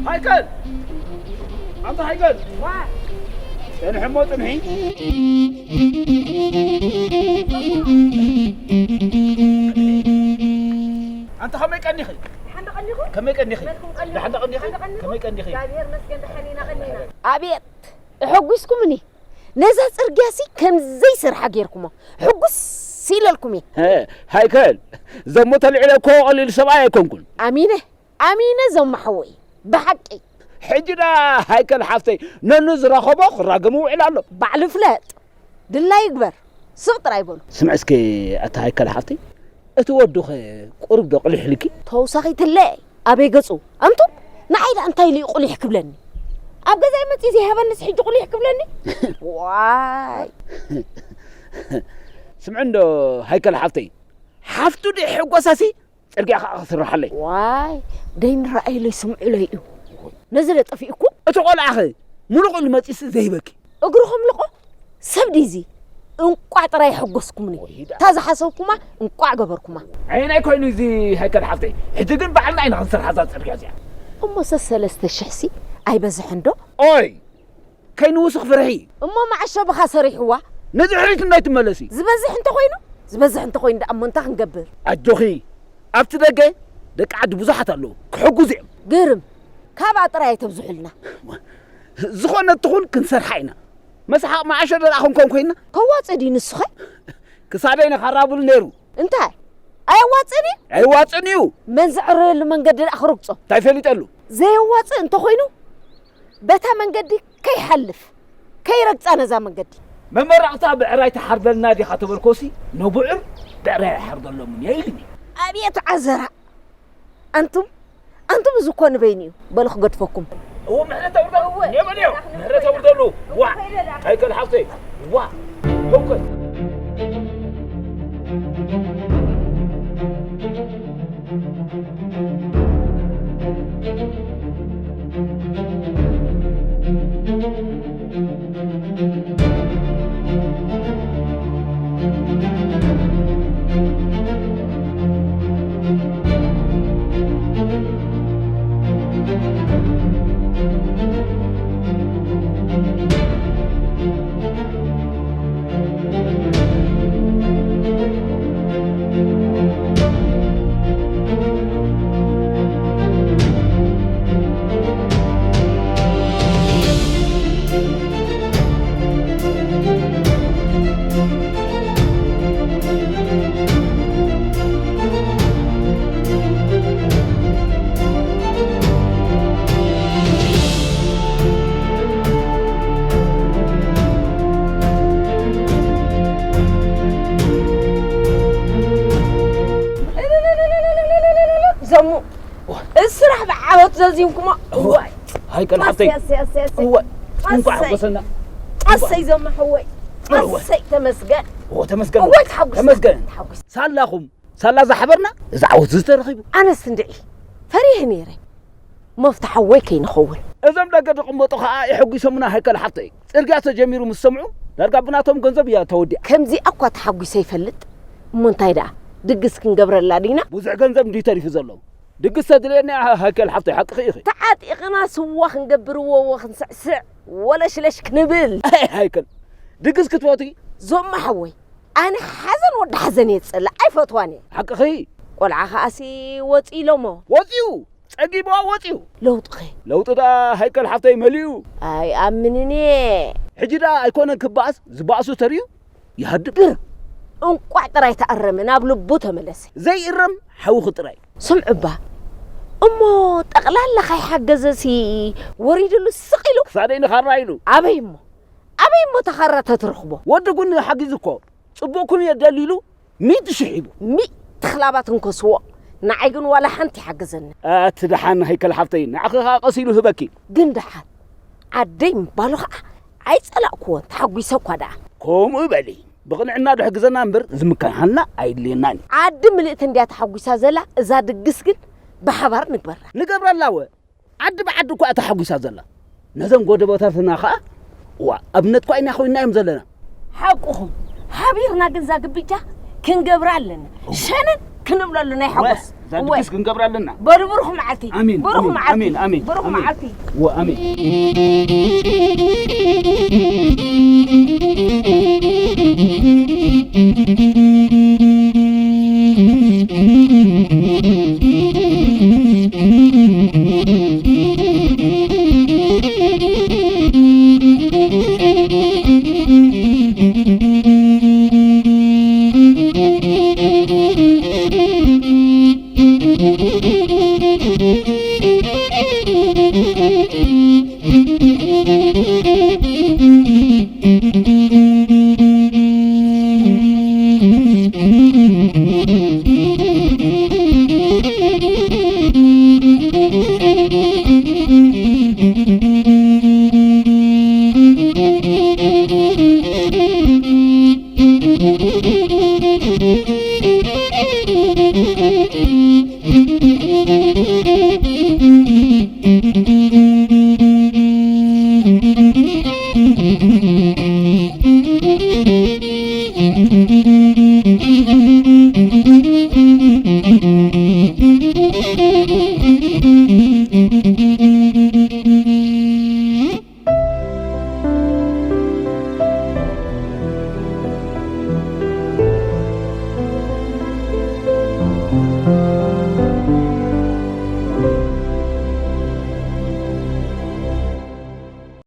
ሃይከል! ኣንታ ሃይከል! ዋ! ጸንሒ እሞ ጽንሒ። ኣንታ ከመይ ቀኒኺ? ደሓን ዶ ቀኒኹም? ከመይ ቀኒኺ? መልኩም ቀኒኹም? ደሓን ዶ ቀኒኺ? ደሓን ዶ ቀኒኹም? ከመይ ቀኒኺ? እግዚኣብሔር ይመስገን ደሓን ኢና ቀኒና። ኣቤት! ኣሐጒስኩምኒ። ነዛ ጽርግያሲ ከም ዘይሰርሓ ጌርኩሞ። ሕጉስ ኢለልኩም እየ። ሀ፣ ሃይከል፣ ዘሞ ተልዒለ እኮ ቀሊል ሰብኣይ ኣይኮንኩን። ኣሚነ፣ ኣሚነ ዘሞ ሓወይ፣ ብሓቂ። ሕጂ ደኣ ሃይከል ሓፍተይ፣ ነኑ ዝረኸቦ ክራገም ይውዕል ኣሎ። ባዕሉ ፍለጥ፣ ድላይ ይግበር፣ ስቕ ጥራይ በሉ። ስምዒ እስከ ኣታ ሃይከል ሓፍተይ፣ እቲ ወዱኸ ቁሩብ ዶ ቅልሕ ኢልኪ? ተውሳኺትለ ኣበይ ገጹ? ኣንቱም፣ ንዓይ ደኣ እንታይ ኢሉ እዩ ቁሊሕ ክብለኒ? ኣብ ገዛይ መጺኡ ዘይሃበኒስ ሕጂ ቁሊሕ ክብለኒ? ዋይ! ስምዒ እንዶ ሃይከል ሓፍተይ፣ ሓፍቱ ደይሕጎሳሲ ጽርግያ ኸኣ ክስርሓለይ። ዋይ፣ ደይንረኣየለይ ስምዑለይ እዩ። ነዚ ዶ ጠፊእኩም? እቲ ቆልዓኸ ምሉቕ ኢሉ መጺኡሲ ዘይህበኪ? እግርኹም ልቆ ሰብ ዲዚ? እንቋዕ ጥራይ የሐጎስኩምኒ። ወይ ዳ። እታ ዝሓሰብኩማ እንቋዕ ገበርኩማ። ዓይናይ ኮይኑ እዚ ሃይከል ሓፍተይ። ሕጂ ግን ባዕልና ኢና ክንሰርሓ እዛ ጽርግያ እዚኣ። እሞ ሰሰለስተ ሽሕሲ ኣይበዝሕን ዶ? ኦይ! ከይንውስኽ ፍርሒ። እሞ መዓሸ ብኻ ሰሪሕዋ? ንድሕሪት እንዳይትመለሲ። ዝበዝሕ እንተኾይኑ? ዝበዝሕ እንተኾይኑ ደኣ እሞ እንታይ ክንገብር? ኣጆኺ። ኣብቲ ደገ ደቂ ዓዲ ብዙሓት ኣለዉ። ክሕጉዙ እዮም። ግርም። ካብኣ ጥራይ ኣይተብዝሑልና። ዝኾነት ትኹን ክንሰርሓ ኢና። መስሓቕ መዓሾ ደኣ ክንኮን ኮይንና። ከዋጽእ ድዩ ንሱኸ? ክሳደይ ነኻራብሉ ነይሩ። እንታይ? ኣየዋጽእን እዩ? ኣይዋጽእን እዩ። መን ዝዕረየሉ መንገዲ ደኣ ክረግጾ? እንታይ ፈሊጠሉ? ዘየዋጽእ እንተኾይኑ በታ መንገዲ ከይሓልፍ፣ ከይረግጻ ነዛ መንገዲ። መመረቕታ ብዕራይ ትሓርደልና ዲኻ ተበልኮሲ፣ ነቡዕር ብዕራይ ኣይሓርደሎምን እየ ኢሉኒ። ኣብየት ዓዘራ! ኣንቱም፣ ኣንቱም እዚ እኮ ንበይኑ እዩ። በሉ ክገድፈኩም። እዎ፣ ምሕረት ኣውርደሉ። እዎ፣ ኔበል እዩ። ምሕረት ኣውርደሉ። ዋ! ከይደ ደኣ። ሃይከል ሓፍተይ። ዋ! ሃይከል። እሞ፣ እዚ ስራሕ ብዓወት ዘዚምኩሞ። እዋይ። እዋይ። ሃይከል ሓፍተይ። ኣሰይ፣ ኣሰይ፣ ኣሰይ፣ ኣሰይ። እዋይ። እንኳዕ ኣሰይ። ሓጎሰና። ኣሰይ ዘመ ሓወይ። እዋይ። ኣሰይ ተመስገን። እዎ፣ ተመስገን። እዋይ፣ ተሓጉስና። ተመስገን። ተሓጉስ። ሳላኹም፣ ሳላ ዝሓበርና፣ እዚ ዓወት እዚ ተረኺቡ። ኣነስ እንድዒ ፈሪህ ነይረ። መፍትሓ ወይ ከይንኸውን። እዞም ደገ ዝቕመጡ ኸኣ የሐጒሶምና ሃይከል ሓፍተይ። ጽርግያ ተጀሚሩ ምስ ሰምዑ፣ ዳርጋ ብናቶም ገንዘብ እያ ተወዲኣ። ከምዚኣ እኳ ተሓጒሰ ይፈልጥ። እሞ እንታይ ደኣ፣ ድግስ ክንገብረላ ዲና? ብዙሕ ገንዘብ እንዲዩ ተሪፉ ዘሎ። ድግስ ተድልየኒ ሃ-፣ ሃይከል ሓፍተይ፣ ሓቅኺ ኢኺ። ተዓጢቕና ስዋ ክንገብር፣ ወወ ክንስዕስዕ፣ ወለሽለሽ ክንብል። ኣይ፣ ሃይከል፣ ድግስ ክትፈትዊ? ዞማ ሓወይ፣ ኣነ ሓዘን ወዲ ሓዘን እየ ዝጸልእ፣ ኣይፈትዋን እየ። ሓቅኺ። ቆልዓ ኸኣሲ ወጺኡ ኢሎሞ። ወጺኡ፣ ጸጊብዋ ወጺኡ። ለውጥኸ? ለውጢ ደኣ ሃይከል ሓፍተይ መሊኡ። ኣይኣምንን እየ። ሕጂ ደኣ ኣይኮነን ክበኣስ፣ ዝበኣሱ ተርእዩ ይሃድም። ግርም። እንቋዕ ጥራይ ተኣረመ፣ ናብ ልቡ ተመለሰ። ዘይእረም ሓውኺ ጥራይ። ስምዑ እባ፣ እሞ ጠቕላላ ካይሓገዘሲ ወሪድሉ ስቕ ኢሉ? ክሳደይ ንኻራ ኢሉ። ኣበይ እሞ? ኣበይ እሞ ተኻራ ተትረኽቦ? ወዲ ጉኒ ሓጊዙ እኮ። ጽቡቕኩም እየ ደልዩ ኢሉ ሚእቲ ሽሕ ሂቡ። ሚእቲ ክላባት እንኮስዎ፣ ንዓይ ግን ዋላ ሓንቲ ይሓገዘኒ። ኣቲ ደሓን ሃይከል ሓፍተይ፣ ንዓኺ ኸኣ ቀስ ኢሉ ህበኪ። ግን ደሓን፣ ዓደይ ምባሉ ኸኣ ኣይጸላእክዎን፣ ተሓጒሰ እኳ ደኣ። ከምኡ በሊ፣ ብቕንዕና ዶ ሕግዘና እምበር ዝምክሓልና ኣየድልየናን እዩ። ዓዲ ምልእቲ እንድያ ተሓጒሳ ዘላ፣ እዛ ድግስ ግን ብሓባር ንግበራ። ንገብረላ እወ። ዓዲ ብዓዲ እኳ እያ ተሓጒሳ ዘላ። ነዘን ጎደቦታትና ኸኣ፣ እዋ፣ ኣብነት እኳ ኢና ኮይንናዮም ዘለና። ሓቅኹም፣ ሓቢርና ግን እዛ ግብጃ ክንገብራ ኣለና። እዋ። ሸነን ክንብለሉ ናይ እዋ፣ ሓጎስ። እዛ እወ። ድግስ ክንገብራ ኣለና። በሉ ብሩኽ መዓልቲ። ኣሜን፣ ብሩኽ ኣሜን፣ መዓልቲ። ኣሜን፣ ኣሜን፣ ብሩኽ ኣሜን። መዓልቲ። እዋ፣ ኣሜን።